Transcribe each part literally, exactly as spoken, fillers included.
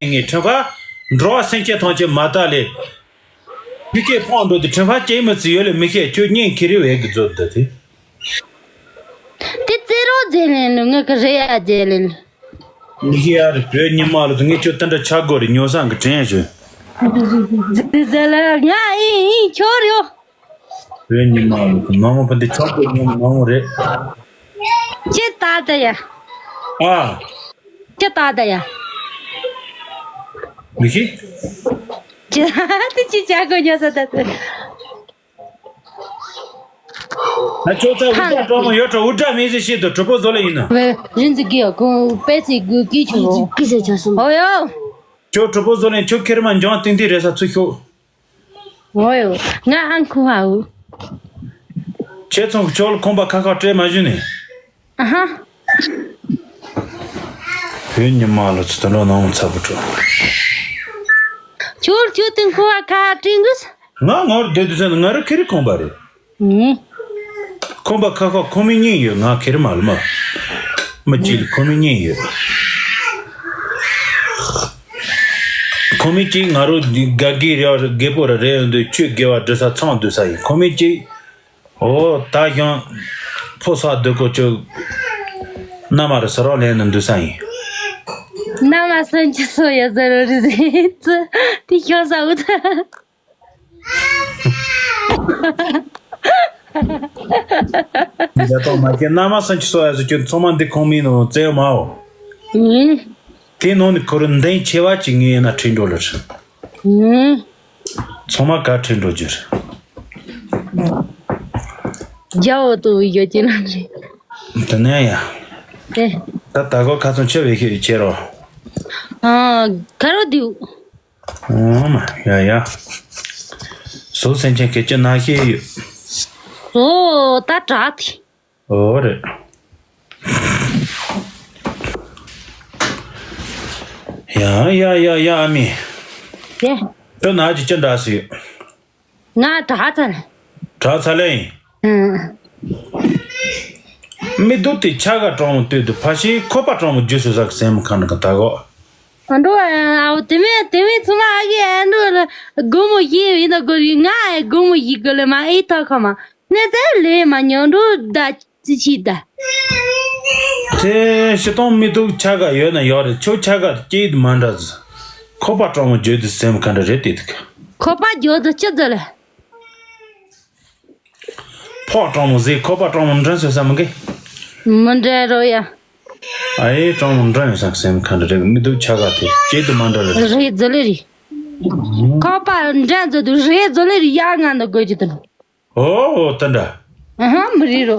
ངས་ཁྲིམས་ཁང་འགྲོ་བ་སེམས་ཅན་ཐམས་ཅད་མ་དག་ལས། མི་སྐད་ཕོག་འགྲོ་དུས་ཁྲིམས་ཁང་སྐྱེལ་མི་ཚུ་ཡོད་ལས་མི་ཤེས། ཁྱོད་གཉེན་ཁེ་རི་བས་གི་མཛོད་འདི་དེ། དེ་རྩེ་རོགས་མཛད་ལེན་ལུ་ངས་གི་རེ་ཡ་མཛད་ལེན། མི་ཤེས་ཡ་རེད། བོད་ཉི་མ་ལུ་ངས་ཁྱོད་དེ་འདྲ་ཆགས་དགོས་རེད། ཉོ་སང་གི་དྲན་ཞུ། དེ་ཟེར་ལ་ང་ཨིན་ཨིན་ཁྱོད་རེད། བོད་ཉི་མ་ལུ་མ་མོ་ཕན་དེ་ཆགས་དགོས་ཉོ་མ་མོ་རེད། ཅི་ལྟ་ད་ཡ། ཨ། ཅི་ལྟ་ད་ཡ། མི་ཤེས། ཅི་དེ་ཅི་ཆགས་དགོས་ཉོ་ས་ད་ད། ན་ཁྱོད་ཚ་འུར་སྒྲ་སྤྲོ་མོ་ཡོད་འགྲོ། འུར་སྒྲ་མིན་ཟེར་ཤེས་དོ། གྲོགས་པོ་བཟོ་ལེ་ཡིན་ན། རིན་འཛིན་གི་ཡོད་ཁོང་པད་ཚེ་གི་སྐད་ཆུ་འོ། ཀི་ཟེར་ཆ་སོང་། ཨོ་ཡོ། ཁྱོད་གྲོགས་པོ་བཟོ་ལེ་ཁྱོད་ཁེར་མ་འཇོང་ཏིང་ཏིང་རེ་ས་ཚུ་ཤོག་ཨོ་ཡོ། ང་ཨང་ཁུ་བའོ། ཁྱེད་ཚོ་ཁྱོད་ལ་ཁོམ་པ་ཁ་ཁ་སྤྲད་མ་བཞུ་ནས། ཨ་ཧ། བོད་ཉི་མ་ལ་ཚུ་དོན་འགྲོ་ནང་ཚ་བུ་འགྲོ། ཁྱོད་ཁྱོད་ཏིང་ཁུ་བ་ཁ་སྤྲད་གི། ང་ངོར་སྡོད་དུས་ཙམ་ང་རུ་ཁེ་རི་ཁོམ་པ་རེད། ཨུ། ཁོམ་པ་ཁ་ཁ་ཁོ་མི་གཉིས་ཡོད། ང་ཁེ་རི་མ་ལུ་མ། མི་གཅིག་ལ་ཁོ་མི་གཉིས་ཡོད། ཁོ་མི་གཅིག་ང་རུ་དགའ་གི་རེ་བ་རེ་རྒད་པོ་རེ་རེ་ཡོང་དུས་ཆོས་དགེ་བ་འདྲི་ས་ཚང་འདུག་ས་ཡིན། ཁོ་མི་གཅིག་ཨོ་ད་གཞུང་ཕོ་ས་སྡོད་གོ་ཆོས་མནའ་མ་རེ་ས་རོགས་ལེན་ནས་འདུག་ས་ཡིན། མནའ་མ་སོན་གྱི་སོ་ཡ་ཟེར་རོ་རི་ཟེར་ཙི་དེ་ཤོང་ས་འུ་ཚ། རྒྱ་ཏོག་མ་སྐྱེ་མནའ་མ་སོན་གྱི་སོ་ཡ་ཟེར་ཁྱོད་ཚང་མ་འདི་ཁོང་མིན་ནོ་བཙལ་མའོ། ཨུ། དེ་ནང་ནས་ཁོ་རུ་འདེང་ཆེ་བ་ཅིག་ངས་ཡིན་ན་ཁྲིད་འགྲོ་ལ། ཨུ། ཚང་མ་ག་ཁྲིད་འགྲོ་རྒྱུ་རེད། རྒྱ་འོ་ཏོ་ཡོད་ཀྱི་ལ་རེད། དེ་ནས་ཡ། ཨེ། ད་ད་གོ་ཁ་ཚོན་ཆེ་བའི་ཤེས་ཡོད་ཁྱེད་རོ། ཨ་ག་རོ་དེའུ། ཨོ་མ་ཡ་ཡ། བཟོ་སེམས་ཅན་སྐད་ཅིག་ན་ཤེས་ཡོད། བཟོ་ད་དྲག་དེ། ཨོ་རེད། ཡ་ཡ་ཡ་ཡ་ཨ་མི། ཡེ། ཁྱོད་ན་ཅི་ཅི་འདྲ་སི་ཡོད། ང་དྲག་ཚར་ལེ། དྲག་ཚར་ལེ་ཡིན། ཨང་། མི་སྡུག་དེ་ཆ་ག་གྲོང་མོ་སྟོད་དུ་ཕ་ཤི་ཁོ་པ་གྲོང་མོ་རྒྱུ་སོ་ཟག་སེམས་ཁ་ན་ག་ད་གོ། ཨ་འགྲོ་ཨ་དེ་མེད་དེ་མེད་ཚོ་མ་ཨ་གི་ཨ་འགྲོ་ལ་དགོང་མོ་ཡིན་ཡིན་ད་དགོ་ཡིན་ང་ཨ་དགོང་མོ་ཡིན་དགོ་ལེ་མ་ཨེ་ཐོག་ཁ་མ་ནེ་ཙེ་ལེ་མ་ཉོ་འགྲོ་ད། ཅི་ཕྱིས་ད། དེ་ཤི་སྟོང་མི་འདུག་ཆ་ག་ཡོད་ན་ཡོད་རེད། ཁྱོད་ཆ་ག་སྐྱིད་མ་འདྲ་ཟེར། ཁོ་པ་གྲོང་མོ་བརྗོད་དུ་སེམས་ག་འདྲ་རེད་དེ་འདུག་ཁོ་པ་བརྗོད་དུ་ཅི་ཟེར་ལེ། ཕོག་གྲོང་མོ་ཟེར་ཁོ་པ་གྲོང་མོ་འདྲ་ཟེར་ས་མི་གི། མི་འདྲ་རོ་ཡ། ཨ་ཡེ་གྲོང་མོ་འདྲ་ཡོད་ས་སེམས་ག་འདྲ་རེད། མི་འདུག་ཆ་ག་དེ་སྐྱིད་དུ་མ་འདྲ་རེད། རེད་ཟེར་ལེ་རེད། ཁོ་པ་འདྲ་ཟེར་དུ་རེད་ཟེར་ལེ་རེད་ཡ་ང་འདི་དགོས་ཀྱི་དུ། ཨོ་ཨོ་ད་འདྲ། ཨ་ཧ་མི་རིག་རོ།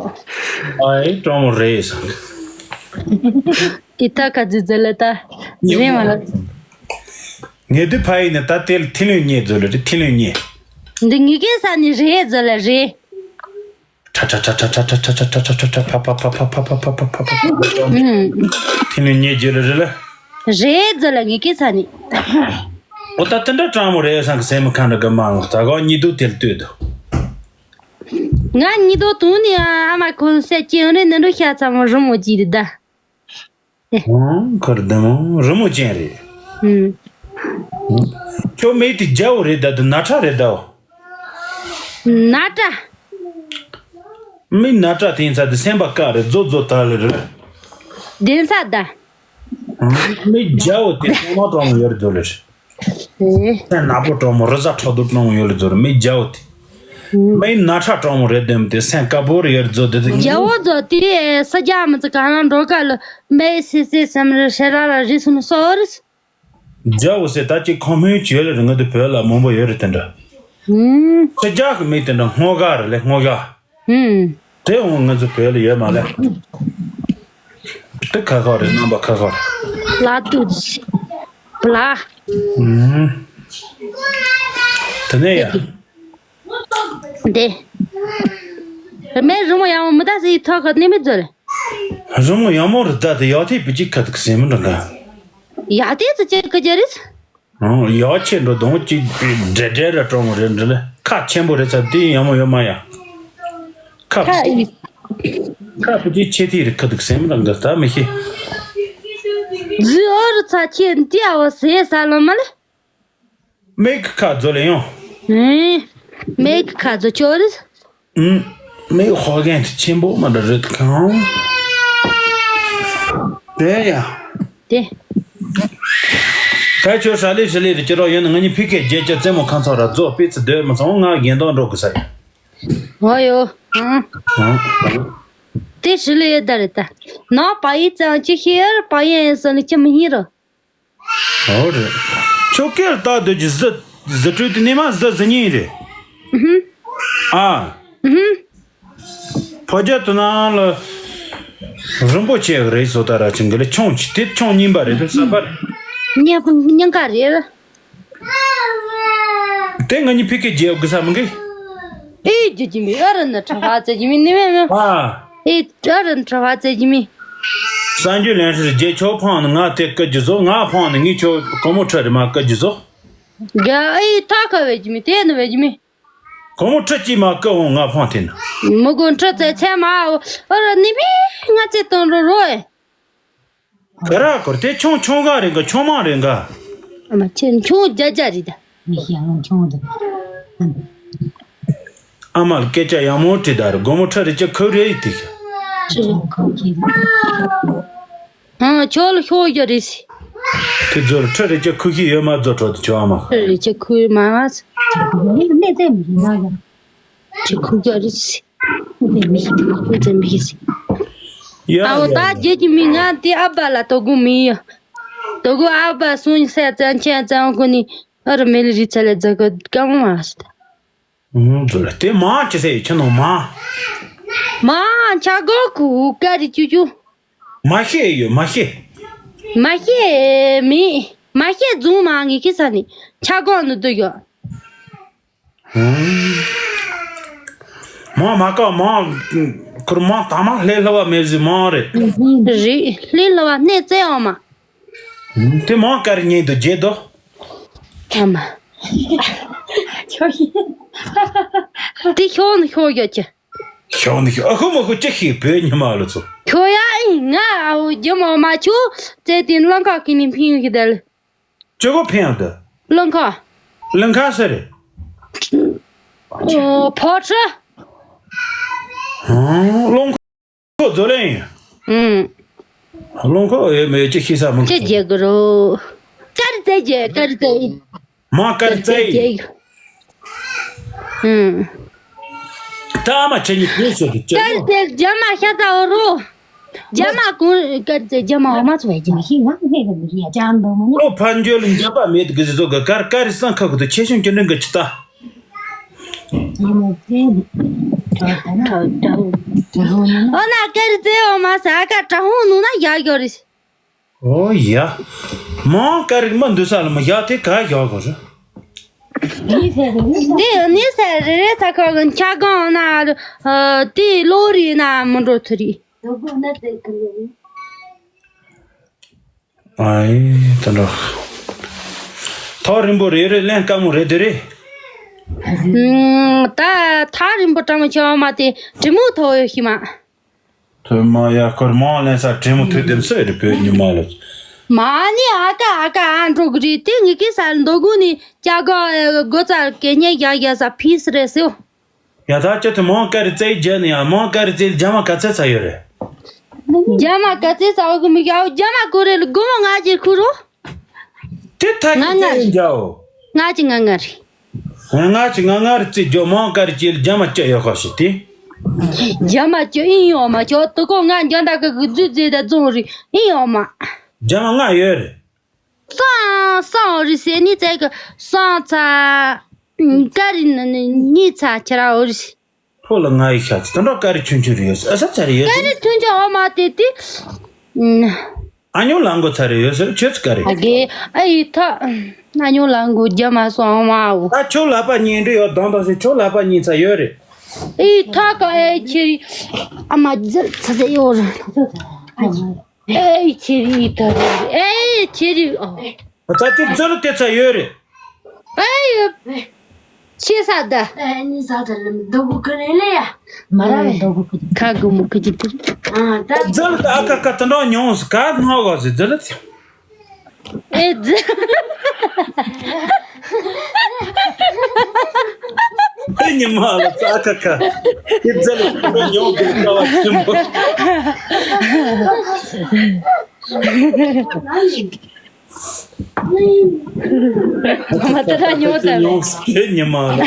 ཨའི་གྲོང་མོ་རེད་ས། ཨི་ད་ཀ་ཛི་ཛི་ལ་ད། རེད་མ་ལ། ངས་དུས་ཕ་ཡིན་ནས་ད་དེ་ལ་ཐི་ལིང་ཉེ་ཛོ་ལ་རེད། ཐི་ལིང་ཉེ། འདི་ངི་གེ་ས་ནི་རེད་ཛོ་ལ་རེད། ཁྲ་ཁྲ་ཁྲ་ཁྲ་ཕ་ཕ་ཕ་ཕ་ཕ་ཕ་ཕ་ཕ། ཐི་ལིང་ཉེ་ཛོ་ལ་རེད་ལ། རེད་ཛོ་ལ་ངི་གེ་ས་ནི། ཨོ་ད་དེ་འདྲ་གྲང་མོ་རེད་སང་གི་སེམས་ཁ་འདྲ་གི་མ་ལ་ད་གོ་ཉི་དུ་དེ་ལ་ལྟོས་དུ། ང་ཉི་དུ་དུང་ནི་ཨ་མ་ཁོང་སེ་ཅི་ཡོང་རེ་ནི་འགྲོ་ཤ་ཚ་མོ་རི་མོ་ཅི་རེད་ད། ཨང་ཁར་ད་མོ་རི་མོ་ཅན་རེད། ཨུམ། ཁྱོད་མེད་དེ་རྒྱ་བོ་རེད་ད་དུ་ན་ཁྲ་རེད་ད། ན་ཁྲ། མི་ན་ཁྲ་དེ་ཡིན་ཚ་དེ་སེམས་པ་དཀར་རེད། རྫོ་རྫོ་ད་ལེ་རེད། དེ་ས་ད། མི་རྒྱ་བོ་དེ་ཚང་མ་གྲོང་མོ་ཡོད་རེད་ཛོ་ལེ། ཨེ། སེམས་ནག་པོ་གྲོང་མོ་རི་ཟ་ཁྲག་དུག་གྲོང་མོ་ཡོད་རེད་ཛོ་ལེ། མི་རྒྱ་བོ་དེ། ཨུ། མི་ན་ཁྲ་གྲོང་མོ་རེད་དེ་མི་དེ་སེམས་དཀར་པོ་རེད་ཡོད་རེད་ཛོ་དེ་དེ། རྒྱ་བོ་ཛོ་དེ་ས་རྒྱ་མི་ཚེ་ག་ན་འགྲོ་ག་ལ་མི་སེ་སེ་སམ་རེ་ཤེ་ར་ར་རི་སུ་ནི་སོ་རེད། རྒྱ་བོ་སེ་ད་ཅི་ཁོ་མོའི་ཆོས་ལ་རི་ང་དུ་བོད་ལ་མང་པོ་ཡོད་རེད་དེ་འདྲ། ཨུ། ཁྱེད་རྒྱ་གི་མི་དེ་འདྲ་སྔོ་ག་རེད་ལེ་སྔོ་ག། ཨུ། དེ་འོང་ང་ཚོ་བོད་ལ་ཡོད་མ་ལེ། དེ་ཁ་ཁ་རེད། རྣམ་པ་ཁ་ཁ་རེད། ལ་ཏུ་ཇི། བླ། ཨུམ། དེ་ནས་ཡ། དེ། མེ་རི་མོ་ཡང་མི་ད་སི་ཐོག་ག་ནི་མི་ཛོ་ལེ། རི་མོ་ཡང་མོ་རི་ད་དེ་ཡག་ཐེ་བི་ཅི་ཁ་དུ་སེ་མི་འདྲ་ག། ཡག་ཐེ་ཚུ་ཅེ་ཀ་ཅེ་རེད། ཨང་། ཡག་ཆེ་འགྲོ་དོང་གཅིག་འདྲེ་འདྲེ་ར་གྲོང་མོ་རེད་འདྲ་ལེ། ཁ་ཆེན་པོ་རེད་ཚ་དེ་ཡང་མོ་ཡོད་མ་ཡ། ཁ་ཁ་ཨི། ཁ་བུ་ཅི་ཆེ་དེ་རེད་ཁ་དུག་སེམས་རང་ག་ད་མི་ཤེས། ཟི་ཨོ་རུ་ཚ་ཁྱེད་འདི་ཨ་བ་ཟེ་ས་ལོ་མ་ལེ། མེག་ཁ་ཛོ་ལེ་ཡོང་། ཨེ། མེག་ཁ་ཛོ་ཅོ་རི། ཨུམ། མེག་ཧོ་གན་དེ་ཆེན་པོ་མ་འདྲ་རེད་ཁང་། དེ་ཡ། དེ། ད་ཁྱོད་ཧྲ་ལི་ཧྲི་ལི་རེ་ཅི་རོགས་ཡོད་ན་ང་གཉིས་ཕི་ཁེ་རྒྱལ་ཅ་རྩེ་མོ་ཁང་ཚོགས་ར་རྫོགས་སྤེ་ཚི་སྡོད་མ་སོང་ང་རྒན་དོང་འགྲོ་དགོས་ས་ཡ། ཨོ་ཡོ། ཨང་། ཨང་། དེ་ཧྲི་ལི་ཡོད་ད་རེད་ད། ནོ་པ་ཡི་ཙང་ཅི་ཤེས་ཡར་པ་ཡི་ཨེ་སོ་ནི་ཅི་མི་ཧི་རོ། ཨོ་རེད། ཁྱོད་སྐད་ལྟ་སྡོད་ཀྱི་གཟི་གཟི་སྤྲོས་དེ་ནས་མ་གཟི་གཟི་ཉིན་རེད། ཨ། ཕོ་རྒྱ་དུ་ནང་ལ་རིན་པོ་ཆེ་རེད་བཟོ་ལྟ་ར་ཅིང་གི་ལ་ཆུང་ཆི་དེ་ཆུང་རྙིང་པ་རེད་དེ་ས་པར། སྙིང་སྙིང་ག་རེད། དེ་ང་གཉིས་ཕི་ཁེ་རྒྱལ་དགོས་ས་མི་འགི། ཨེ་རྒྱུ་ཅི་མི་ཨ་ར་ན་ཁྲ་བ་ཙེ་ཅི་མི་ནི་མེ་མེ། ཨ། ཨེ་ཨ་ར་ན་ཁྲ་བ་ཙེ་ཅི་མི། གསར་འགྱུར་ལན་ཧྲི་རྗེས་ཆོག་ཕང་ནི་ང་དེ་བཀའ་རྒྱུ་བཟོ་ང་ཕང་ནི་ངས་ཁྱོད་གོ་མོ་ཁྲ་རི་མ་བཀའ་རྒྱུ་བཟོ། རྒྱ་ཨེ་ཐ་ཁ་བེ་ཅི་མི་དེ་ནི་བེ་ཅི་མི། གོ་མོ་ཁྲ་ཅི་མ་བཀའ་འོང་ང་ཕང་དེ་ནི། མི་གོ་ཁྲ་ཙེ་ཚེ་མ་ཨ་ར་ནི་མི་ང་ཙེ་དང་རོ་རོ་ཨེ། ག་ར་སྐོར་དེ་ཆུང་ཆུང་ག་རེད་ག་ཆུང་མ་རེད་ག་ཨ་མ་ཁྱེད་ཆུང་རྒྱ་རྒྱ་རེད་ད། མི་ཤེས་ཨང་ཆུང་དུ། ཨ་མ་ལ་སྐད་ཆ་ཡག་མོ་དྲིས་ད་རེད་དགོང་མོ་ཁྲ་རེ་ཅི་ཁུ་རེ་ཡི་དེ་ག་ཨང་ཁྱོད་ལ་ཤོག་རྒྱ་རེད་སི། དེ་ཚོར་ཁྲ་རེ་ཅི་ཁུ་ཤི་ཡོད་མ་རྫོ་གྲོགས་དུ་ཆོག་ཨ་མ། ཁྲ་རེ་ཅི་ཁུ་མ་མ་སི། ཁུ་རྒྱ་རེད་སི། ཡ་ཨའོ་ཡ་ད་ཡ། རྗེས་ཀྱི་མི་ང་དེ་ཨ་བ་ལ་དོ་དགོང་མི་ཡ། དོ་དགོང་ཨ་བ་སུན་སེ་ཙན་ཆེན་ཙན་ཁོ་ནི་ཨ་རུ་མེ་ལི་རི་ཚ་ལེ་ཛ་ག་ཀ་མ་སི་ད། ཨུ་ཛུ་ལ་དེ་མ་ཅི་སེ་ཡི་ཁྱི་ནོ་མ། མ་ཆ་གོ་ཁུ་ཀ་རི་ཅུ་ཅུ། མ་ཤེས་ཡོད་མ་ཤེས། མ་ཤེས་མི་མ་ཤེས་རྫུན་མ་ངེ་ཁི་ས་ནི་ཆ་གོ་ནི་དུ་ཡོད། མ་མ་ཀ་མ་ཁུར་མ་ད་མ་ལྷེ་ལྷ་བ་མེ་ཟི་མ་རེད། རེད་ལྷེ་ལྷ་བ་གནས་བཙལ་ཡོང་མ། དེ་མ་ཀར་ཉེ་དུ་རྗེ་དོ། ཨ་མ། ཁྱོད་ཡིན། དེ་ཤོག་ནི་ཤོག་ཡོད་ཀྱི། ཤོག་ནི་ཤོག་ཨ་ཁུ་མ་ཁུ་ཅི་ཤེས་བོད་ཉི་མ་ལ་ཚོ། ཁྱོད་ཡ་ཨི་ང་ཨའོ་རྒྱུ་མ་མ་ཆུ་ཙེ་དེ་ལོང་ཀ་ཀི་ནི་ཕིང་གི་དལ། ཅོ་གོ་ཕིང་དུ། ལོང་ཀ། ལོང་ཀ་སེ་རེ། ཨོ་ཕོ་ཁྲི། ཨོ་ལོང་ཀ་ཁོ་ཛོ་ལེན། ཨུམ། ལོང་ཀ་ཨེ་མེ་ཅི་ཤི་ས་མང་ཅི་རྒྱལ་གི་རོ། ཀར་ཙེ་རྒྱལ་ཀར་ཙེ། མ་ཀར་ཙེ། ཀར་ཙེ་ཨུམ། ད་ཨ་མ་ཁྱེད་གཉིས་ཁུལ་སོ་དུ་ཅི་ཀར་ཙེ་རྒྱ་མ་ཤ་ཚ་འོ་རོ། རྒྱ་མ་ཀུན་ཀར་ཙེ་རྒྱ་མ་འོ་མ་ཚོ་བས་རྒྱ་མ་ཤི་ང་ཁེ་གི་མི་ཡ་ཅང་འདོ་མོ་ནི། ཨོ་ཕན་ཇོ་ལ་འཇབ་པ་མེད་གི་ཟི་ཟོ་གི་ཀར་ཀར་སང་ཁ་ཁུ་དུ་ཆེ་ཤོང་ཅི་འདྲ་གི་ཅི་ད། ཨོ་ན་ཀར་ཙེ་འོ་མ་ས་ཀ་ཀྲ་ཧོང་ནུ་ན་ཡ་གྱོ་རི། ཨོ་ཡ། མང་ཀ་རིག་མ་འདུ་ས་ལ་མ་ཡ་དེ་ག་ཡོད་གོ་རེད། འདི་ནི་ས་རེ་རེ་ས་ཁ་གི་ཆ་གང་ན་དེ་ལོ་རེ་ན་མི་འགྲོ་ཐུ་རེད། ཨའི་ད་འགྲོ། ཐག་རིང་པོ་རེ་རེ་ལེན་དཀའ་མོ་རེད་དེ་རེད། ད་ཐག་རིང་པོ་ཀྲང་མ་ཆེ་བ་མ་དེ་དྲི་མོ་ཐོག་ཡོད་ཤི་མ། ཐོས་མ་ཡ་སྐོར་མང་ལེན་ས་དྲེད་མོ་ཐོས་དེམ་སོ་ཡ་རི་བོད་ཉི་མ་ལ། མ་ནི་ཨ་ཀ་ཨ་ཀ་ཨ་འགྲོ་གི་རེད་དེ་ངི་ཀི་ས་མདོ་དགོན་ནི་ཅ་ག་སྒོ་རྩར་སྐད་ཉན་རྒྱག་རྒྱག་ས་ཕིས་རེད་སེའོ། ཡ་ད་ཅི་ཐུ་མང་ཀ་རི་རྩེ་རྒྱ་ནི་ཡ་མང་ཀ་རི་རྩེ་རྒྱ་མ་ག་ཚད་ཚ་ཡོད་རེད། རྒྱ་མ་ག་ཚད་ཚ་བ་གི་མི་ཡ་རྒྱ་མ་གོ་རེ་ལ་དགོ་མོ་ང་ཅིར་ཁུ་རོ། དེ་ཐ་ང་ང་ཀི་རེད་འཇའོ། ང་ཅི་ང་ང་རེད། ང་ཅི་ང་ང་རེད་ཙི་ཇོ་མང་ཀ་རི་ཅི་ལ་རྒྱ་མ་ཅི་ཡོད་ཁ་ཤི་དེ། རྒྱ་མ་ཅི་ཨིན་ཡོད་མ་ཅོ་དུ་ཀོ་ང་འཇོན་ད་ཀ་གི་རྫུས་རྫས་ད་རྫོང་རི་ཨིན་ཡོད་མ། རྒྱ་མ་ང་ཡོད་རེད། སང་སང་རི་སེ་ནི་ཙེ་གི་སང་ཚ་ཀ་རི་ནི་ནི་ནི་ཚ་ཁྱེར་ར་འོ་རི་སེ། ཕོ་ལ་ང་ཡི་ཤ་ཚ་དང་འགྲོ་ཀ་རི་ཆུན་ཆུན་རེ་ཡོད་ཨ་ས་ཚ་རེ་ཡོད། ཀ་རི་ཆུན་ཆུན་འོ་མ་དེ་དེ། ཨ་ཉོ་ལང་གོ་ཚ་རེ་ཡོད་ཟེར་ཁྱོད་ཚ་ཀ་རེ། ཨ་གེ་ཨ་ཡི་ཐ། ཨ་ཉོ་ལང་གོ་རྒྱ་མ་སོང་འོ་མ་འོ། ད་ཁྱོད་ལ་པ་ཉིན་འདྲི་ཡོད་དང་དང་ཞིག་ཁྱོད་ལ་པ་ཉིན་ཚ་ཡོད་རེད། ཨི་ཐ་ཀ་ཨེ་ཁྱེར་རི། ཨ་མ་ཛར་ཚ་ཚ་ཡོད་རེད། ཨེ་ཁྱེར་རི་ཐ་རེ་ཨེ་ཁྱེར་རི་ཨོ། ད་དེ་ཛར་དེ་ཚ་ཡོད་རེད། ཨེ་ཡོད། ཆེ་ས་ད། ཨེ་ནི་ས་ད་ལམ་རྡོ་གུ་ཀི་རེ་ལེ་ཡ། མ་ར་རྡོ་གུ་ཀི་རེ། ཁ་གུ་མུ་ཀི་ཅི་ཏི། ཨ་ད། ཛར་ད་ཨ་ཀ་ཀ་ད་འདྲ་ཉོང་ས་ཀ་ནོ་གོ་ཟི་ཛར་ད། ཨེ་ཙི། དེ་ཉི་མ་ལ་ཙ་ཁ་ཁ། དེ་ཙ་ལ་ཁ་ཉོག་གི་ཀ་བ་ཆེན་པོ། མ་ཏི་ར་ཉོག་ཙ་ལ། ཉོག་དེ་ཉི་མ་ལ།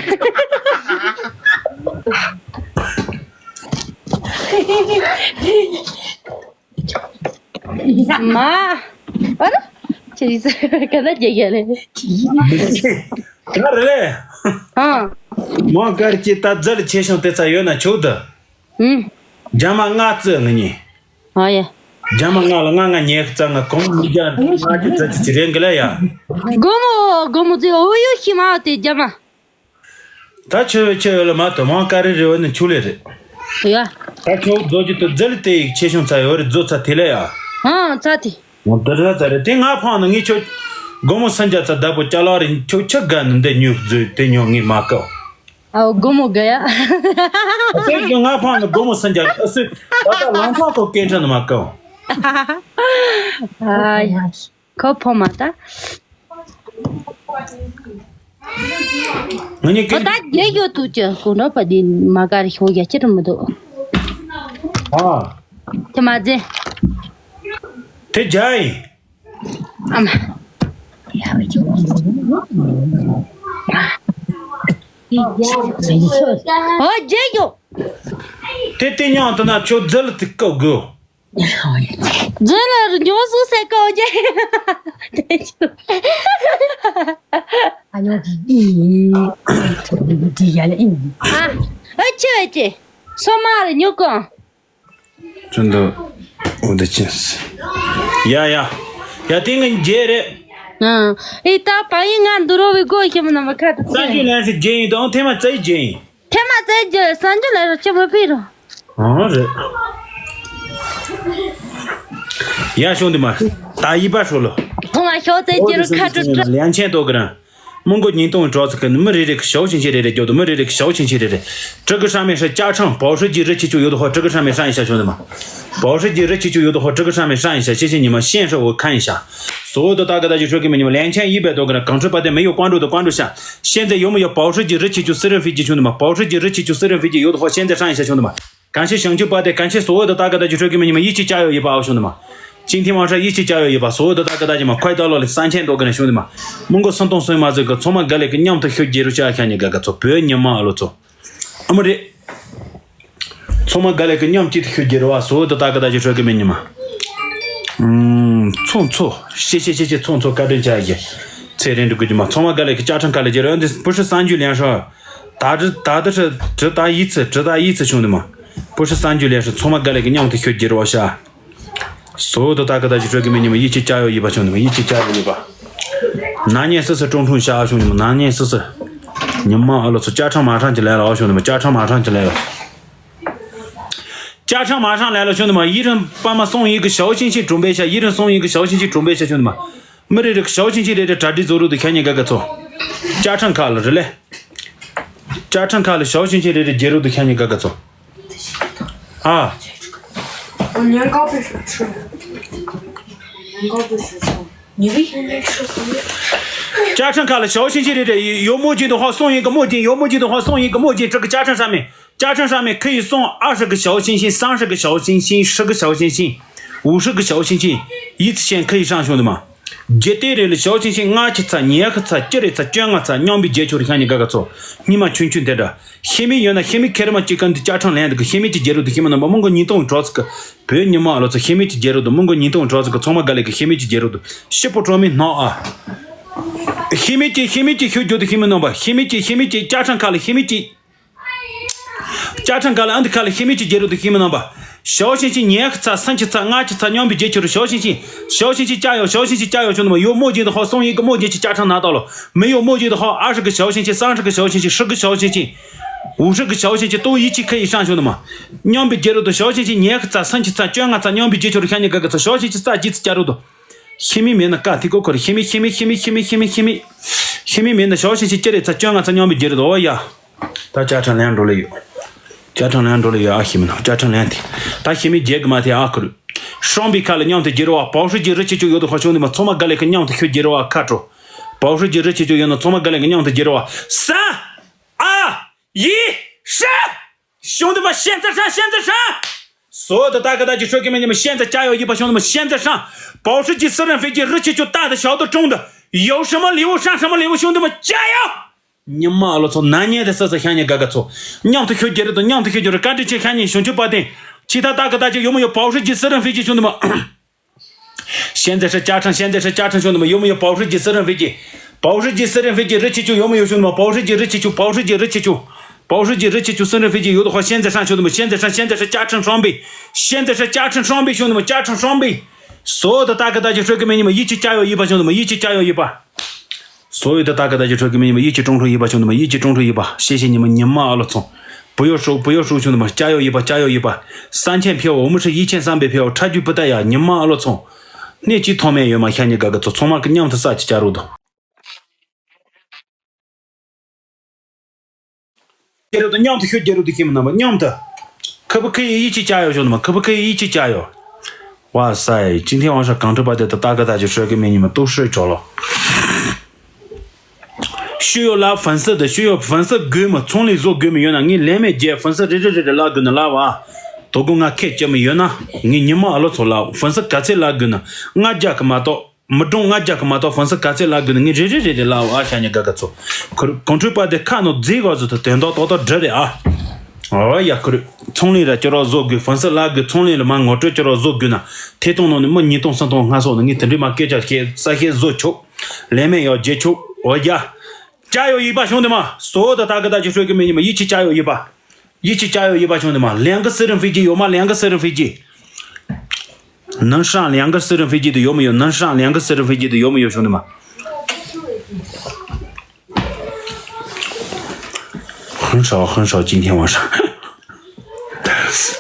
མ། ཨ་ར། ཁྱེད་རིག་ས་ག་ན་རྒྱ་རྒྱ་ལེ། ག་རེ་ལེ། ཨ། མོ་དཀར་གྱི་ད་རྫལ་ཆེ་ཆུང་དེ་ཚ་ཡོད་ན་ཆོག་ད། ཨུམ། རྒྱ་མ་ལྔ་བརྩི་ང་གཉིས། ཨ་ཡ། རྒྱ་མ་ལྔ་ལ་ལྔ་ལྔ་ཉེར་རྩ་ལྔ་གོང་མི་རྒྱ་ལྔ་བཅུ་རྩ་གཅིག་གི་རེད་འགི་ལ་ཡ། སྒོར་མོ་སྒོར་མོ་ཙི་ཨོ་ཡོ་ཤི་མ་དེ་རྒྱ་མ། ད་ཆུ་ཆུ་ཡོད་ལ་མ་དོ་མང་ཀ་རི་རི་བ་ནི་ཆུ་ལེ་རེད། ཡ། ད་ཁྱོད་རྫོགས་རྒྱུ་དུ་རྫི་ལི་དེ་ཡིག་ཆེ་ཆུང་ཚ་ཡོད་རེད་རྫོགས་ཚ་དེ་ལེ་ཡ། ཧང་ཚ་དེ། འོ་དེ་ར་ཚ་རེད་དེ་ང་ཕང་ནི་ངི་ཁྱོད། སྒོར་མོ་སུམ་བརྒྱ་ཚ་བདག་པོ་ཅ་ལག་རིན་ཁྱོད་ཆུ་དགའ་ནི་འདི་ཉོས་རྫོས་དེ་ཉོ་ངི་མ་ཀའོ། ཨའོ་སྒོར་མོ་དགའ་ཡ། དེ་ཁྱོད་ང་ཕང་ནི་སྒོར་མོ་སུམ་བརྒྱ་ཨ་སུ། ད་ལྟ་ལང་ཚང་ཁོ་སྐད་འཕྲིན་ནི་མ་ཀའོ། ཨ་ཡ། ཁོ་ཕོ་མ་ད། ང་གཉིས་ཨོ་ཀྱི། ད་རྒྱལ་ཡོད་དུ་ཅི་གུང་ཁྲོ་པ་འདི་མ་དགའ་རི་ཤོག་རྒྱ་ཅི་རུ་མི་འདུག་ཨ། དེ་མ་ཟེ། དེ་རྒྱ་ཡིན། ཨ་མ། ཨོ་རྒྱལ་ཡོད། དེ་དེ་མཉམ་དུ་ན་ཁྱོད་རྫི་ལི་དེ་བཀག་དགོས། རྫི་ལི་ཉོ་སུ་སེ་ཀའོ་རྒྱལ་ཡོད། དེ་ཆུ། ཨ་ཉོ་གི་འདི་ཡ་ལ་ཨིན། ཨ་ཨ་ཆེ་བ་ཆེ། སོ་མ་རེ་ཉོ་གོ། ཁྲུན་དུ་འུ་དུ་ཅིན་སི། ཡ་ཡ། ཡ་དེ་ངའི་རྗེས་རེད། ཨ། ཨི་ད་པ་ཡིན་ང་འདུ་རོ་བའི་སྒོ་ཁྱིམ་ནང་མ་ཁ་དུ་གསར་འགྱུར་ལན་ཞིག་རྗེས་ཡིན་དང་ཐེངས་མ་རྩ་ཡི་རྗེས་ཡིན། ཐེངས་མ་རྩ་ཡི་རྗེས་གསར་འགྱུར་ལན་རོ་ཆེ་བོ་ཕི་རོ། ཨང་རེད། ཡ་ཤོང་དུ་མ། ད་ཡི་པ་ཧྲོ་ལོ། ཐོང་ང་ཤོག་རྩ་ཡི་རྗེས་རོ་ཁ་དྲོ་དྲོ། ལན་ཆེན་ཏོ་གི་རང་། མི་མགོ་ཉིས་སྟོང་གྲོགས་ཚོ་གི་མི་རེ་རེ་གི་ཞའོ་ཆིན་ཆིན་རེ་རེ་རྒྱོ་དུ་མི་རེ་རེ་གི་ཞའོ་ཆིན་ཆིན་རེ་རེ། ཀྲི་གི་ཧྲ་མེ་ཧྲ་ཅ་ཁྲང་པའོ་ཧྲི་ཀྱི་རི་ཆི་ཆུ་ཡོད་དུ་ཧོ་ཀྲི་གི་ཧྲ་མེ་ཧྲ་ཡིན་ཤ་ཆུ་ནི་མ། པའོ་ཧྲི་ཀྱི་རི་ཆི་ཆུ་ཡོད་དུ་ཧོ་ཀྲི་གི་ཧྲ་མེ་ཧྲ་ཡིན་ཤ་ཆེ་ཆེ་ཉི་མ་ཤེན་ཧྲ་འོ་ཁ་ཡིན་ཤ། སོ་དུ་ད་ག་ད་ཅི་ཧྲོ་གི་མི་ཉི་མ་ལན་ཆེན་ཡིད་པའི་དོ་གི་ན་གང་ཁྲི་པ་དེ་མི་ཡོ་ཀོང་ཀྲུ་དུ་ཀོང་ཀྲུ་ཤ། ཤེན་ཛེ་ཡོ་མི་ཡོ་པའོ་ཧྲི་ཀྱི་རི་ཆི་ཆུ་སི་རི་ཧྥི་ཀྱི་ཆུ་ནི་མ་པའོ་ཧྲི་ཀྱི་རི་ཆི་ཆུ་སི་རི་ཧྥི་ཀྱི་ཡོད་དུ་ཧོ་ཤེན་ཛེ་ཧྲ་ཡིན་ཤ་ཆུ་ནི་མ། གང་ཤེས་བྱང་ཆུབ་པ་དེ་གང་ཤེས་སོ་འོ་དུ་ད་ག་ད་ཅི་ཧྲོ་གི་མི་ཉི་མ་ཡིད་ཆེས་བྱ་ཡོ་ཡིད་པ་ཨའོ་ཤུ་ནི་མ། ཅིང་ཐིང་ཝང་ཧྲ་ཡིད་ཆེས་བྱ་ཡོད་ཡིན་པ་སོ་འོ་དོ་ད་ག་ད་ཅི་མ་ཁོའི་ད་ལོ་ལི་སན་ཆེན་དོ་གི་ན་ཤུ་ནི་མ། མི་མགོ་སུམ་སྟོང་སུམ་མ་ཟིག་གི་ཚོ་མ་ག་ལེ་གི་མཉམ་དུ་ཤོད་རྒྱལ་རུ་ཆ་ཁ་ཉི་ག་ག་ཚོ་བོད་ཉི་མ་ཨ་ལོ་ཚོ། ཨ་མ་རེད། ཚོ་མ་ག་ལེ་གི་མཉམ་གཅིག་ཏུ་ཤོད་རྒྱལ་རུ་བ་སོ་འོ་དོ་ད་ག་ད་ཅི་ཧྲོ་གི་མི་ཉི་མ། ཚོང་ཚོ་ཤེ་ཤེ་ཤེ་ཤེ་ཚོང་ཚོ་བཀའ་དྲིན་ཆ་ཡི། ཚེ་རིང་འགྲོ་གི་ཉི་མ་ཚོ་མ་ག་ལེ་གི་ཅ་ཁྲང་ག་ལེ་རྒྱལ་རུ་འདི་བུ་ཧྲི་སན་ཇུ་ལན་ཧྲ། ད་དྲི་ད་དྲི་ཧྲི་དྲི་ད་ཡིད་ཚི་དྲི་ད་ཡིད་ཚི་ཤུ་ནི་མ། བུ་ཧྲི་སན་ཇུ་ལན་ཧྲ་ཚོ་མ་ག་ལེ་གི་མཉམ་དུ་ཤོད་རྒྱལ་རུ་བ་ཤ། སོ་དོ་ད་ག་ད་ཅི་ཧྲོ་གི་མི་ཉི་མ་ཡིད་ཆེས་བྱ་ཡོ་ཡིད་པ་ཆུང་ནི་མ་ཡིད་ཆེས་བྱ་ཡོ་ཡིད་པ། ན་ཉེ་སི་སི་ཀྲུང་ཀྲུང་ཤ་ཆུང་ནི་མ་ན་ཉེ་སི་སི། ཉི་མ་ཨ་ལོ་ཚོ་ཅ་ཁྲང་མ་ཁྲང་གི་ལས་ལ་ཨོ་ཆུང་ནི་མ་ཅ་ཁྲང་མ་ཁྲང་གི་ལས་ལ། ཅ་ཁྲང་མ་ཁྲང་ལས་ལ་ཆུང་ནི་མ་ཡི་རང་པ་མ་སོང་ཡི་གི་ཞའོ་ཆིན་ཆིན་གྲུང་པའི་ཤ་ཡི་རང་སོང་ཡི་གི་ཞའོ་ཆིན་ཆིན་གྲུང་པའི་ཤ་ཆུང་ནི་མ། མི་རེ་རེ་གི་ཞའོ་ཆིན་ཆིན་རེ་རེ་གྲ་སྒྲིག་བཟོ་རུ་དུ་ཁྱ་ཉི་ག་ག་ཚོ། ཅ་ཁྲང་ཁ་ལ་རེ་ལེ། ཅ་ཁྲང་ཁ་ལ་ཞའོ་ཆིན་ཆིན་རེ་རེ་རྒྱལ་རུ་དུ་ཁྱ་ཉི་ག་ག་ཚོ། ཨ། 我年糕被谁吃了？我年糕被谁吃了？你为什么没吃？ 家常看了小星星的这有墨镜的话送一个墨镜，有墨镜的话送一个墨镜，这个家常上面，家常上面可以送二十个小星星、三十个小星星、十个小星星、五十个小星星，一次性可以上，兄弟们。རྒྱལ་དེ་རེད་ལ་ཞའོ་ཆིན་ཆིན་ལྔ་ཆི་ཚ་ཉི་ཤུ་ཚ་བཅུ་རེ་ཚ་བཅོ་ལྔ་ཚ་མཉམ་པའི་རྒྱལ་ཆོ་རེ་ཤ་ཉི་ག་ག་ཚོ་སྙི་མ་ཆུན་ཆུན་དེ་འདྲ། ཤེས་མེད་ཡོད་ན་ཤེས་མེད་ཁེར་མ་གཅིག་གམ་དུ་ཅ་ཁྲང་ལན་དུ་ཤེས་མེད་རྣམ་པ་མང་གོ་ཉིས་སྟོང་གྲོགས་ཚོ་གི་བོད་ཉི་མ་ཨ་ལོ་ཚོ་ཤེས་མེད་ཀྱི་རྒྱལ་རབས་དུ་མང་གོ་ཉིས་སྟོང་གྲོགས་ཚོ་གི་ཚང་མ་ག་ལེ་གི་ཤེས་མེད་ཀྱི་རྒྱལ་རབས་དུ་ཤི་པོ་གྲོགས་མེད་སྣང་ཨ། ཤེས་མེད་ཀྱི་ཤེས་མེད་ཀྱི་ཤོད་རྒྱུ་དུ་ཤེས་མེད་རྣམ་པ་ཤེས་མེད་ཀྱི་ཤེས་མེད་ཀྱི་ཅ་ཁྲང་ཁ་ལ་ཤེས་མེད་ཀྱི། ཅ་ཁྲང་ཁ་ལ་ཨ་འདི་ཁ་ལ་ཤེས་མེད་ཀྱི་རྒྱལ་རབས་དུ་ཤེས་མེད་རྣམ་པ། ཞའོ་ཤིན་ཤིན་ཉེ་ཁ་ཚ་སན་ཆི་ཚ་ང་ཆི་ཚ་སྙོམས་པའི་རྒྱལ་ཆོ་རུ་ཞའོ་ཤིན་ཤིན། ཞའོ་ཤིན་ཤིན་ཅ་ཡོ་ཞའོ་ཤིན་ཤིན་ཅ་ཡོ་ཆོ་ནུ་མ་ཡོ་མོ་ཇིན་དུ་ཧོ་སོང་ཡིན་གི་མོ་ཇིན་ཅི་ཅ་ཁྲང་ན་ཏོ་ལོ། མི་ཡོ་མོ་ཇིན་དུ་ཧོ་ཨ་ཧྲི་གི་ཞའོ་ཤིན་ཤིན་སང་ཧྲི་གི་ཞའོ་ཤིན་ཤིན་ཧྲི་གི་ཞའོ་ཤིན་ཤིན། ཝུ་ཧྲི་གི་ཞའོ་ཤིན་ཤིན་ཏོ་ཡི་ཅི་ཁ་ཡི་ཧྲང་ཆོ་ནུ་མ། སྙོམས་པའི་རྒྱལ་རབས་དུ་ཞའོ་ཤིན་ཤིན་ཉེ་ཁ་ཚ་སན་ཆི་ཚ་བཅོ་ལྔ་ཚ་སྙོམས་པའི་རྒྱལ་ཆོ་རུ་ཤ་ཉི་ག་ག་ཚ་ཞའོ་ཤིན་ཤིན་ས་ཇི་ཚ་ཅ་རུ་དུ། ཤི་མི་མེད་ན་ཀ་ཐི་ཀོ་ཁོ་རི་ཤི་མི་ཤི་མི་ཤི་མི་ཤི་མི་ཤི་མི་ཤི་མི། ཤི་མི་མེད་ན་ཞའོ་ཤིན་ཤིན་ཅི་རེ་ཚ་བཅོ་ལྔ་ཚ་སྙོམས་པའི་རྒྱལ་རབས་དུ་ཨོ་ཡ། ད་ཅ་ཁྲང་ལན་འགྲོ་ལེ་ཡོད། ཅ་ཁྲང་ལན་འགྲོ་ལེ་ཡོད་ཨ་ཤི་མི་ན་ཅ་ཁྲང་ལན་དེ། ད་ཤི་མི་རྒྱལ་གི་མ་དེ་ཨ་ཁུ་རུ། ཧྲང་པི་ཁ་ལ་མཉམ་དུ་རྒྱལ་བ་པའོ་ཧྲི་གྱི་རི་ཆེ་ཆུ་ཡོད་དོ་ཧ་ཤོང་དུ་མ་ཚང་མ་ག་ལེ་ཁ་མཉམ་དུ་ཤོད་རྒྱལ་བ་ཁ་དྲོ། པའོ་ཧྲི་གྱི་རི་ཆེ་ཆུ་ཡོད་ན་ཚང་མ་ག་ལེ་ཁ་མཉམ་དུ་རྒྱལ་བ་ས་ཨ་ཡི་ཧྲ། 兄弟们，现在上，现在上！所有的大哥大姐说给你们，现在加油一把，兄弟们，现在上！保时捷私人飞机日期就大的小的中的，有什么礼物上什么礼物，兄弟们加油！你妈了操，男人的色彩像你哥哥操，娘的学姐的都娘的学姐的，干这些像你兄弟八点，其他大哥大姐有没有保时捷私人飞机，兄弟们？ 现在是加成，现在是加成，兄弟们，有没有保时捷私人飞机？保时捷私人飞机热气球有没有，兄弟们？保时捷热气球，保时捷热气球，保时捷热气球私人飞机有的话，现在上，兄弟们，现在上，现在是加成双倍，现在是加成双倍，兄弟们，加成双倍。所有的大哥大姐、帅哥美女们，一起加油一把，兄弟们，一起加油一把。所有的大哥大姐、帅哥美女们，一起中出一把，兄弟们，一起中出一把，谢谢你们，你们阿拉聪。 不要输，不要输，兄弟们，加油一把，加油一把！三千票，我们是一千三百票，差距不大呀，你们阿拉聪。那几套没有嘛，像你哥哥做，从嘛个娘的啥去加入的？加入的娘的，学加入的，你们那么娘的，可不可以一起加油，兄弟们？可不可以一起加油？哇塞，今天晚上港直播间的大哥大姐、帅哥美女们都睡着了。 ཤུ་ཡོ་ལ་ཧྥན་སི་དང་ཤུ་ཡོ་ཧྥན་སི་དགོས་མི་ཚོང་ལས་བཟོ་དགོས་མི་ཡོད་ན་ངས་ལན་མེད་རྒྱལ་ཧྥན་སི་རེ་རེ་རེ་རེ་ལ་དགོས་ན་ལ་བ། དོ་དགོང་ང་ཁས་བཅད་མི་ཡོད་ན་ངས་ཉི་མ་ཨ་ལོ་ཚོ་ལ་ཧྥན་སི་ག་ཚད་ལ་དགོས་ན་ང་རྒྱ་གི་མ་གཏོགས་མི་གྲངས་ང་རྒྱ་གི་མ་གཏོགས་ཧྥན་སི་ག་ཚད་ལ་དགོས་ན་ངས་རེ་རེ་རེ་རེ་ལ་བ་ཤ་ཉ་ག་ག་ཚོ། ཁོ་གོང་འཕྲོས་པ་དེ་ཁ་ནོ་རྫས་ག་ཚོ་དང་དོན་དག་ཏོག་ཏོག་འདྲ་རེད་ཨ། ཨོ་ཡ་ཁོ་རེ་ཚོང་ལས་ར་ཅི་རོགས་བཟོ་དགོས་ཧྥན་སི་ལ་དགོས་ཚོང་ལས་ལ་མ་ངོ་སྤྲོད་ཅི་རོགས་བཟོ་དགོས་ན་ཐེ་གཏོང་ནང་ནས་མི་ཉིས་སྟོང་སུམ་སྟོང་ལྔ་སོགས་ནས་ངས་དེ་འདྲའི་མ་སྐད་ཆ་བཤད་ས་བཤད་བཟོ་ཆོག་ལན་མེད་ཡག་རྒྱལ་ཆོག་འོ་ཡ། ཅ་ཡོ་ཡིག་པ་བྱུང་དེ་མ་གཙོ་བོ་ད་ད་གི་ད་ཅི་ཧྲོད་གི་མི་ཉི་མ་ཡིད་ཆེས་ཅ་ཡོ་ཡིག་པ། ཡིད་ཆེས་ཅ་ཡོ་ཡིག་པ་བྱུང་དེ་མ་ལན་གི་སི་རི་ཕི་ཇི་ཡོད་མ་ལན་གི་སི་རི་ཕི་ཇི།能上两个私人飞机的有没有？能上两个私人飞机的有没有，兄弟们？很少很少，今天晚上。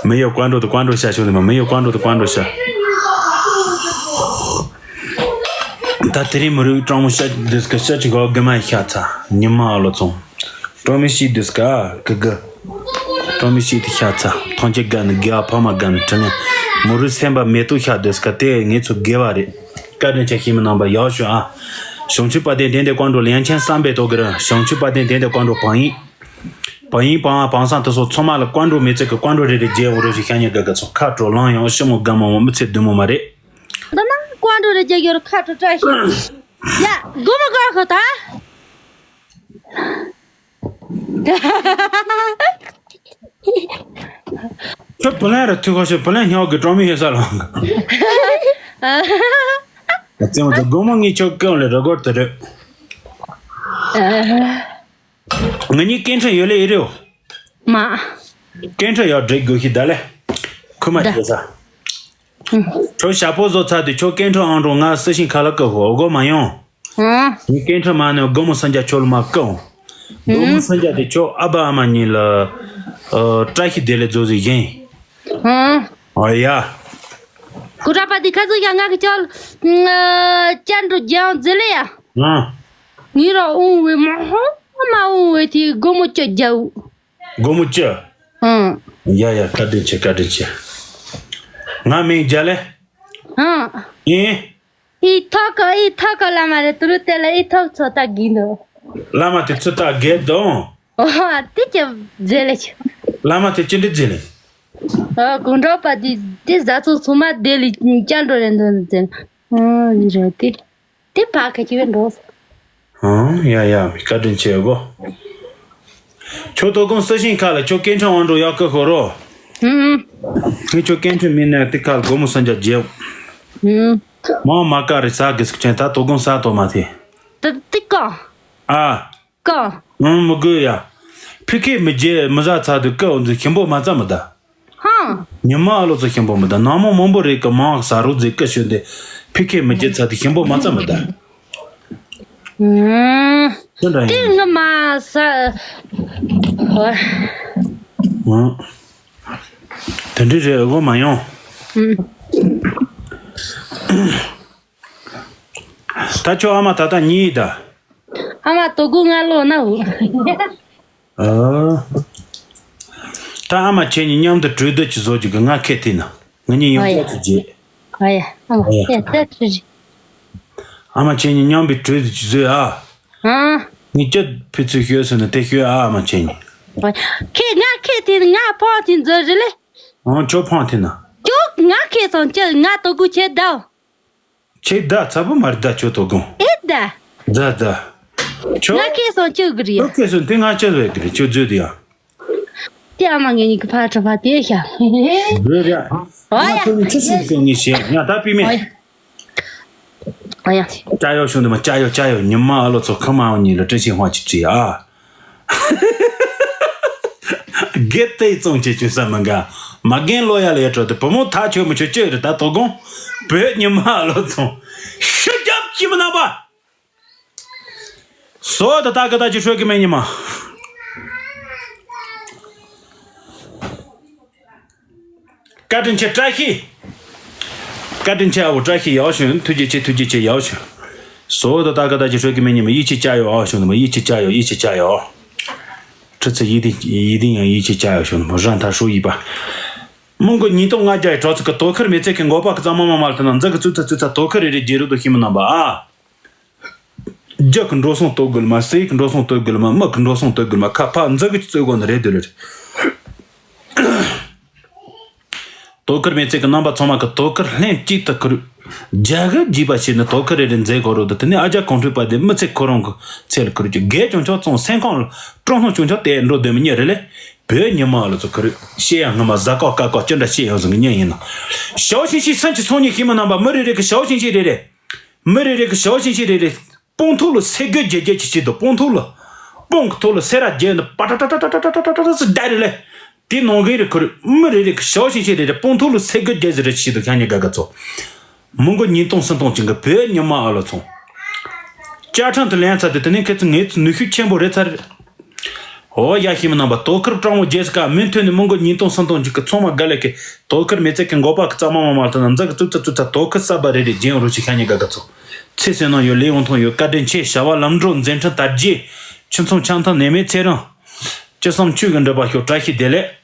没有关注的关注一下，兄弟们，没有关注的关注一下。ད་དེ་རིང་མི་རིགས་སྤྲང་མོ་ཤ་འདི་སྐད་ཤ་ཅིག་གོ་དགེ་མ་ཤ་ཚ་ཉི་མ་ཨ་ལོ་ཚོང་སྤྲང་མོ་ཤི་འདི་སྐད་གི་གི་སྤྲང་མོ་ཤི་དེ་ཤ་ཚ་ཐང་ཆེ་དགའ་ནི་དགེ་བ་ཕ་མ་དགའ་ནི་དྲིན་ལན་མི་རིགས་སེམས་པ་མེ་ཏོག་ཤ་འདི་སྐད་དེ་ངེད་ཚོ་དགེ་བ་རེད། བཀའ་དྲིན་ཆེ་ཤི་མི་རྣམ་པ་ཡག་ཤོས་ཨ། བྱང་ཆུབ་དཔལ་ལྡན་དེ་འདྲ་ཀོང་ཀྲོ་ལན་ཆེན་བསམ་པའི་ཐོག་གི་ར་བྱང་ཆུབ་དཔལ་ལྡན་དེ་འདྲ་ཀོང་ཀྲོ་བང་ཡིན། བ་ཡིན་བང་བ་བང་སང་དུ་སོགས་ཚང་མ་ལ་ཀོང་ཀྲོ་མི་ཚེ་གི་ཀོང་ཀྲོ་རེ་རེ་རྗེས་འོང་རོགས་ཞིག་ཤ་ཉེ་དགའ་དགའ་ཚོ་ཁ་དྲོ་ལང་ཡང་ཤི་མོ་དགའ་མོ་མོ་མི་ཚེ་བདུན་མོ་མ་རེད། འདི་ན་ཀོང་ཀྲོ་རེ་རྗེས་ཡོར་ཁ་དྲོ་བཀྲ་ཤིས། ཡ་དགོ་མོ་དགོ་ཁོ་ད། ཁྱོད་བུ་ལན་ར་ཐུག་ཁ་ཤོད་བུ་ལན་སྙོག་གི་གྲོང་མི་ཧེ་ས་ལོང་གི། ཨ་ཙི་མོ་ཚོ་དགོ་མོ་ངས་ཁྱོད་སྐྱོང་ལས་ར་སྒོར་དུ་རེད། ང་གཉིས་སྐད་འཕྲིན་ཡོད་ལེ་ཡིན་རེད། མ། སྐད་འཕྲིན་ཡག་འབྲི་དགོས་ཤི་ད་ལེ། ཁུ་མ་ད་བྱེད་ས། ཨུ། ཁྱོད་ཞྭ་ཕོ་བཟོ་ཚར་དུས་ཁྱོད་སྐད་འཕྲིན་ཨང་གྲངས་ང་སི་ཤིང་ཁ་ལ་ཀི་ཧོ་སྒོ་མ་ཡོང་། ཨ། ངའི་སྐད་འཕྲིན་མ་ནས་སྒོ་མོ་སུན་ཅ་ཁྱོད་ལ་མ་ཀི་འོང་། སྒོ་མོ་ཨུ། སུན་ཅ་དེ་ཁྱོད་ཨ་ཕ་ཨ་མ་གཉིས་ལ། ཨ། བཀྲ་ཤིས་བདེ་ལེགས་རྫོགས་ཟིག་བཞེངས། ཨ། ཨ་ཡ། ཀུ་ར་པ་དེ་ཁ་ཚུགས་ཡ་ང་གི་ཅོལ། ཅན་འགྲོ་རྒྱང་ཟེར་ལེ་ཡ། ཨ། ངི་ར་འོང་བའི་མ་ཧོ་མ་འོང་བའི་དེ་སྒོ་མོ་ཅོ་རྒྱའུ། སྒོ་མོ་ཅོ། ཨང་། ཡ་ཡ་བཀའ་དྲིན་ཆེ་བཀའ་དྲིན་ཆེ། ང་མིང་རྒྱ་ལེ། ཨང་། ཨེ། ཨི་ཐོག་ག་ཨི་ཐོག་ག་ལ་མ་རེད་ཏུ་རུ་དེ་ལ་ཨི་ཐོག་ཚོ་ལྟ་གི་འདུག་བླ་མ་དེ་ཚོ་ལྟ་གེ་དང་། ཨོ་དེ་ཅི་མཛེས་ལེ་ཆུ། བླ་མ་དེ་ཅི་འདྲི་མཛེས་ལེ། ཨ་གུང་གྲོགས་པ་དེ་དེ་བཟའ་ཚོ་ཚོ་མ་དེ་ལི་ཅན་འགྲོ་རེད་འདུག་མཛེས། ཨོ་ཡི་རེད་དེ། དེ་ཕ་ཁ་ཅི་བས་འགྲོ། ཨང་། ཡ་ཡ་བཀའ་དྲིན་ཆེ་གོ། ཁྱོད་དོ་དགོང་སི་ཤིང་ཁ་ལ་ཁྱོད་སྐད་འཕྲིན་དབང་འགྲོ་ཡག་གི་ཤོ་རོ། ཧུམ། ངས་ཁྱོད་སྐད་འཕྲིན་མིན་ནས་དེ་ཁ་ལ་སྒོ་མོ་སུན་ཅ་རྒྱབ། ཧུམ། མང་མ་ཀ་རེ་ས་གི་སི་ཁྲེན་ད་དོ་དགོང་ས་དོ་མ་ཐེ། ད་དེ་ཀ་ཨ། ཀ་ཨང་། མི་དགོས་ཡ། ཕི་ཁེ་མི་རྒྱལ་མི་ཟ་ཚ་དུ་ཀ་འོ་འདི་ཞིམ་པོ་མ་ཙམ་མི་ད། ཧང་། ཉི་མ་ཨ་ལོ་ཚོ་ཞིམ་པོ་མི་ད་ནང་མོ་མང་པོ་རེད་ཀ་མང་ཟ་རུ་ཟེ་ཀ་ཤོད་འདི་ཕི་ཁེ་མི་རྒྱལ་ཚ་དུ་ཞིམ་པོ་མ་ཙམ་མི་ད། ཨང་། ཅི་འདྲ་ཡིན། དེ་ང་མ་ཟ། ཧོ། ཨང་། དེ་འདྲ་རེད་འོ་མ་ཡོང་། ཨང་། ད་ཁྱོད་ཨ་མ་ད་ལྟ་གཉིད་ད། ཨ་མ་དོ་དགོང་ང་ལོ་ན་འུ། ཨ། ད་ཨ་མ་ཁྱེད་གཉིས་མཉམ་དུ་གྲོས་བསྡུར་གྱི་བཟོ་རྒྱུ་གི་ང་ཁས་ཐེ་ན་ང་གཉིས་ཡོང་ཨ་ཡ། ཐག་གི་རྗེས། ཨ་ཡ། ཨ་མ། ཨ་ཡ། ཡ་ད་ཁྲི་རི། ཨ་མ་ཁྱེད་གཉིས་མཉམ་པའི་གྲོས་དེ་བཟོས་ཨ། ཨ། ངས་ཅི་ཕི་ཚུལ་ཤོད་ཟེར་ན་དེ་ཤོད་ཨ། ཨ་མ་ཁྱེད་གཉིས། ཁྱེད་ང་ཁྱེད་དེ་ང་ཕོ་དེ་འཛོལ་རེད་ལེ། ཨང་ཁྱོད་ཕོ་དེ་ན། ཁྱོད་ང་ཁྱེད་སོང་ཁྱེད་ང་དོ་དགོས་ཁྱེད་ད། ཁྱེད་ད་ཚ་པོ་མ་རེད་ད་ཁྱོད་དོ་དགོང་། ཨེ་ད། ད་ད། ཁྱོད། ང་ཁྱེད་སོང་ཁྱེད་གི་རེད། ཁྱོད་ཁྱེད་སོང་དེ་ང་ཁྱེད་བས་གི་རེད་ཁྱོད་བཟོས་དེ་ཡ། དེ་ཨ་མ་ངེད་གཉིས་ཀྱི་ཕར་ཁྲ་ཕར་དེ་ཤ། རེད་རེད། ཨ་ཡ། ཁྱོད་ནི་ཁྱི་ཤི་ཤི་ངེས་ཤེས་ང་ད་པི་མེད། ཨ་ཡ། ཨ་ཡ། ཅ་ཡོ་ཤོང་དུ་མ་ཅ་ཡོ་ཅ་ཡོ་ཉི་མ་ཨ་ལོ་ཚོ་ཁ་མ་འོ་ཉིན་ལ་བཀྲ་ཤིས་ཧོང་ཅི་བྲིས་ཨ། དགེ་ལྟས་བཙོང་བྱེད་ཆུ་ས་མི་འགའ། མ་རྒན་ལོ་ཡ་ལ་ཡ་དྲོ་དེ་བུ་མོ་ཐག་ཆོད་མི་ཆོད་ཅི་རེད་ད་དོ་དགོང་། བོད་ཉི་མ་ལོ་ཚོང་། ཤི་རྒྱབ་ཀྱི་མི་ནང་པ། སོ་ད་ད་ག་ད་ཅི་ཧྲོད་ཀྱི་མེད་ཉི་མ། བཀའ་དྲིན་ཆེ་བཀྲ་ཤིས། བཀའ་དྲིན་ཆེ་ཨ་བོ་བཀྲ་ཤིས་ཡག་བྱུང་། ཐུགས་རྗེ་ཆེ་ཐུགས་རྗེ་ཆེ་ཡག་བྱུང་། སོ་ད་ད་ག་ད་ཅི་ཧྲོད་ཀྱི་མེད་ཉི་མ། ཡིད་ཆེས་བྱ་ཡོ་ཨ་བྱུང་ནི་མ་ཡིད་ཆེས་བྱ་ཡོ་ཡིད་ཆེས་བྱ་ཡོ། ཁྲི་ཚེ་ཡིད་དེ་ཡིད་དེ་ཡང་ཡིད་ཆེས་བྱ་ཡོ་བྱུང་ནི་མ་རང་ཐ་ཧྲོ་ཡིད་པ། མོང་གོ་ཉིས་སྟོང་ལྔ་བརྒྱ་ཡི་གྲོགས་ཚོ་གི་དོ་ཁུར་མེ་ཚེ་གི་འགོ་པ་གི་གཙང་མ་མ་མ་ལྟ་ན་འཛི་གི་ཙུ་ཚ་ཙུ་ཚ་དོ་ཁུར་རེ་རེ་རྒྱལ་རུ་དོ་ཤི་མི་རྣམ་པ་ཨ། རྒྱུ་གི་འགྲོ་སོང་གཏོད་དགོས་མ། ཟས་གི་འགྲོ་སོང་གཏོད་དགོས་མ། མི་གི་འགྲོ་སོང་གཏོད་དགོས་མ། ཁ་ཕ་འཛི་གི་རྩོད་དགོས་ནི་རེད་དེ་ལེ། དོ་ཁུར་མེད་ཚེ་གི་རྣམ་པ་ཚང་མ་གི་དོ་ཁུར་ལྷན་གཅིག་ཏུ་ཁུར། རྒྱ་གི་རྒྱུས་པ་བྱས་ནས་དོ་ཁུར་རེ་རེ་མཛད་དགོས་རོགས་དུ། དེ་ནས་ཨ་ཅག་གོང་འཕྲོས་པ་དེ་མི་ཚེ་ཁོ་རང་གི་ཚེ་ལ་ཁུར་རྒྱུ་རྒས་ཀྱང་ཆོག་ཙང་སེམས་ཁོང་ལ་སྤྲང་སྣང་ཆུང་ཆུང་དེ་འགྲོ་དོན་མི་ཉེ་རེ་ལེ། བོད་ཉི་མ་ལ་ཚོ་ཁུར་བཤད་ཡ་སྔ་མ་ཟ་ཀོ་ཀ་ཀོ་ཅི་འདྲ་བཤད་ཡོང་ཟིན་གི་ཉེ་ཡིན་ན། ཞའོ་ཤིང་ཤིང་སུན་གྱི་སོང་ཉིན་ཤིང་མི་རྣམ་པ་མི་རེ་རེ་གི་ཞའོ་ཤིང་ཤིང་རེ་རེ། མི་རེ་རེ་གི་ཞའོ་ཤིང་ཤིང་རེ་རེ། སྤང་ཐོག་ལ་སེ་གོལ་རྒྱག་རྒྱག་ཅིག་བྱེད་དུ་སྤང་ཐོག་ལ། སྤང་གི་ཐོག་ལ་སེ་ར་རྒྱག་ནི་པ་ཏྲ་ཏྲ་ཏྲ་ཏྲ་ཏྲ་ཏྲ་ཏྲ་ཟེར་བསྡད་རེད་ལེ། དེ་ནང་གི་རེ་ཁུར་མི་རེ་རེ་གི་ཞའོ་ཤིང་ཤིང་རེ་རེ་སྤང་ཐོག་ལ་སེ་གོལ་རྒྱག་ཟེར་རེ་བྱེད་དུ་ཤ་ཉེ་དགའ་དགའ་ཚོ། མི་མགོ་ཉིས་སྟོང་སུམ་སྟོང་ཅན་གི་བོད་ཉི་མ་ཨ་ལོ་ཚོང་། བཅའ་ཁྲིམས་དུ་ལེན་ཚར་དུས་དེ་ནས་ཁྱེད་ཚོ་ངེད་ཚོ་ནུས་ཤུགས་ཆེན་པོ་རེད་ཚར། འོ་ཡ་ཤི་མི་རྣམ་པ་དོ་ཁུར་སྤྲང་བོ་རྒྱལ་སི་ཀ་མུ་མཐུད་ནས་མི་མགོ་ཉིས་སྟོང་སུམ་སྟོང་ཅིག་གི་ཚང་མ་དགའ་ལས་ཀི་དོ་ཁུར་མེ་ཚེ་གི་འགོ་པ་གི་གཙང་མ་མ་མ་ལྟ་ན་འཛག་གི་ཙུག་ཙ་ཙུག་ཙ་དོ་ཁུར་གསར་པ་རེ་རེ་རྒྱན་རུ་ཞིག་ཤ་ཉེ་དགའ་དགའ་ཚོ། ཚེ་བསོད་ནམས་ཡོད་ལས་ཡོང་ཐོང་ཡོད་བཀའ་དྲིན་ཆེ། བྱ་བ་ལམ་འགྲོ་མཛད་འཕྲིན་དར་རྒྱས། ཁྱིམ་ཚང་ཆང་ཐང་ནད་མེད་ཚེ་རིང་། ཅི་བསམ་ཆོས་ཀྱི་འགྲུབ་པ་ཤོག་བཀྲ་ཤིས་བདེ་ལེགས།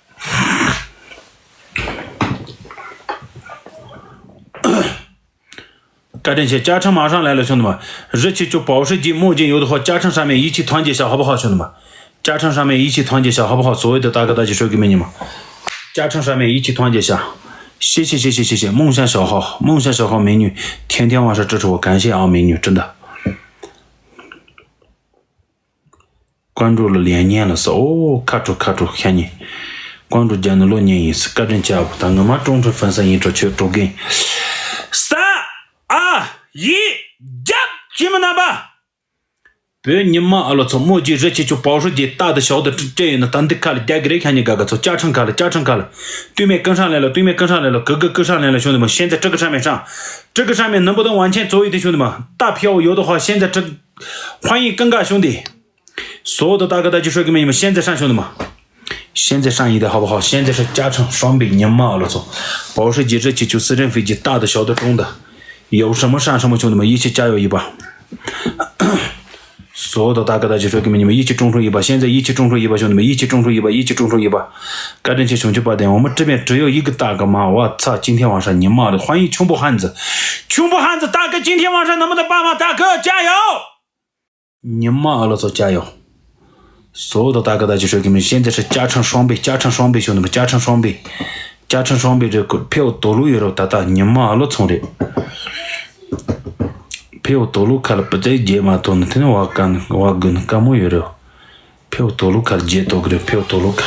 བཀའ་དྲིན་ཆེ། བཅའ་ཁྲིམས་མ་ཧྲང་ལས་ལ་ཆུང་དུ་མ། རི་ཆེ་ཆུ་པའོ་ཧྲི་ཀྱི་མོ་ཅན་ཡོད་དུ་ཧོ། བཅའ་ཁྲིམས་ཧྲ་མེ་ཡིད་ཆེས་ཐང་རྒྱལ་ཤ་ཧོ་པ་ཧོ་ཆུང་དུ་མ། བཅའ་ཁྲིམས་ཧྲ་མེ་ཡིད་ཆེས་ཐང་རྒྱལ་ཤ་ཧོ་པ་ཧོ་སོ་ཡོད་དུ་ད་ག་ད་ཅི་ཧྲོད་གི་མེ་ཉི་མ། བཅའ་ཁྲིམས་ཧྲ་མེ་ཡིད་ཆེས་ཐང་རྒྱལ་ཤ། ཤེ་ཤེ་ཤེ་ཤེ་ཤེ་ཤེ་མོང་ཤ་ཤ་ཧོ། མོང་ཤ་ཤ་ཧོ་མེ་ཉུ། ཐེན་ཐེན་ཝང་ཧྲ་ཀྲི་ཧྲི་ཧོ་གན་ཤེ་ཨ་མེ་ཉུ་ཀྲི་འདའ། ཀོན་ཀྲུ་ལ་ལན་ཉན་ལ་ས་ཨོ་ཁ་ཀྲུ་ཁ་ཀྲུ་ཤ་ཉེ། ཀོན་ཀྲུ་རྒྱ་ནི་ལོ་ཉན་ཡིན་ས་བཀའ་དྲིན་ཆེ་ཨ་བུ་ད་ངོ་མ་ཀྲུང་ཀྲུ་ཧྥན་ས་ཡིན་ཀྲོ་ཆོས་ཀྲུ་གིན། ས་ཨ་ཡི་རྒྱབ་ཀྱི་མི་རྣམ་པ། བོད་ཉི་མ་ཨ་ལོ་ཚོ་མོ་རྗེ་རི་ཆེ་ཆུ་པའོ་ཧྲུ་རྗེ་རྟག་ཏུ་ཞོག་ཏུ་སྤྲད་ཡོད་ན་ད་འདི་ཁ་ལ་རྒྱ་གི་རེ་ཤ་ཉེ་ག་ག་ཚོ་བཅའ་ཁྲིམས་ཁ་ལ་བཅའ་ཁྲིམས་ཁ་ལ། སྟོད་སྨད་ཀུན་ཧྲང་ལེ་ལ་སྟོད་སྨད་ཀུན་ཧྲང་ལེ་ལ་གུ་གུ་ཀུན་ཧྲང་ལེ་ལ་ཤོང་དུ་མ་ཤན་ཛ་ཀྲི་གུ་ཧྲ་མེ་ཧྲང་། ཀྲི་གུ་ཧྲ་མེ་ནུམ་བུ་དང་ཝང་ཆེན་ཚོ་ཡི་དེ་ཤོང་དུ་མ་རྟ་ཕྱེའོ་ཡོད་དོ་ཧོ་ཤན་ཛ་ཀྲི། ཧོ་ཡིན་ཀུན་དགའ་ཤོང་དེ། སོ་དོ་ད་ག་ད་ཅི་ཧྲོད་གི་མེ་ཉི་མ་ཤན་ཛ་ཧྲང་ཤོང་དུ་མ། ཤན་ཛ་ཧྲང་ཡི་དེ་ཧ་བ་ཧ་ཤན་ཛ་ཧྲ་བཅའ་ཁྲིམས་སྲོང་བའི་ཉི་མ་ཨ་ལོ་ཚོ། པའོ་ཧྲི་རྗེ་རི་ཆེ་ཆུ་སི་རན་ཧྥི་རྗེ་རྟག་ཏུ་ཞོག་ཏུ་གྲོང་དུ། ཡོ་ཧྲ་མོ་ཧྲང་ཧྲ་མོ་ཆུང་དུ་མ་ཡིད་ཆེས་བཅའ་ཡོ་ཡི་པ། སོ་དོ་ད་ག་ད་ཅི་ཧྲོད་གི་མེ་ཉི་མ་ཡིད་ཆེས་ཀྲུང་ཧྲུང་ཡི་པ་ཤན་ཛ་ཡིད་ཆེས་ཀྲུང་ཧྲུང་ཡི་པ་ཤོང་དུ་མ་ཡིད་ཆེས་ཀྲུང་ཧྲུང་ཡི་པ་ཡིད་ཆེས་ཀྲུང་ཧྲུང་ཡི་པ། བཀའ་དྲིན་ཆེ་བྱུང་ཆུ་པ་དེ་འོ་མ་ཀྲི་མེ་ཀྲི་ཡོ་ཡི་གི་ད་ག་མ་བ་ཚ་ཅིན་ཐེ་ཝང་ཧྲ་ཉི་མ་ཨ་ལོ་ཧ་ཡིན་ཆུང་པོ་ཧན་ཛི། ཆུང་པོ་ཧན་ཛི་ད་ག་ཅིན་ཐེ་ཝང་ཧྲ་ན་མ་ད་པ་མ་ད་ག་བཅའ་ཡོ། ཉི་མ་ཨ་ལོ་ཚོ་བཅའ་ཡོ། སོ་དོ་ད་ག་ད་ཅི་ཧྲོད་གི་མེ་ཤན་ཛ་ཧྲ་བཅའ་ཁྲིམས་སྲོང་བའི་བཅའ་ཁྲིམས་སྲོང་བའི་ཤོང་དུ་མ་བཅའ་ཁྲིམས་སྲོང་བའི། བཅའ་ཁྲིམས་སྲོང་བའི་རེ་ཀོ་ཕེའོ་དོ་ལུ་ཡོད་རོ་ད་ད་ཉི་མ་ཨ་ལོ་ཚོང་རེད། ཕེའོ་དོ་ལུ་ཁ་ལ་པི་ཙའི་རྗེས་མ་ཐོན་ནི་དེ་ནི་བ་ཀ་ནི་བ་གུ་ནི་ཀ་མོ་ཡོད་རོ། ཕེའོ་དོ་ལུ་ཁ་ལ་རྗེས་ཐོག་གི་རེ་ཕེའོ་དོ་ལུ་ཁ།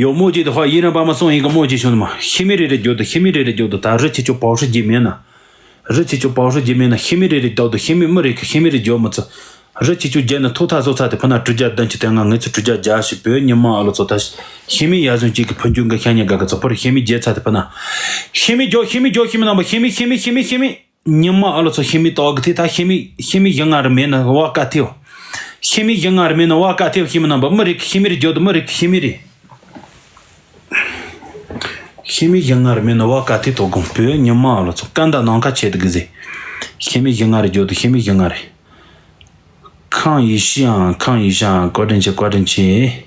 ཡོ་མོ་རྗེ་དེ་ཧོ་ཡིན་ར་པ་མ་སོང་ཡིན་གི་མོ་རྗེ་ཤོང་དུ་མ་ཤི་མི་རེ་རེ་འགྱོ་དུ་ཤི་མི་རེ་རེ་འགྱོ་དུ་ད་རི་ཆེ་ཆུ་པའོ་ཧྲི་རྗེ་མེད་ན། རི་ཆེ་ཆུ་པའོ་ཧྲི་རྗེ་མེད་ན་ཤི་མི་རེ་རེ་བདག་ཏུ་ཤི་མི་མི་རེ་གི་ཤི་མི་རེ་འཇོག་མི་ཚུ། རི་ཆེ་ཆུ་རྒྱལ་ནི་ཐོག་ཐག་སོ་ཚ་དེ་ཕུ་ན་གྲུ་རྒྱ་བདུན་ཅུ་དེ་ང་ངེ་ཚུ་གྲུ་རྒྱ་རྒྱ་ཞི་བོད་ཉི་མ་ཨ་ལོ་ཚོ་ད་ཤི་མི་ཡ་ཟུན་གཅིག་གི་ཕུ་འཇུ་འགའ་ཤ་ཉེ་ག་ག་ཚོ་ཕུ་རི་ཤི་མི་རྒྱལ་ཚ་དེ་ཕུ་ན། ཤི་མི་འཇོག་ཤི་མི་འཇོག་ཤི་མི་རྣམ་པ་ཤི་མི་ཤི་མི་ཤི་མི་ཤི་མི། ཉི་མ་ཨ་ལོ་ཚོ་ཤི་མི་ཏོག་གི་ཐི་ད་ཤི་མི་ཤི་མི་ཡི་ང་རི་མེད་ན་བ་ཀ་ཐིའོ། ཤི་མི་ཡི་ང་རི་མེད་ན་བ་ཀ་ཐིའོ་ཤི་མི་རྣམ་པ་མི་རིགས་ཤི་མི་རེ་འཇོག་ཏུ་མི་རིགས་ཤི་མི་རེ། ཤི་མི་ཡི་ང་རི་མེད་ན་བ་ཀ་ཐི་དོ་དགོང་བོད་ཉི་མ་ཨ་ལོ་ཚོ་ཀ་འདའ་ནང་ཁ་ཆེ་དུ་གི་ཟེ། ཤི་མི་ཡི་ང་རི་འཇོག་ཏུ་ཤི་མི་ཡི་ང་རི། ཁང་ཡི་ཤི་ཨང་ཁང་ཡི་ཤི་ཨང་བཀའ་དྲིན་ཆེ་བཀའ་དྲིན་ཆེ།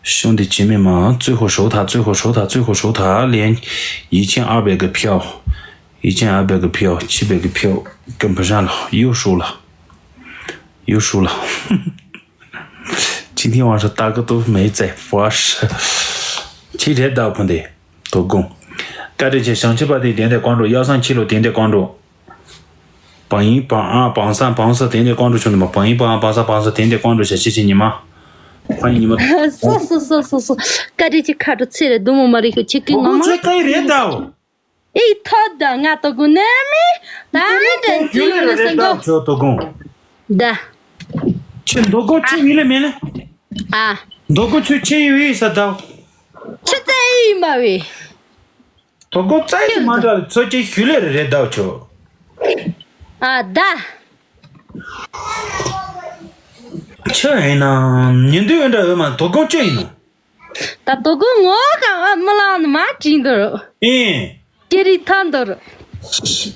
兄弟姐妹们，最后收塔，最后收塔，最后收塔，连一千二百个票，一千二百个票，七百个票，跟不上了，又输了，又输了。今天晚上大哥都没在，我是七点到不得，都供。 བཀའ་དྲིན་ཆེ། བྱང་ཆུབ་པ་དེ་དེང་དེ་བསྐང་འགྲོ། གཡའ་སང་ཁྱི་ལོ་དེང་དེ་བསྐང་འགྲོ། བང་ཡིན་བང་ཨ་བང་སང་བང་ས་དེང་དེ་བསྐང་འགྲོ་ཆུང་དུ་མ། བང་ཡིན་བང་ཨ་བང་ས་བང་ས་དེང་དེ་བསྐང་འགྲོ་བྱ་ཤི་ཤི་ཉི་མ། བང་ཡིན་ཉི་མ། སོ་སོ་སོ་སོ་སོ། བཀའ་དྲིན་ཆེ། ཁ་དྲོ་ཚེ་རེ་དུ་མོ་མ་རེད་ཤོ་ཁྱི་ཀི་ངོ་མ། ཁོ་ཚོས་ཀ་ཡི་རེད་དའོ། ཨེ་ཐོ་ད་ང་དོ་གུ་ནེ་མི་ད་མི་དྲན་ཞུ་ལེ་ཞུ་རེད་སེང་གོ། དའོ་ཆོ་དོ་གུ། ད། ཁྱི་དོ་གུ་ཁྱི་ཡི་ལེ་མི་ལེ། ཨ། དོ་གུ་ཁྱི་ཁྱི་ཡི་ཡི་ས་དའོ། ཁྱི་ཙེ་ཡི་མ་བི། དོ་གོ་བཙའ་ཡི་མ་འདྲ་ཚོ་ཅེ་ཞུ་ལེ་རེ་རེ་དའོ་ཆོ། ཨ་ད། ཆོ་ཡིན་ན་ཉིན་དུས་འདྲ་འོས་མ་དོ་གོ་ཅོ་ཡིན་ནོ། ད་དོ་གོ་ངོ་གང་ཨ་མི་ལང་ནི་མ་བྲིས་འདོར། ཨིན། ཀེ་རི་ཐང་འདོར།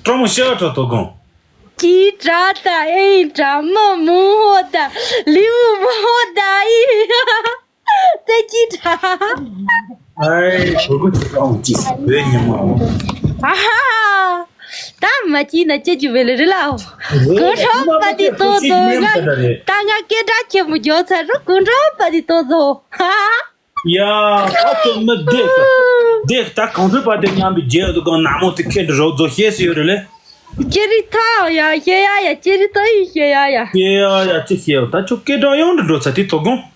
ཀྲོ་མོ་ཤ་ཁྲོ་དོ་གོ། ཀྱི་དྲ་ད་ཨེ་དྲ་མི་མོ་ཧོ་ད་ལིའུ་མོ་ཧོ་ད་ཨི། ཙེ་ཅི་དྲ། ཨའི་གོ་གོ་ཅི་ཀའོ་ཅི་བོད་ཉི་མ། ཨ་ཧ་ཧ། ད་མ་ཅི་ན་ཅི་ཅི་བེ་ལེ་རེ་ལའོ། གོ་ཁྲོ་པ་དི་ཏོ་ཏོ་ང་ད་ང་སྐད་གྲགས་ཆེན་པོ་འཇོག་ཚར་རོ། གོ་ཁྲོ་པ་དི་ཏོ་ཏོ། ཧ་ཧ། ཡ་ཨ་ཏོ་མི་བདེ་གི་བདེ་ད་གང་ཁྲོ་པ་དི་མཉམ་པའི་རྒྱལ་དུ་གང་ན་མོ་དི་ཁེ་འདི་རོགས་ཛོ་ཤེས་སུ་ཡོད་རེ་ལེ། ཅི་རི་ཐ་ཡ་ཤེ་ཡ་ཡ་ཅི་རི་ཐ་ཡི་ཤེ་ཡ་ཡ། ཤེས་ཡ་ཡ་ཅི་ཤེས་ད་ཆོ་སྐད་གྲགས་ཡོང་འདི་འགྲོ་ཚ་དི་དོ་དགོང་།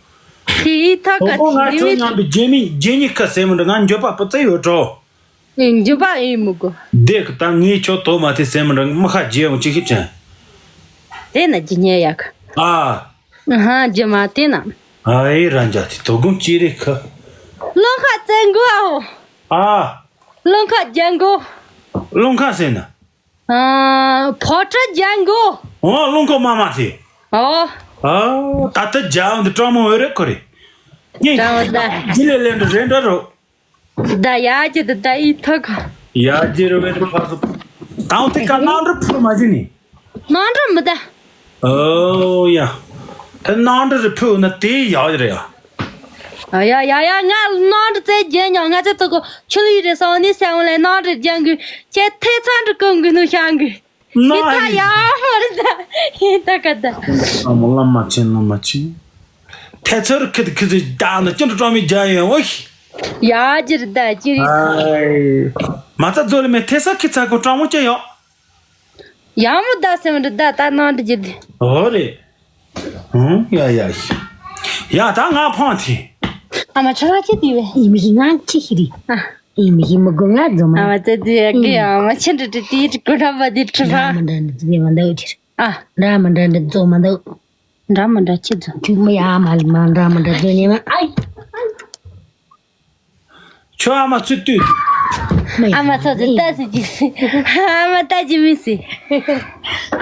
དེའི་ཐ་དོ་ཀ་དགོང་ང་ཆོ་མཉམ་པའི་རྒྱལ་མི་རྒྱལ་ཉི་ཁ་སེ་མི་འདྲ་ང་འགྱོད་པ་པ་ཙེ་ཡོད་འགྲོ། ཨེ་འགྱོད་པ་ཨེ་མི་དགོས། བདེ་གི་ད་ངས་ཆོ་དོ་མ་དེ་སེ་མི་འདྲ་མི་ཁ་རྒྱལ་ཡོང་ཅི་ཤེས་ཅན། དེ་ན་རྒྱུ་ཉེ་ཡག་ཨ། ཧ་རྒྱུ་མ་དེ་ན། ཨ་ཨེ་ར་འཇག་དེ་དོ་དགོང་ཅི་རེད་ཁ། རླུང་ཁ་བཙན་དགོས་ཨའོ། ཨ། རླུང་ཁ་རྒྱན་དགོས། རླུང་ཁ་ཟེར་ན། ཨ། ཕོ་བྲང་ལྗང་གུ། འོ་རླུང་ཁོག་མ་མ་ཟེར། ཨོ། ཨ། ད་ལྟ་རྒྱ་འདི་སྤྲང་མོ་འོད་རེད་ཁོ་རེད། སྙིང་སྤྲང་མོ་ད། ཇི་ལེ་ལེ་འདྲ་རེད་འདྲ་རོ། ད་ཡ་ཇི་ད་ད་ཡི་ཐོག་ཡ་ཇི་རེ་བས་ཕ་སུ། དང་དེ་ཀ་ནང་འདྲ་ཕུར་མ་ཟིན་ནི། ནང་འདྲ་མི་ད། ཨོ་ཡ། ད་ནང་འདྲ་རེ་ཕུ་ན་དེ་ཡག་རེད་ཡ། ཨ་ཡ་ཡ་ཡ་ང་ནང་འདྲ་ཙེ་རྒྱན་ཉོ་ང་ཚོ་ཐོག་གོ་ཆུ་ལི་རེ་སོང་ནི་སེང་ལེ་ནང་འདྲ་རྒྱན་གི་ཁྱེད་ཐེ་ཚང་འདྲ་ཀུན་གི་ནུ་ཤང་གི་ནང་ཡི་ད་ཡ་ཧོ་རེ་ད་ཡི་ད་ག་ད། ཨ་མོ་བླ་མ་ཆེན་བླ་མ་ཆེན། ཐེ་ཚོར་ཁི་ཁི་ཟི་ད་ན་ཅི་འདྲ་སྤྲང་མི་རྒྱ་ཡོད་འོ་ཤི། ཡ་ཇི་རེ་ད་ཅི་རེ། ཨའི། མ་རྩ་ཛོ་ལི་མེ་ཐེ་ས་ཁི་ཚ་གོ་སྤྲང་མོ་ཅི་ཡོད། ཡ་མོ་ད་སེམས་འདྲ་ད་ད་ནང་འདྲ་ཇི་དེ། ཨོ་རེད། ཧུང་ཡ་ཡ་ཤི། ཡ་ད་ང་ཕང་ཐི། ཨ་མ་ཆ་ལ་ཅི་དེ་བས། ཡི་མི་ཤི་ང་ཅི་ཤི་རི། ཨ། ཡི་མི་ཤི་མི་གོ་ང་ཛོ་མ། ཨ་མ་ཙེ་དེ་ཡ་གི་ཨ་མ་ཆེན་འདྲ་དེ་དེ་གོ་འདྲ་བ་དེ་ཁྲི་ཕ། འདྲ་མི་འདྲ་འདྲ་ཛོ་མ་འདའ་འོ་ཅི་རེད། ཨ། འདྲ་མི་འདྲ་འདྲ་ཛོ་མ་འདའ། འདྲ་མི་འདྲ་ཅི་ཛོ། ཁྱུག་མི་ཡ་མ་ལི་མ་འདྲ་མི་འདྲ་ཛོ་ཉེ་མ་ཨའི། ཁྱོད་ཨ་མ་ཚུར་ལྟོས། ཨ་མ་ཚོ་ཚོ་ལྟ་ཟེར་གྱི་ཨ་མ་ལྟ་གྱི་མི་སྲིད།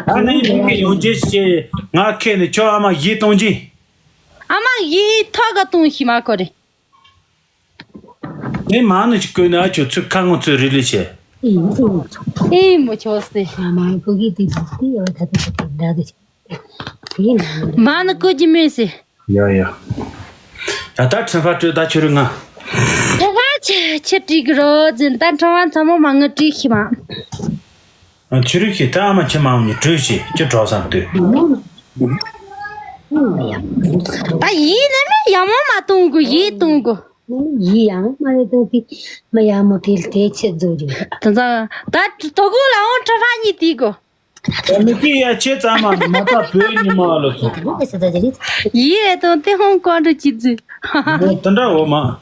ཨ་ནི་མི་གི་ཡོང་རྒྱུ་ཞེས་ང་ཁྱེད་ནི་ཁྱོད་ཨ་མ་ཡིད་གཏོང་གྱི། ཨ་མ་ཡིད་ཐོག་ག་གཏོང་ཤི་མ་ཁོ་རེ། ངས་མ་ནི་ཅིག་བཀོད་ནས་ཨ་ཁྱོད་ཚུར་ཁ་ངོ་ཚོས་རི་ལི་བྱས། ཨེ་མོ་ཆོག་སྟེ། ཨ་མ་ཕོ་གི་དེ་དེ་ཡོད་ད་དེ་དེ་འདྲ་དེ། མ་ནི་བཀོད་ཀྱི་མེད་ཟེར། ཡ་ཡ། ཡ་ད་ཁྲིམས་ཕ་སྤྲོད་ད་ཁྱོད་རིག་ང་། ཁྲིམས་ཕ་ཁྱེད་ཁྱེད་བྲིས་གི་རོ་ཟིན་ད་ཁྲིམས་ཕ་ཚང་མ་མ་ངུ་བྲིས་ཤི་མ། ཨ་ཁྱོད་རིག་ཤི་ད་ཨ་མ་ཁྱེད་མ་འོང་ནི་བྲོས་ཤི་ཁྱོད་གྲོགས་སམ་ལྟོས། ད་ཡིན་ནི་མེད་ཡ་མོ་མ་གཏོང་གོ་ཡིད་གཏོང་གོ། ཡིད་ཡ་མོ་མ་རེད་གཏོང་གི་མ་ཡ་མོ་དེ་དེ་ཁྱེད་རྫོགས་རྒྱུ། ད་ད་ད་དོ་གོ་ལ་འོང་ཁྲིམས་ཕ་གཉིས་དེ་གོ། མི་སྐྱིད་ཡ་ཁྱེད་ཚང་མ་ནི་མ་ཐག་བོད་ཉི་མ་ལ་ཚོ། ཡིད་རེ་དང་དེ་ཧོང་ཀོང་རུ་ཅི་ཙི། མོ་དེ་འདྲ་འོ་མ།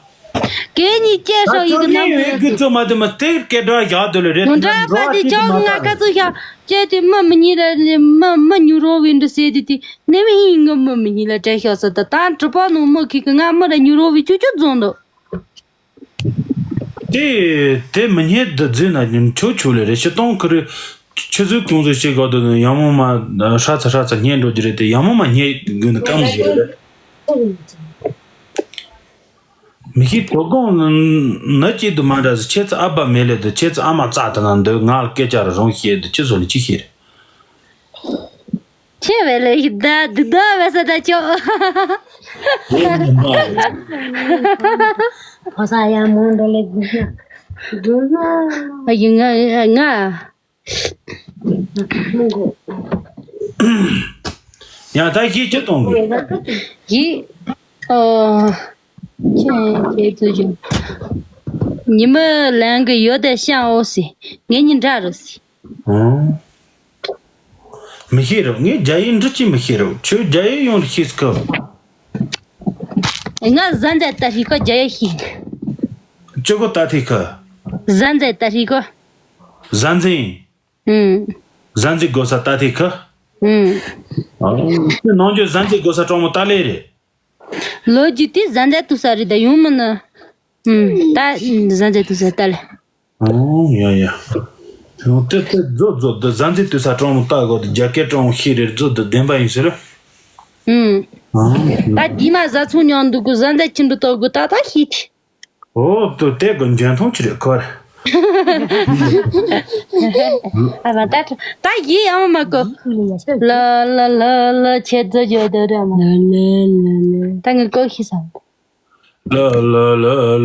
གད་སྙིགས་སྐྱེ་ད་སྲོག་ཡིན་ཁྱོད་ནི་ནམ་ཡོད་དགུ་ཚོ་མ་དེ་མ་སྟེར་སྐད་སྒྲ་བཞག་དུ་ལ་རེད། མོ་འདྲ་པ་དེ་ཅོག་ང་ཀ་ཚོ་བཞག་ཅེ་དེ་མི་མི་ཉིད་ལ་མི་མི་ཉུ་རོ་བའི་འདྲ་ཟེར་དེ་དེ་ནི་མི་ཡིན་ངི་མི་མི་ཉིད་ལ་བྲེལ་ཤོག་ཟེར་ད་ད་གྲུ་པ་ནང་མི་ཁི་གི་ང་མི་ར་ཉུ་རོ་བའི་ཅུ་ཅུ་རྫོང་དུ། དེ་དེ་མི་ཉེས་འདི་རྫུན་ན་ཉིན་ཆོ་ཆོ་ལེ་རེ་ཕྱི་གཏོང་ཁུ་རུ་ཆུ་ཚོད་གུང་ཚོད་ཤེས་གོ་དུ་ཡང་མོ་མ་ཧྲ་ཚ་ཧྲ་ཚ་ཉེས་འགྲོ་རྒྱུ་རེད་དེ་ཡང་མོ་མ་ཉེས་དགོས་ནི་ཀམ་ཞིག་རེད། མི་ཤེས་དོ་དགོང་ནི་ཅི་དུ་མ་འདྲ་ཟི་ཁྱེད་ཚ་ཨ་བ་མེད་ལེ་དུ་ཁྱེད་ཚ་ཨ་མ་རྩ་དུ་ན་འདོད་ང་ལ་སྐད་ཆ་ར་རོང་ཤེས་དུ་ཁྱེད་ཚོ་ལ་ཅི་ཤེས་རེད། ཆེ་བས་ལས་ཡི་ད་དུ་ད་བས་ས་ད་ཆོ། ཕོ་ས་ཡ་མོ་འདྲ་ལས་དུ་ན། དུ་ན། ཨ་ཡི་ང་ང་། ཡང་ད་ཞིག་ཅི་གཏོང་གི། ཡི། ཨོ། ཁྱེད་ཁྱེད་ཚོ་ཅུ། ཉི་མ་ལན་གི་ཡོད་དེ་ཤང་འོ་སི། ངེད་གཉིས་འདྲ་རུ་སི། ཨོ། མི་ཤེས་རོ། ངས་རྒྱ་ཡིག་འབྲི་ཅི་མི་ཤེས་རོ། ཁྱོད་རྒྱ་ཡིག་ཡོང་རུ་ཤེས་སི་ཁ། ང་ཟན་ཛེ་ཏ་ཧྲི་ཁོ་རྒྱ་ཡིག་ཤེས། ཅི་གོ་ཏ་ཐི་ཁ། ཟན་ཛེ་ཏ་ཧྲི་ཁོ། ཟན་ཛེ། ཨུམ། ཟན་ཛེ་དགོ་ས་ཏ་ཐི་ཁ། ཨུམ། ཨ། ཁྱོད་ནང་ཆོས་ཟན་ཛེ་དགོ་ས་གྲོང་མོ་ཏ་ལེ་རེད། ལོ་རྒྱུས་དེ་ཟན་ཛེ་ཏུ་ས་རི་ད་ཡོང་མི་ན། ཨུམ། ད་ཟན་ཛེ་ཏུ་ས་ཏ་ལེ། ཨོ་ཡ་ཡ། ཏེ་ཏེ་རྫོ་རྫོ་ཏེ་ཟན་ཛེ་ཏུ་ས་གྲོང་མོ་ཏ་གོ་ཏེ་རྒྱ་སྐད་གྲོང་མོ་ཤེས་རེད་རྫོ་ཏེ་བདེན་པ་ཡིན་ཟེར། ཨུམ། ཨ། ད་དེ་མ་ཟ་ཚུགས་མྱོང་འདུག་གི་ཟན་ཛེ་ཆི་འདུག་ཏོ་གི་ད་ད་ཤེས་ཏེ། ཨོ་ཏོ་ཏེ་གི་འཇོན་ཐང་ཆི་རེད་ཁོ་རེ། ཨ་མ་ད་ད་ཡི་ཡང་མ་གོ། ལ་ལ་ལ་ལ་ཆེ་རྫོ་ཇོ་དོ་ར་མ། ལ་ལ་ལ་ལ། ད་ངས་གོ་ཤེས་སམ། ལ་ལ་ལ་ལ།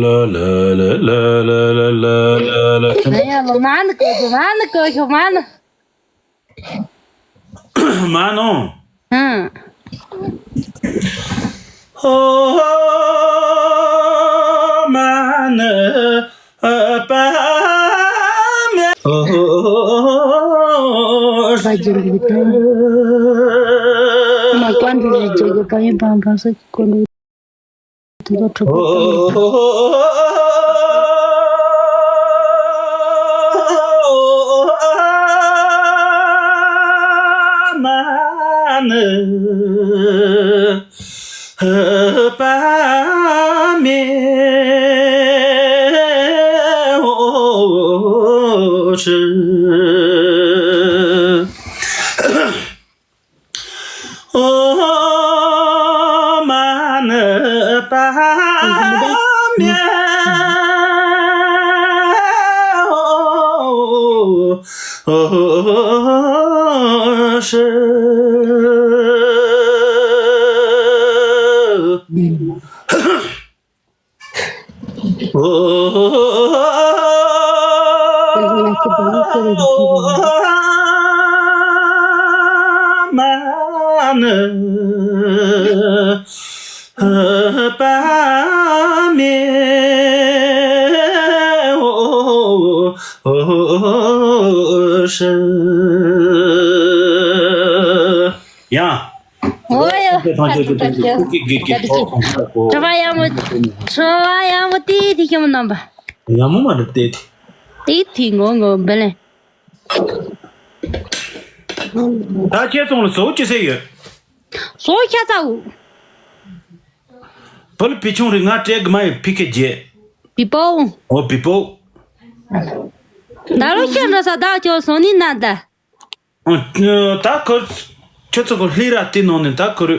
ཨ་ཡ་མ་མ་ནི་གོ་གི་མ་ནི་གོ་གི་མ་ནི། མ་ནོ། ཨང་། ཨོ་མ་ནི་པ་མེ། ཨོ། པ་ཇི་རི་པ། མ་ཀོན་རི་རི་ཇི་གི་པ་ཡིན་པ་པ་སི་ཀོན་རི། དེ་ཚོ་གྲུབ་པ་དང་། ཨོ་མ་ནི་པ་མེ་ཨོ་ཧྲི། ཨོ་མ་ནི་པ་མེ་ཨོ་ཧྲི། ཡང་། ཨོ་ཡ། ཐང་ཆད་ཀྱི་ཐང་ཆད་ཀྱི་ཀྱི་ཀྱི་ཀྱི་ཐོག་ཐང་ཆད་ཀོ། གྲྭ་པ་ཡག་མོ། གྲྭ་པ་ཡག་མོ་ཏི་ཏི་ཤམ་རྣམ་པ། ཡག་མོ་མ་རེད་ཏི་ཏི། ཏི་ཏི་ངོ་ངོ་བེ་ལེ། ད་ཁྱེད་ཚོང་ལ་བཟོ་ཅི་ཟེར་ཡོད། བཟོ་ཁྱ་ཚ་འུ། བུལ་བི་ཆུང་རི་ང་སྤྲད་གི་མ་ཡིན་ཕི་ཁེ་རྗེ། བི་པོ། ཨོ་བི་པོ། ད་ལོ་ཁྱེད་འགྲོ་ས་ད་ཁྱོད་སོང་ནི་ན་ད། ཨ། ད་ཁོ་ཁྱོད་ཚོ་གི་ལྷས་ར་དེ་ནང་ནས་ད་ཁོ་རུ་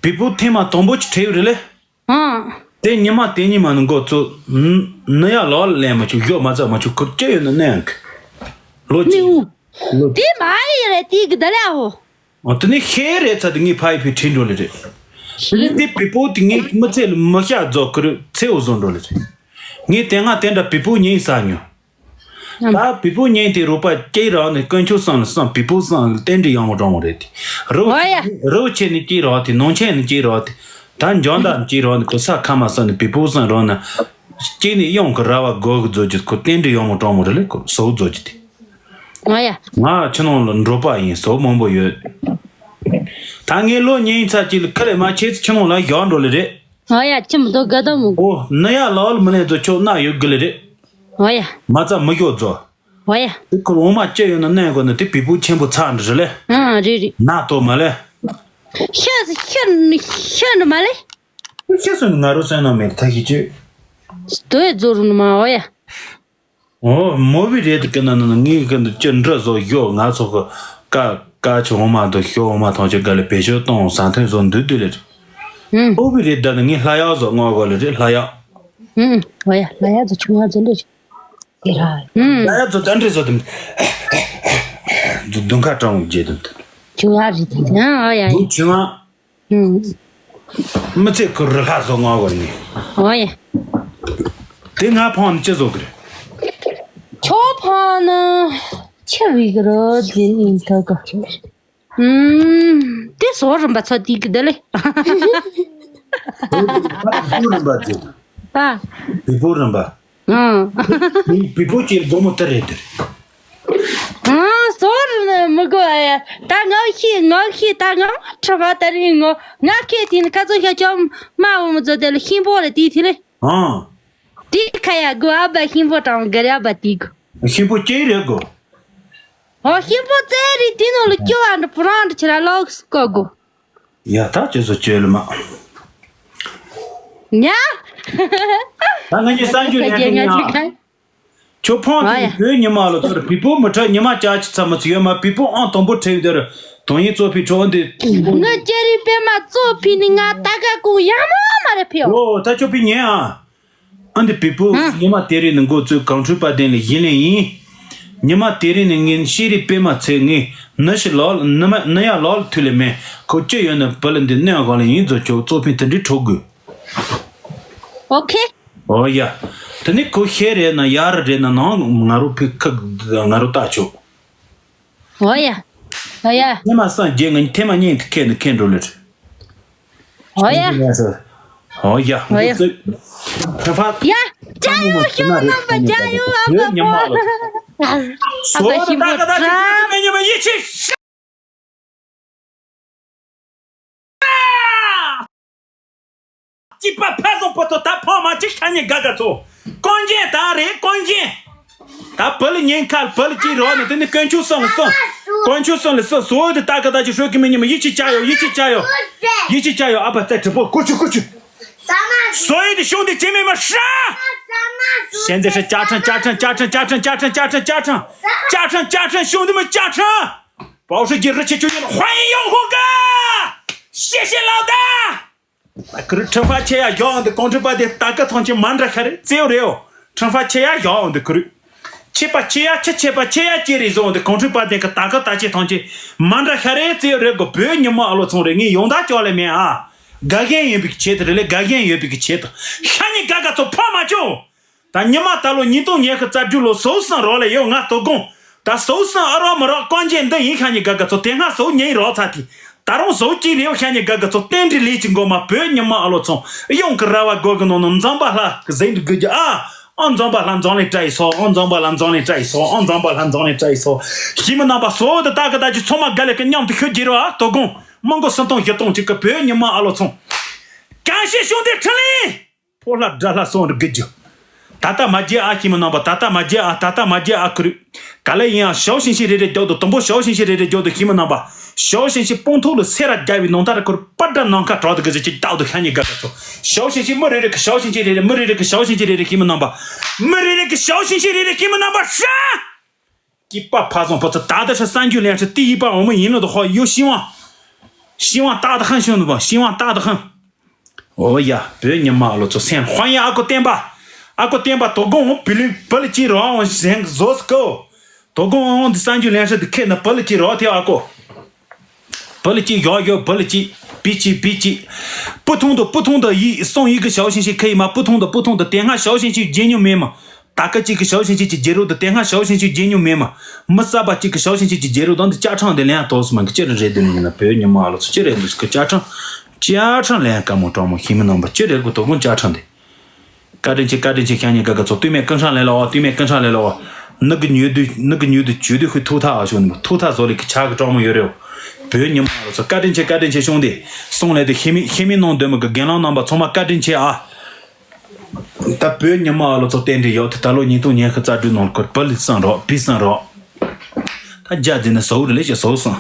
བི་པོ་ཐེངས་མ་དང་པོ་ཅིག་ཁྲིད་ཡོད་རེད་ལེ། ཨང་། དེ་ཉི་མ་དེ་ཉི་མ་ནི་འགོ་ཚོ་ནི་ཡ་ལོ་ལེན་མ་བྱུང་ཡོད་མ་ཚ་མ་བྱུང་ཁོ་སྐྱེ་ཡོད་ནི་གནས་ལོ་ནི་གཅིག་ལོ་དེ་མ་ཡི་རེད་དེ་གི་ད་ལེ་ཨོ། ཨ་དེ་ནི་ཤེས་རེད་ཚ་དེ་ངའི་ཕ་ཡི་ཕི་ཁྲིད་འགྲོ་ལེ་རེད། ལེ་དེ་བི་པོ་དེ་ངའི་མི་ཚེ་ལ་མི་ཤ་རྫོགས་ཁོ་རུ་ཚེ་འུ་བཟོ་འགྲོ་ལེ་རེད། ངས་དེ་སྔ་དེ་འདྲ་བི་པོ་ཉིན་ས་མྱོང་། ད་བི་པོ་ཉིན་དེ་རོགས་པ་སྐྱེས་རག་ནས་དཀོན་མཆོག་གསུམ་ལ་གསུམ་བི་པོ་གསུམ་རྟེན་འབྲེལ་ཡག་མོ་དྲང་མོ་རེད་དེ། རོགས་ཨོ་ཡ། རོགས་ཆེ་ནས་སྐྱེས་རག་དེ་ནང་ཆེན་ནས་སྐྱེས་རག་དེ། ད་འཇང་དང་སྐྱེས་རག་ནས་གོ་ས་ཁ་མ་ས་ནས་བི་པོ་གསུམ་རག་ན། སྐྱེས་ནས་གཡང་གི་ར་བ་སྒོ་གི་རྫོ་རྒྱུ་ཁོ་རྟེན་འབྲེལ་ཡག་མོ་དྲང་མོ་རེད་ལེ་ཁོ་ཟོག་རྫོ་རྒྱུ་དེ། ཨོ་ཡ། ང་ཕྱི་ནང་ལ་འགྲོ་པ་ཡིན་ཟོག་མང་པོ་ཡོད། ད་ངའི་ལོ་ཉིན་ཚ་གཅིག་ལ་ཁ་ལས་མ་ཁྱེད་ཚོ་ཕྱི་ནང་ལ་བཞག་འགྲོ་ལེ་རེད། ཨོ་ཡ་ཁྱིམ་དུ་དགའ་དང་མོ། ཨོ་ནི་ཡ་ལའོ་ལ་མི་ལེན་ཚོ་ཁྱོད་ན་ཡོད་གི་ལེ་རེད། ཨོ་ཡ། མ་ཚ་མི་ཤོག་ཚོ། ཨོ་ཡ། དེ་ཁོ་འོ་མ་སྐྱེ་ཡོད་ན་གནས་དགོས་ན་དེ་བི་པོ་ཆེན་པོ་ཚ་འདྲི་རེད་ལེ། ཨང་རེད་རེད། ན་ཏོ་མ་ལེ། ཤ་ཤ་ཤ་ནི་མ་ལེ། ཤ་སོ་ནི་ང་རོ་སོན་ན་མེད་ཐ་ཤི་ཅི། སྟོད་རྫོ་རུ་ནི་མ་ཨོ་ཡ། ཨོ་མོ་བི་རེད་དེ་ཀི་ན་ན་ངའི་ཀི་འདི་ཅི་འདྲ་བཟོ་ཡོད་ང་ཚོ་གི་ཀ་ཀ་ཆུ་འོ་མ་དང་ཤོ་འོ་མ་ཐང་ཆུ་ག་ལེ་བེད་སྤྱོད་གཏོང་ཟ་འཐུང་བཟོ་འདུག་འདུག་ལེ། ཨུམ། མོ་བི་རེད་ད་ནི་ངའི་ལྷ་ཡག་བཟོ་ངོ་གོ་ལེ་རེད་ལྷ་ཡག་ཨུམ། ཨོ་ཡ་ལྷ་ཡག་བཟོ་ཆུང་ང་བཟོ་འདུག་ཅི། དེ་ར། ཨུམ། ལྷ་ཡག་བཟོ་ད་འདྲ་བཟོ་དུམ། བཟོ་དུང་ཁ་སྤྲང་བོ་རྒྱས་དུམ་དུ། ཆུང་ཡ་རེད་དེ། ཨ་ཨ་ཡ་ཡ། ཆུང་ཡ། ཨུམ། མི་ཚེ་ཁུར་རི་ལྷ་བཟོ་ངོ་བར་ནི། ཨོ་ཡ། དེ་ང་ཕང་ནི་ཅི་བཟོ་གི་རེད། ཁྱོ་ཕང་ནི་ཆི་བི་གི་རོ་དེ་ནི་ཐོ་ག་ཨུམ། དེ་བཟོ་རིམ་པ་ཚོ་དེ་གི་དེ་ལེ། བི་པོ་རིམ་པ་དེ། ཨ། བི་པོ་རིམ་པ། ཨང་། བི་བི་པོ་ཅེས་སྒོ་མོ་དེ་རེད་དེ། ཨང་། སོར་མི་དགོས་ཨ་ཡ། ད་ངག་ཤེས་ངག་ཤེས་ད་ངག་ཁྲ་བ་ད་རིང་ངོ་ངག་ཁེ་དེ་ནི་ཁ་ཚོ་ཤ་ཅོམ་མ་འོ་མོ་ཛོ་དེ་ལ་ཤིང་པོ་རེ་དེ་དེ་ལེ། ཨང་། དེ་ཁ་ཡ་དགོས་ཨ་བ་ཤིང་པོ་དྲང་ག་ར་བ་དེ་གོ། ཤིང་པོ་ཅེ་རེད་གོ། ཨོ་ཤིང་པོ་ཙེ་རེད་དེ་ནོ་ལ་ཅོ་ཨ་འདྲ་བུ་རང་འདྲ་ཆེ་ར་ལོག་སི་ཀོ་གོ། ཡ་ད་ཅེ་སོ་ཅེ་ལ་མ། ཉ། ད་ང་གཉིས་གསར་འགྱུར་ལེན་མཁན་ཡིན་ཨ། ཁྱོད་ཕོང་ཨ་ཡ། དེ་བོད་ཉི་མ་ལ་ཚོར་བི་པོ་མི་ཁྲ་ཉི་མ་ཅག་ཅི་ཚ་མི་ཚུ་ཡོད་མ། བི་པོ་ཨང་དང་པོ་ཁྲེལ་དེར་དོན་ཡིན་གཙོ་ཕི་ཁྲོ་འདི། ང་ཅེ་རི་པད་མ་གཙོ་ཕི་ནི་ང་ད་ག་གུ་ཡང་མོ་མ་རེ་ཕི་ཡོ། ཨོ་ད་ཁྱོད་ཕི་ཉན་ཨ། ཨ་འདི་བི་པོ་ཨ། ཉི་མ་དེ་རིང་ནི་འགོ་བཙུགས་གངས་ཁྲོད་དཔལ་ལྡན་ལ་གཞིས་ལེན་ཡིན། ཉི་མ་དེ་རིང་ནི་ངའི་ཤེས་རིག་པད་མ་ཚེ་ངའི་ནི་ཞི་ལོག་ནི་མ་ནི་ཡ་ལོག་ལ་ཐུ་ལེ་མེ་ཁོ་ཅི་ཡོད་ནི་བུ་ལ་འདི་གནོད་གོ་ལ་ཡིན་ཛོ་ཁྱོད་གཙོ་ཕི་དེ་འདྲི་ཁྲོ་དགོས། ཨོ་ཁེ། ཨོ་ཡ། དེ་ནི་ཁོ་ཤེས་རེད་ན་ཡར་རེད་ན་ནང་ང་རོ་ཕི་ཁ་ང་རོ་ལྟ་ཆོག་ཨོ་ཡ། ཨོ་ཡ། ཐེ་མ་སང་རྗེས་ང་ཐེ་མ་གཉིས་དེ་ཁེ་ནི་ཁེ་འགྲོ་ལེ། ཨོ་ཡ། ཨོ་ཡ། ཨོ་ཡ། ཁེ་ཕ། ཡ། ཅ་ཡོ་ཤོ་ནམ་པ་ཅ་ཡོ་ཨ་བ་ཉི་མ་ལ། ཨ་བ་ཤིང་པོ་ཁྲ། སྐྱིད་པ་ཕ་བཟང་པོ་ཚོ་ད་ཕ་མ་གཅིག་ཤ་ཉེ་དགའ་དགའ་ཚོ། དཀོན་རྒྱན་ད་རེད་དཀོན་རྒྱན། ད་བུ་ལ་ཉེན་ཁ་བུ་ལ་གཅིག་རོགས་ནས་དེ་ནི་དཀོན་མཆོག་གསུམ་ལ་གསུམ། དཀོན་མཆོག་གསུམ་ལ་གསུམ་སོ་དེ་ད་ག་ད་ཅི་ཧྲོ་གི་མི་ཉི་མ་ཡིད་ཆེས་བྱ་ཡོ་ཡིད་ཆེས་བྱ་ཡོ། ཡིད་ཆེས་བྱ་ཡོ་ཨ་ཕ་ཙེ་དྲི་པོ་ཀུ་ཆུ་ཀུ་ཆུ། སོ་ཡི་དེ་ཤོང་དེ་ཅི་མེད་མ་ཧྲ། ཤན་ཚེ་ཧྲ་ཅ་ཁྲང་ཅ་ཁྲང་ཅ་ཁྲང་ཅ་ཁྲང་ཅ་ཁྲང་ཅ་ཁྲང་ཅ་ཁྲང་ཅ་ཁྲང་ཅ་ཁྲང་ཤོང་དེ་མ་ཅ་ཁྲང་། 保时捷热气球运欢迎用户哥。谢谢老大。 ཁུར་ཁྲིམས་ཕ་ཆེ་ཡ་ཡོག་འདི་གོང་ཁྲི་པ་དེ་ད་ཀ་ཐང་ཆེ་མ་འདྲ་ཤ་རེ་ཙེའུ་རེའོ། ཁྲིམས་ཕ་ཆེ་ཡ་ཡོག་འདི་ཁུར། ཆེ་པ་ཆེ་ཡ་ཆེ་ཆེ་པ་ཆེ་ཡ་ཅེ་རེ་བཟོ་འདི་གོང་ཁྲི་པ་དེ་ཀ་ད་ཀ་ད་ཆེ་ཐང་ཆེ་མ་འདྲ་ཤ་རེ་ཙེའུ་རེ་གོ་བོད་ཉི་མ་ཨ་ལོ་ཚོང་རེ་ངས་ཡོང་ད་ཅོག་ལེ་མེད་ཨ། དགའ་ཞེན་ཡོད་པའི་ཆེད་དུ་རེ་ལེ་དགའ་ཞེན་ཡོད་པའི་ཆེད་དུ་ཤ་ཉེ་དགའ་དགའ་ཚོ་ཕོག་མ་ཅོ། ད་ཉི་མ་ད་ལོ་ཉིས་སྟོང་ཉི་ཤུ་རྩ་དྲུག་ལོ་སོའུ་སང་རོགས་ལ་ཡོད་ང་དོ་དགོང་། ད་སོའུ་སང་ཨ་རོགས་མ་རོགས་དཀོན་རྒྱན་འདི་ཡིན་ཤ་ཉེ་དགའ་དགའ་ཚོ་དེ་སྔ་སོའུ་ཉིན་རོགས་ཚ་དེ། ད་རུང་སོའུ་གཅིག་རེའུ་ཤ་ཉེ་དགའ་དགའ་ཚོ་རྟེན་འབྲེལ་ལས་ཀྱི་མགོ་མ་བོད་ཉི་མ་ཨ་ལོ་ཚོང་ཡོང་གི་ར་བ་སྒོ་གི་ནང་ན་འཛམ་པ་ལྷ་གི་ཟིན་དུ་དགོས་རྒྱུ་ཨ། ཨ་འཛམ་པ་ལྷ་འཛམ་གླིང་བཀྲ་ཡི་སོ་ཨ་འཛམ་པ་ལྷ་འཛམ་གླིང་བཀྲ་ཡི་སོ་ཨ་འཛམ་པ་ལྷ་འཛམ་གླིང་བཀྲ་ཡི་སོ། ཤི་མི་རྣམ་པ་སོའུ་དེ་ད་ག་ད་ཅི་ཚང་མ་དགའ་ལས་ཀྱི་མཉམ་དུ་ཤོད་ཀྱི་རོགས་ཨ་དོ་དགོང་མི་མགོ་སུམ་སྟོང་བཞི་སྟོང་གཅིག་གི་བོད་ཉི་མ་ཨ་ལོ་ཚོང་། གང་ཤེས་ཤོང་དེ་ཁྲི་ལིང་། ཕོ་ལྷ་དགྲ་ལྷ་སོང་རུ་དགུ་རྒྱུ། ད་ལྟ་མ་རྒྱལ་ཨ་ཁྱིམ་མི་རྣམ་པ་ད་ལྟ་མ་རྒྱལ་ཨ་ད་ལྟ་མ་རྒྱལ་ཨ་ཁུ་རུ། ག་ལེ་ཡིན་ཨ་ཞའོ་ཤིང་ཤིང་རེ་རེ་རྒྱོག་ཏུ་དུམ་བུ་ཞའོ་ཤིང་ཤིང་རེ་རེ་རྒྱོག་ཏུ་ཁྱིམ་མི་རྣམ་པ། ཞའོ་ཤིང་ཤིང་སྤུང་ཐུག་ལ་སེ་ར་རྒྱལ་བའི་ནང་ལྟར་ཁུར་པ་དགྲ་ནང་ཁ་གྲོག་ཏུ་གི་ཟི་ཅིག་བདག་ཏུ་ཤ་ཉེ་དགའ་དགའ་ཚོ། ཞའོ་ཤིང་ཤིང་མི་རེ་རེ་གི་ཞའོ་ཤིང་ཤིང་རེ་རེ་མི་རེ་རེ་གི་ཞའོ་ཤིང་ཤིང་རེ་རེ་ཁྱིམ་མི་རྣམ་པ། མི་རེ་རེ་གི་ཞའོ་ཤིང་ཤིང་རེ་རེ་ཁྱིམ་མི་རྣམ་པ་ཧྲ། སྐྱིད་པ་ཕ་བཟང་ཕོ་ཚོ་ད་ལྟ་ཧྲ་གསར་འགྱུར་ལེན་ཧྲ་དེ་ཡིད་པ་འོ་མ་ཡིན་ལོ་དོ་ཧོ་ཡོ་ཤི་ཝང་། ཤི་ཝང་ཏག་ཏག་ཧང་ཤོང་དུ་བ་ཤི་ཝང་ཏག་ཏག་ཧང་། ཨོ་ཡ་བོད་ཉི་མ་ལོ་ཚོ་སེམས་ཧོ་ཡ་ཨ་ཁུ་བསྟན་པ། ཨ་ཁུ་བསྟན་པ་དོ་དགོང་བི་ལི་བི་ལི་ཅི་རོ་ཟེང་བཟོ་སི་ཀོ། དོ་དགོང་འོང་དུ་གསར་འགྱུར་ལེན་ཧྲ་དུ་ཁེ་ན་བི་ལི་ཅི་རོ་ཐེ་ཨ་ཁུ། བི་ལི་ཅི་ཡོ་ཡོ་བི་ལི་ཅི་བི་ཅི་བི་ཅི། སྤུ་ཐུང་དུ་སྤུ་ཐུང་དུ་ཡི་སོང་ཡི་གི་ཞའོ་ཤིང་ཤིང་ཁེ་ཡི་མ་སྤུ་ཐུང་དུ་སྤུ་ཐུང་དུ་དེ་སྔ་ཞའོ་ཤིང་ཤིང་རྗེ་ཉུ་མེ་མ། ད་ཀ་གཅིག་གི་ཞའོ་ཤིང་ཤིང་གི་རྗེ་རོ་དང་དེ་སྔ་ཞའོ་ཤིང་ཤིང་རྗེ་ཉུང་མེད་མ། མི་གསར་པ་གཅིག་གི་ཞའོ་ཤིང་ཤིང་གི་རྗེ་རོ་དང་འདི་ཅ་ཁྲང་དེ་ལེན་ཡ་ཏོག་སི་མ་གི་ཅི་རེད་རེད་དེ་ནི་ཡིན་ན་བོད་ཉི་མ་ལོ་ཚོ་ཅི་རེད་འདུག་གི་ཅ་ཁྲང་། ཅ་ཁྲང་ལེན་ཡ་དཀའ་མོ་དྲང་མོ་ཤི་མི་ནང་པ་ཅི་རེད་གོ་དོ་དགོང་ཅ་ཁྲང་དེ། བཀའ་དྲིན་ཆེ་བཀའ་དྲིན་ཆེ་ཤ་ཉེ་དགའ་དགའ་ཚོ་སྟོད་སྨད་ཀུན་ཧྲང་ལེ་ལོ་སྟོད་སྨད་ཀུན་ཧྲང་ལེ་ལོ། ནུ་གི་ཉུ་དུ་ནུ་གི་ཉུ་དུ་ཇུ་དུ་ཤི་ཐུག་ཐག་ཨ་ཤོ་ནི་ཐུག་ཐག་བཟོ་ལེ་གི་ཆ་གི་དྲང་མོ་ཡོད་རེད། བོད་ཉི་མ་ལོ་ཚོ་བཀའ་དྲིན་ཆེ་བཀའ་དྲིན་ཆེ་ཤོང་དེ། སོང་ལེ་དེ་ཤི་མི་ཤི་མི་ནང་འདོད་མི་གི་རྒན་ལགས་རྣམ་པ་ཚང་མ་བཀའ་དྲིན་ཆེ་ཨ། ད་བོད་ཉི་མ་ཨ་ལོ་ཚོ་བསྟན་འདི་ཡོད་དེ་ད་ལོ་ཉིས་སྟོང་ཉི་ཤུ་རྩ་དྲུག་ནང་ཁུར་བི་ལི་སང་རོགས་བི་སང་རོགས། ད་རྒྱ་རྫི་ནི་ཟོ་རི་ལེ་ཞེ་ཟོ་སང་།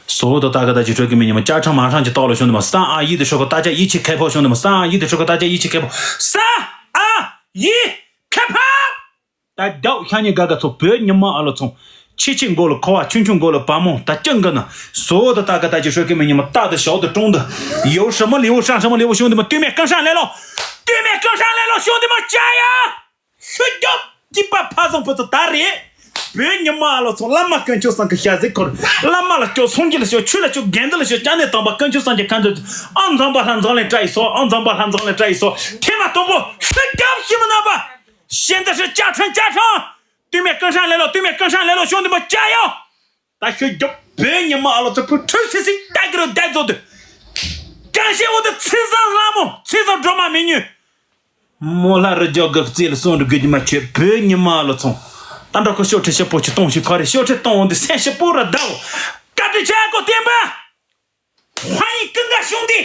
ཟོ་དོ་ད་ག་ད་ཅི་ཁྲོད་ཀི་མི་ཉི་མ་ཅ་ཁྲང་མ་ཁྲང་ཅི་ཏོག་ལོ་ཤོང་དུ་མ་སང་ཨ་ཡི་དེ་ཤོ་གོ་ད་ཅ་ཡི་ཆི་ཁེ་ཕོ་ཤོང་དུ་མ་སང་ཨ་ཡི་དེ་ཤོ་གོ་ད་ཅ་ཡི་ཆི་ཁེ་ཕོ་སང་ཨ་ཡི་ཁེ་ཕོ། ད་རྒྱག་ཤ་ཉེ་དགའ་དགའ་ཚོ་བོད་ཉི་མ་ཨ་ལོ་ཚོང་། ཆི་ཆི་མགོ་ལ་ཁོ་བ་ཆུང་ཆུང་མགོ་ལ་བ་མོ་ད་སྐྱང་གི་ན་ཟོ་དོ་ད་ག་ད་ཅི་ཤོད་ཀི་མི་ཉི་མ་རྟག་ཏུ་ཞོག་ཏུ་ཀྲུང་དུ་ཡོ་ཧྲ་མ་ལི་བོ་ཧྲང་ཧྲ་མ་ལི་བོ་ཤོང་དུ་མ་སྟོད་སྨད་ཀུན་ཧྲང་ལེ་ལོ། སྟོད་སྨད་ཀུན་ཧྲང་ལེ་ལོ་ཤོང་དུ་མ་ཅ་ཡ། ཤུ་རྒྱོབ་སྐྱིད་པ་ཕ་བཟང་བུ་ཚོ་ད་རེད། བོད་ཉི་མ་ཨ་ལོ་ཚོ། བླ་མ་དཀོན་མཆོག་གསུམ་གྱི་ཞལ་གཟིགས་འཁོར། བླ་མ་ལ་སྐྱོ། སངས་རྒྱས་ལ་སྐྱོ། ཆོས་ལ་སྐྱོ། དགེ་འདུན་ལ་སྐྱོ། སྐྱབས་གནས་དམ་པ་དཀོན་མཆོག་གསུམ་གྱི་ཁ་འདོན། ཨང་འཛོམས་པ་ལྷ་འཛོམས་ལས་བཀྲ་ཡི་སོ། ཨང་འཛོམས་པ་ལྷ་འཛོམས་ལས་བཀྲ་ཡི་སོ། ཐེངས་མ་དང་པོ་ཤི་རྒྱབ་ཤི་མི་རྣམ་པ། ཤེས་འདི་ཧྲི་བཅའ་ཁྲིམས་བཅའ་ཁྲིམས། དུས་མེད་ཀུན་ཧྲང་ལེ་ལོ། དུས་མེད་ཀུན་ཧྲང་ལེ་ལོ། ཤོང་འདི་མ་བཅའ་ཡོ། ད་ཤོད་རྒྱོབ། བོད་ཉི་མ་ཨ་ལོ་ཚོ་ཕུ་ཁྲོད་སི་སི་ཏཱ་གི་རུ་བསྡད་བཟོ་དུ། ཀྱང་ཤེས་འོ་དུ་ཚེ་བཟང་ལྷ་མོ། ཚེ་བཟང་སྒྲོལ་མ་མི་ཉུ། མོ་ལྷ་རི་རྒྱོ་གི་རྩེ་ལ་སོང་འགྲོ་དགོས་ཀྱི་མ་ཆོད། བོད་ཉི་མ་ཨ་ལོ་ཚོ། ད་འགྲོ་ཁོ་ཤོ་ཁྲི་ཤི་པོ་ཆི་གཏོང་ཤི་ཁ་རེ་ཤོ་ཁྲི་གཏོང་འོ་དུ་སེམས་ཤི་པོ་ར་ད་འོ། ཀ་ཏི་ཆ་ཀོ་བསྟན་པ། ཧ་ཡིན་ཀུན་དགའ་ཤོང་དེ།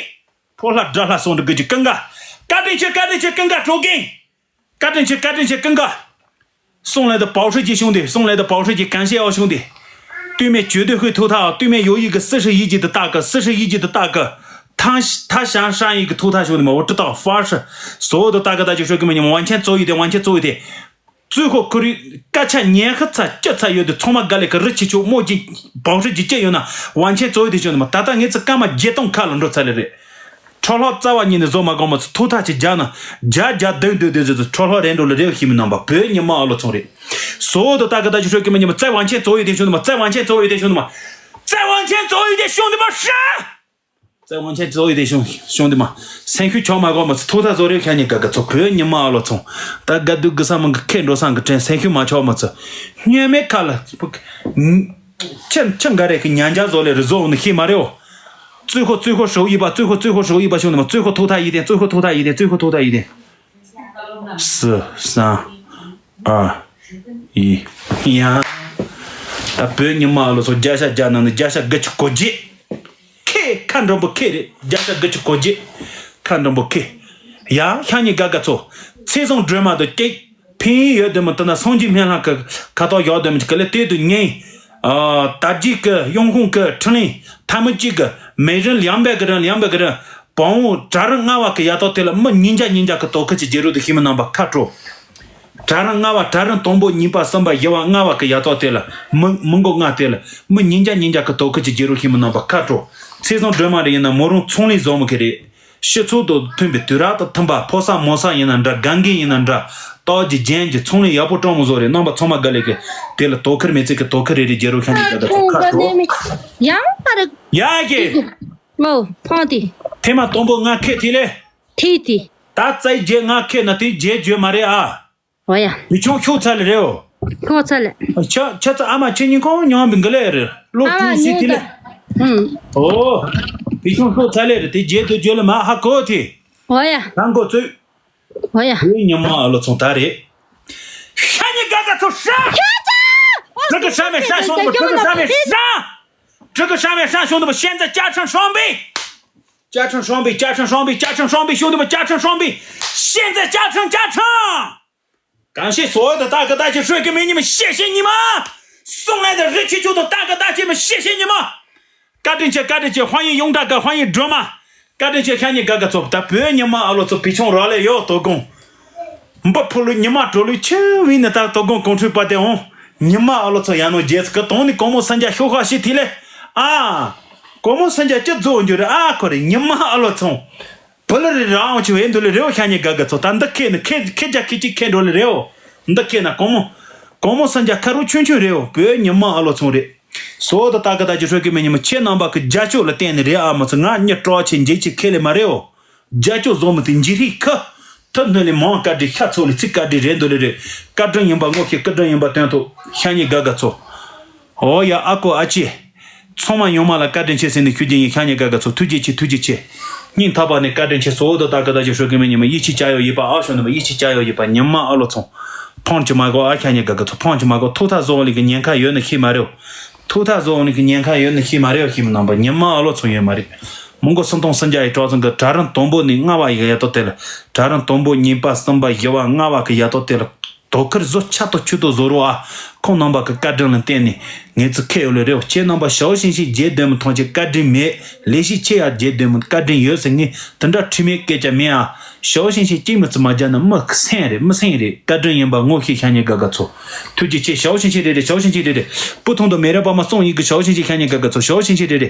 ཕོ་ལྷ་དགྲ་ལྷ་སོང་འགྲོ་དགོས་ཀྱི་ཀུན་དགའ། བཀའ་དྲིན་ཆེ། བཀའ་དྲིན་ཆེ། ཀུན་དགའ་གྲོ་གིན། བཀའ་དྲིན་ཆེ། བཀའ་དྲིན་ཆེ། ཀུན་དགའ། སོང་ལས་དུ་པའོ་ཧྲི་ཅི་ཤོང་དེ། སོང་ལས་དུ་པའོ་ཧྲི་ཅི་གང་ཤེས་ཨོ་ཤོང་དེ། དུས་མེད་བྱོས་དུས་ཧུད་ཐུག་ཐག་དུས་མེད་ཡོ་ཡི་གི་སི་ཧྲི་ཡི་ཅི་དུ་ཏག་གི་སི་ཧྲི་ཡི་ཅི་དུ་ཏག་གི་ཐང་ཐ་ཤང་ཧྲང་ཡི་གི་ཐུག་ཐག་ཤོང་དེ་མ་འོ་ཀྲི་ཏག་ཧྥ་ཧྲི། སོ་དུ་ཏག་གི་ད་ཅི་ཧྲོ་གི་མི་ཉམ་ཝང་ཆེན་ཙོ་ཡི་དེ། ཝང་ཆེན་ཙོ་ཡི་དེ། ཙུའི་ཁོ་ཁོ་རི་སྐད་ཆ་ཉན་ཁ་ཚ་སྐྱ་ཚ་ཡོད་དེ། ཚང་མ་དགའ་ལས་ཀ་རི་ཆི་ཆོ་མོ་གི་བང་ཧྲི་ཇི་སྐྱ་ཡོད་ན་ཝང་ཆེན་ཙོ་ཡི་དེ་ཤོད་ནི་མ། ད་ལྟ་ངེད་ཚི་སྐར་མ་བརྒྱད་སྟོང་ཁ་ལ་འགྲོ་ཚར་ལེ་རེད། ཁྲོ་ལྷོ་རྩ་བ་ཉིད་ནས་བཟོ་མ་དགོས་མ་ཚོ་ཐུག་ཐག་ཅི་རྒྱག་ན་རྒྱ་རྒྱ་དུང་དུ་དེ་ཚོ་ཁྲོ་ལྷོ་རེད་འགྲོ་ལེ་རེད་ཤི་མི་ནང་པ་བོད་ཉི་མ་ཨ་ལོ་ཚོང་རེད། སོ་དུ་ཏག་གི་ད་ཅི་ཧྲོ་གི་མི་ཉི་མ་རྩ་ཝང་ཆེན་ཙོ་ཡི་དེ་ཤོད་ནི་མ། རྩ་ཝང་ཆེན་ཙོ་ཡི་དེ་ཤོད་ནི་མ། རྩ་ཝང་ཆེན་ཙོ་ཡི་དེ་ཤོད་ནི་མ་ཧྲ། ཙེ་ཝང་ཆེན་ཙོ་ཡི་དེ་ཤོང་ཤོང་དེ་མ། སེམས་ཤུགས་ཆོག་མ་གོ་མ་ཚོ་ཐུག་ཐག་བཟོ་རེ་ཁྱ་ཉི་ག་ག་ཚོ་བོད་ཉི་མ་ཨ་ལོ་ཚོང་། ད་ག་དུས་གི་ས་མང་གི་ཁེ་འགྲོ་སང་གི་དྲན་སེམས་ཤུགས་མ་ཆོག་མ་ཚོ། སྨྱོན་མེད་ཁ་ལ། ཆེ་ཆེ་འགའ་རེ་གི་ཉན་འཇག་བཟོ་ལེ་རི་བཟོ་འོ་ནི་ཤེས་མ་རེད་འོ། ཙུའི་ཁོ་ཙུའི་ཁོ་ཧྲོ་ཡི་པ། ཙུའི་ཁོ་ཙུའི་ཁོ་ཧྲོ་ཡི་པ་ཤོང་དེ་མ། ཙུའི་ཁོ་ཐུག་ཐག་ཡི་དེ། ཙུའི་ཁོ་ཐུག་ཐག་ཡི་དེ། ཙུའི་ཁོ་ཐུག་ཐག་ཡི་དེ། སི་སང་ཨ་ཡི་ཡང་། ད་བོད་ཉི་མ་ཨ་ལོ་ཚོ་རྒྱ་ཤ་རྒྱ་ནང་ནས་རྒྱ་ཤ་དགུ་ཆུ་གོ་རྒྱུ། ཁེ་ཁ་འགྲོན་པོ་ཁེ་རེད། རྒྱ་ཤ་དགུ་ཆུ་གོ་རྒྱུ། ཁ་འགྲོན་པོ་ཁེ། ཡང་ཤ་ཉི་ག་ག་ཚོ། ཚེ་བཟང་སྒྲོལ་མ་དང་སྐྱིད་ཕིང་ཡོད་དུ་མི་དུ་ན་སངས་རྒྱས་སྨན་ལྷ་གི་ཁ་ཐོག་ཡོད་དུ་མི་ག་ལེ་དེ་དུ་ཉེ། ཨ་དར་རྒྱས་ཀྱི་གཡོན་ཁུང་གི་ཁྲི་ལིང་ཐ་མི་གཅིག་གི་མེ་རིན་ལིའང་བེ་གི་རིན་ལིའང་བེ་གི་རིན། བོང་བུ་གྲལ་རིམ་ལྔ་བ་གི་ཡ་ཏོ་དེ་ལ་མི་ཉིས་བརྒྱ་ཉིས་བརྒྱ་གི་དོ་ཁུར་གྱི་རྒྱལ་རོ་དུ་ཤི་མི་ནང་པ་ཁ་དྲོ། གྲལ་རིམ་ལྔ་བ། གྲལ་རིམ་དང་པོ་གཉིས་པ་གསུམ་པ་བཞི་བ་ལྔ་བ་གི་ཡ་ཏོ་དེ་ལ་མི་མི་མགོ་ལྔ་དེ་ལ་མི་ཉིས་བརྒྱ་ཉིས་བརྒྱ་གི་དོ་ཁུར་གྱི་རྒྱལ་རོ་ཤི་མི་ནང་པ་ཁ་དྲོ། ཚེ་བཟང་སྒྲོལ་མ་རེ་ཡིན་ན་མོ་རང་ཚོང་ལས་བཟོ་མི་གི་རེད། སྤྱི་ཚོགས་དང་མཐུན་པའི་དུས་རབས་དང་མཐུན་པ་ཕོ་གསར་མོ་གསར་ཡིན་ན་འདྲ། སྒང་གི་ཡིན་ན་འདྲ། སྟག་གི་རྒྱན་གྱི་ཚོང་ལས་ཡག་པོ་སྤྲང་མོ་བཟོ་རེད། རྣམ་པ་ཚང་མ་དགའ་ལས་གི་དེ་ལ་དོ་ཁུར་མེད་ཚིག་གི་དོ་ཁུར་རེ་རེ་རྒྱལ་རོ་ཤ་ཉི་ག་ག་ཚོ་ཁ་དྲོ། ཡང་པར། ཡ་གི་མོ་ཕོང་ཏི། ཐེངས་མ་དང་པོ་ང་ཁེ་ཐི་ལེ། ཐི་ཏི། ད་བཙའ་རྒྱལ་ང་ཁེ་ན་དེ་རྒྱལ་བརྗོད་མ་རེད་ཨ། འོ་ཡ། བི་ཆུང་ཤོག་ཚ་ལེ་རེད་འོ། ཤོག་ཚ་ལེ། ཆ་ཆ་ཚ་ཨ་མ་ཆེ་ཉིན་ཁོང་ཉོ་བི་འགི་ལེ་རེད་ལོ་ཨ་མ་ཀྲུང་སི་ཉོ་ཐི་ལེ། ད། ཨུམ། འོ། བི་ཆུང་ཤོག་ཚ་ལེ་རེད་དེ་རྒྱལ་དུ་བརྗོད་ལེ་མ་ཧ་གོ་ཐི། འོ་ཡ། ད་མགོ་ཚོས། འོ་ཡ། བོད་ཉི་མ་ཨ་ལོ་ཚོང་ད་རེད། ཤ་ཉི་ག་ག་ཚོ་ཧྲ། ཁྱོད་ཚོ། ཁྱོད་ཚོ་ཧྲ་མེད་ཧྲ་ཤོང་དུ་ཁྱོད་ཚོ་ཧྲ་མེད་ཧྲ། ཁྱོད་ཚོ་ཧྲ་མེད་ཧྲ་ཤོང་དུ་བཤད་མཛད་བཅའ་ཁྲིམས་སྲོང་པའི། བཅའ་ཁྲིམས་སྲོང་པའི་བཅའ་ཁྲིམས་སྲོང་པའི་བཅའ་ཁྲིམས་སྲོང་པའི་ཤོང་དུ་བཅའ་ཁྲིམས་སྲོང་པའི། བཤད་མཛད་བཅའ་ཁྲིམས་བཅའ་ཁྲིམས། གང་ཤེས་སོ་དང་ད་ག་ད་ཅི་ཧྲོད་ཀྱི་མི་ཉི་མ་ཤེས་ཤེས་ཉི་མ། སོང་ངས་ད་རི་ཆི་ཆུ་དང་ད་ག་ད་ཅི་མི་ཤེས་ཤེས་ཉི་མ། བཀའ་དྲིན་ཆེ་བཀའ་དྲིན་ཆེ་ཧྥང་ཡིན་ཡོང་ད་ག་ཧྥང་ཡིན་སྒྲོལ་མ། བཀའ་དྲིན་ཆེ་ཤ་ཉི་ག་ག་ཚོ་ད་བོད་ཉི་མ་ཨ་ལོ་ཚོ་བི་ཆུང་རོགས་ལས་ཡོད་དོ་དགོང་། འབུ་ཕོ་ལུ་ཉི་མ་གྲོ་ལུ་ཆུ་བི་ནི་ད་དོ་དགོང་གོང་ཁྲུས་པ་དེ་འོང་། ཉི་མ་ཨ་ལོ་ཚོ་ཡང་ནོ་རྗེས་སུ་གི་དོང་ནི་གོང་མོ་སན་ཇ་ཤོ་ཤ་ཤི་ཐི་ལེ། ཨ། གོང་མོ་སན་ཇ་ཅི་རྫོགས་འགྱུར་ཨ་ཁོ་རེ་ཉི་མ་ཨ་ལོ་ཚོང་། བུ་ལ་རི་རང་ཆུ་ཨེ་འདུ་ལི་རེའོ་ཤ་ཉི་ག་ག་ཚོ་ད་འདི་ཁེ་ནི་ཁེ་ཁེ་རྒྱ་ཁེ་ཅིག་ཁེ་འགྲོ་ལི་རེའོ། འདི་ཁེ་ན་གོང་མོ། གོང་མོ་སན་ཇ་ཁ་རུ་ཆུན་ཆུན་རེའོ་བོད་ཉི་མ་ཨ་ལོ་ཚོང་རེད། སོ་ད་ད་ག་ད་ཅི་ཧྲོད་ཀི་མེ་ཉི་མ་ཁྱེད་རྣམ་པ་གི་རྒྱ་ཕྱོགས་ལ་བརྟེན་ནི་རེད་ཨ་མ་ཚོ་ང་གཉིད་སྤྲོ་ཆེ་འཇིགས་ཆེ་ཁེ་ལི་མ་རེའོ། རྒྱ་ཕྱོགས་བཟོ་མི་དེ་འཇིགས་རིགས་ཁ། ཐུབ་སྣོད་ལས་མང་བཀའ་དྲིན་ཤ་ཚོ་ལས་ཚིག་བཀའ་དྲིན་རེད་འདུ་ལི་རེད། བཀའ་དྲིན་ཡིན་པ་ངོ་ཤེས་བཀའ་དྲིན་ཡིན་པ་སྟོན་ཐུབ་ཤ་ཉི་ག་ག་ཚོ། ཨོ་ཡ་ཨ་ཁུ་ཨ་ཅེ། ཚང་མ་ཡོང་མ་ལ་བཀའ་དྲིན་ཆེ་ཟེར་ནས་ཞུ་རྒྱུ་ཡིན་ཤ་ཉི་ག་ག་ཚོ་ཐུགས་རྗེ་ཆེ་ཐུགས་རྗེ་ཆེ། སྙིང་ཐག་པ་ནས་བཀའ་དྲིན་ཆེ་སོ་འོ་དོ་ད་ག་ད་ཅི་ཧྲོད་ཀི་མེ་ཉི་མ་ཡིད་ཆེས་བྱ་ཡོ་ཡིད་པ་ཨ་ཤོ་ནི་མ་ཡིད་ཆེས་བྱ་ཡོ་ཡིད་པ་ཉི་མ་ཨ་ལོ་ཚོང་། ཕོང་ཅི་མ་གོ་ཨ་ཤ་ཉི་ག་ག་ཚོ་ཕོང་ཅི་མ་གོ་ཐུགས་ཐག་བཟོ་འོ་ལི་གི་ཉེན་ཁ་ཡོད་ནི་ཤི་མ་རེའོ། ཐུགས་ཐག་བཟོ་འོ་ལི་གི་ཉེན་ཁ་ཡོད་ནི་ཤི་མ་རེའོ་ཤི་མི་ནང་པ་ཉི་མ་ཨ་ལོ་ཚོང་ཡོད་མ་རེད། མོང་གོ་སུམ་སྟོང་སུམ་བརྒྱ་ཡི་གྲོགས་ཚང་གི་གྲལ་རིམ་དང་པོ་ནས་ལྔ་བ་ཡི་ག་ཡ་ཏོ་དེ་ལ་གྲལ་རིམ་དང་པོ་གཉིས་པ་གསུམ་པ་བཞི་བ་ལྔ་བ་གི་ཡ་ཏོ་དེ་ལ། དོ་ཁུར་བཟོ་ཆ་དོ་ཆུ་དོ་བཟོ་རོགས་ཨ། ཁོང་རྣམ་པ་གི་བཀའ་དྲིན་ལ་བརྟེན་ནས་ངེད་ཚོ་ཁེ་ཡོད་ལེ་རེའོ། ཁྱེད་རྣམ་པ་ཞའོ་ཤིང་ཤིང་རྗེས་ལྡན་མི་ཐོང་ཆེ་བཀའ་དྲིན་མེད། ལས་ཤིག་ཆེ་ཡ་རྗེས་ལྡན་མི་བཀའ་དྲིན་ཡོད་ཟེར་ངས་དེ་འདྲ་ཁྲིམས་མེད་སྐད་ཆ་མེད་ཨ། ཞའོ་ཤིང་ཤིང་གཅིག་མི་ཚི་མ་རྒྱ་ན་མི་སེང་རེད་མི་སེང་རེད། བཀའ་དྲིན་ཡིན་པ་ངོ་ཤེས་ཤ་ཉི་ག་ག་ཚོ། ཐུགས་རྗེ་ཆེ་ཞའོ་ཤིང་ཤིང་རེ་རེ་ཞའོ་ཤིང་ཤིང་རེ་རེ། སྤུ་ཐུང་དུ་མེ་ར་པ་མ་སོང་ཡིན་གི་ཞའོ་ཤིང་ཤིང་ཤ་ཉི་ག་ག་ཚོ་ཞའོ་ཤིང་ཤིང་རེ་རེ།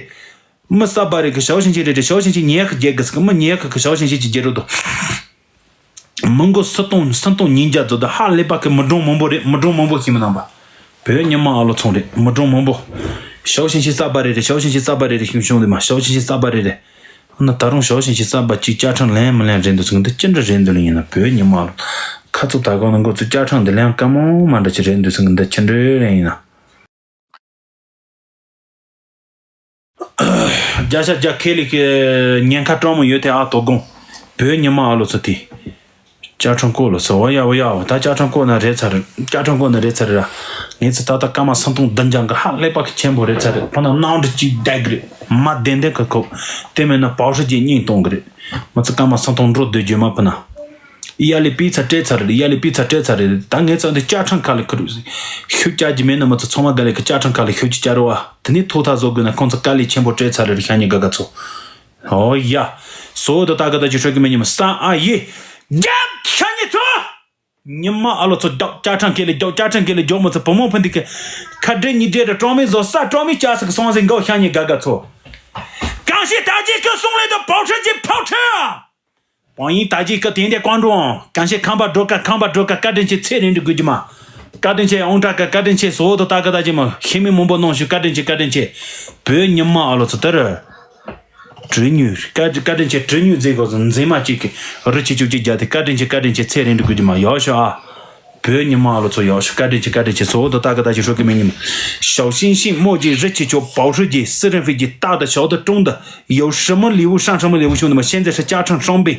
མི་གསར་པ་རེ་གི་ཞའོ་ཤིང་ཤིང་རེ་རེ་ཞའོ་ཤིང་ཤིང་ཉེ་གི་རྒྱལ་གི་སི་གི་མི་ཉེ་གི་གི་ཞའོ་ཤིང་ཤིང་ཅི་རྒྱལ་རོ་དོ། མི་མགོ་སུམ་སྟོང་སུམ་སྟོང་ཉིས་བརྒྱ་ཙོ་དང་ཧ་ལས་པ་གི་མི་གྲོང་མང་པོ་རེད། མི་གྲོང་མང་པོ་ཞིག་མི་ནང་པ། བོད་ཉི་མ་ཨ་ལོ་ཚོང་རེད། མི་གྲངས་མང་པོ། ཞའོ་ཞིང་ཆེན་གསར་པ་རེད་རེད། ཞའོ་ཞིང་ཆེན་གསར་པ་རེད་རེད། ཞུང་ཞུང་དེ་མ་ཞའོ་ཞིང་ཆེན་གསར་པ་རེད་རེད། ཨ་ན་ད་རུང་ཞའོ་ཞིང་ཆེན་གསར་པ་གཅིག་བཅའ་ཁྲིམས་ལེན་མི་ལེན་རེད་འདུག་ཟེར་གི་འདི་ཅི་འདྲ་རེད་འདུག་ལ་ཡིན་ན། བོད་ཉི་མ་ཨ་ལོ་ཁ་ཚུགས་ད་གོ་ན་འགོ་ཚུགས་བཅའ་ཁྲིམས་འདི་ལེན་དཀའ་མོ་མ་འདྲ་ཅིག་རེད་འདུག་ཟེར་གི་འདི་ཅི་འདྲ་རེད་ཡིན་ན། བརྒྱ་ཆ་བརྒྱ་ཁས་ལེན་གྱི་ཉེན་ཁ་སྤྲང་མོ་ཡོད་དེ། ཨ་དོ་དགོང་བོད་ཉི་མ་ཨ་ལོ་ཚོ་དེ་བཅའ་ཁྲིམས་བཀོད་ལ་སོ། འོ་ཡ་འོ་ཡ་འོ། ད་བཅའ་ཁྲིམས་བཀོད་ན་རེད་ཚར་རེད། བཅའ་ཁྲིམས་བཀོད་ན་རེད་ཚར་རེད་ར། ངེད་ཚོ་ད་ལྟ་སྐར་མ་སུམ་སྟོང་བདུན་བརྒྱ་གི་ཧ་ལས་པ་གི་ཆེན་པོ་རེད་ཚར་རེད། ཕུ་ན་ནང་འདྲི་གཅིག་བསྡད་གི་རེད། མ་བདེན་བདེན་གི་ཁོ། དེ་མིན་ན་པའོ་ཧྲི་རྗེས་སྙིང་གཏོང་གི་རེད། མི་ཚོ་སྐར་མ་སུམ་སྟོང་འགྲོ་སྡོད་རྒྱུ་མ་ཕུ་ན། ཡ་ལི་པི་ཚ་སྤྲད་ཚར་རེད། ཡ་ལི་པི་ཚ་སྤྲད་ཚར་རེད། ད་ངེད་ཚོ་འདི་བཅའ་ཁྲིམས་ཁ་ལ་ཁུར་ཤུགས་རྒྱག་རྒྱུ་མེད་ན། མི་ཚོ་ཚང་མ་ག་ལེ་གི་བཅའ་ཁྲིམས་ཁ་ལ་ཤུགས་ཀྱིས་བཅར་བ། དེ་ནས་ཐོག་མཐའ་བཟོ་དགོས་ན་ཁོང་ཚོ་དཀའ་ལས་ཆེན་པོ་སྤྲད་ཚར་རེད། ཤ་ཉེ་དགའ་དགའ་ཚོ། ཨོ་ཡ། སོ་དོ་ད་ག་ད་ཅི་ཧྲོ་གི་མེ་ཉི་མ་སང་ཨ་ཡེ། རྒྱབ་ཤ་ཉེ་ཚོ། ཉི་མ་ཨ་ལོ་ཚོ་རྒྱབ། བཅའ་ཁྲིམས་ཁ་ལ་རྒྱབ། བཅའ་ཁྲིམས་ཁ་ལ་རྒྱབ། མི་ཚོ་བུ་མོ་ཕུ་འདི་གི་ཁ་བྲལ་ཉིན་བྲལ་ར་གྲོགས་མེད་བཟོ་ས། གྲོགས་མེད་བྱ་ས་གི་སོང་ཟིན་གོ། ཤ་ཉེ་དགའ་དགའ་ཚོ། གང་ཤེས་ད་ཅི་ཁ་སོང་ལེ་དོ་པའོ་ཧྲི་རྗེས་ཕའོ་ཁྲི། བང་ཡིན་ད་ཅི་ཀ་དེང་དེ་ཀོང་འགྲོ་ཨང་། གང་ཤེས་ཁང་པ་འགྲོ་ཀ། ཁང་པ་འགྲོ་ཀ། བཀའ་དྲིན་ཆེ་ཚེ་རིང་དུ་དགོས་རྒྱུ་མ། བཀའ་དྲིན་ཆེ་ཨོང་ཏྲ་ཀ། བཀའ་དྲིན་ཆེ་སོ་དོ་ད་ག་ད་ཅི་མ་ཤེས་མི་མང་པོ་གནང་ཞུ། བཀའ་དྲིན་ཆེ། བཀའ་དྲིན་ཆེ། བོད་ཉི་མ་ཨ་ལོ་ཚོ་དེར། གྲུ་ཉུ་བཀའ་བཀའ་དྲིན་ཆེ། གྲུ་ཉུ་མཛེས་གོ་མཛེས་མ་གཅིག་གི་རི་ཆེ་ཆུ་གཅིག་རྒྱ་དེ། བཀའ་དྲིན་ཆེ། བཀའ་དྲིན་ཆེ། ཚེ་རིང་དུ་དགོས་རྒྱུ་མ། ཡོ་ཤོ་ཨ། བོད་ཉི་མ་ཨ་ལོ་ཚོ་ཡོ་ཤོ། བཀའ་དྲིན་ཆེ། བཀའ་དྲིན་ཆེ། སོ་དོ་ད་ག་ད་ཅི་ཧྲོ་གི་མེ་ཉི་མ། ཞའོ་ཤིང་ཤིང་མོ་ཇི་རི་ཆེ་ཆོ་པའོ་ཧྲི་རྗེས་སི་རིན་ཧྥི་རྗེས་ཏག་ཏག་ཞའོ་དོ་ཀྲུང་དུ། ཡོ་ཧྲི་མོ་ལི་ཝུ་ཧྲང་ཧྲི་མོ་ལི་ཝུ་ཤུང་དུ་མ་ཤན་ཙེ་ཧྲི་བཅའ་ཁྲིམས་སྲོང་བའི་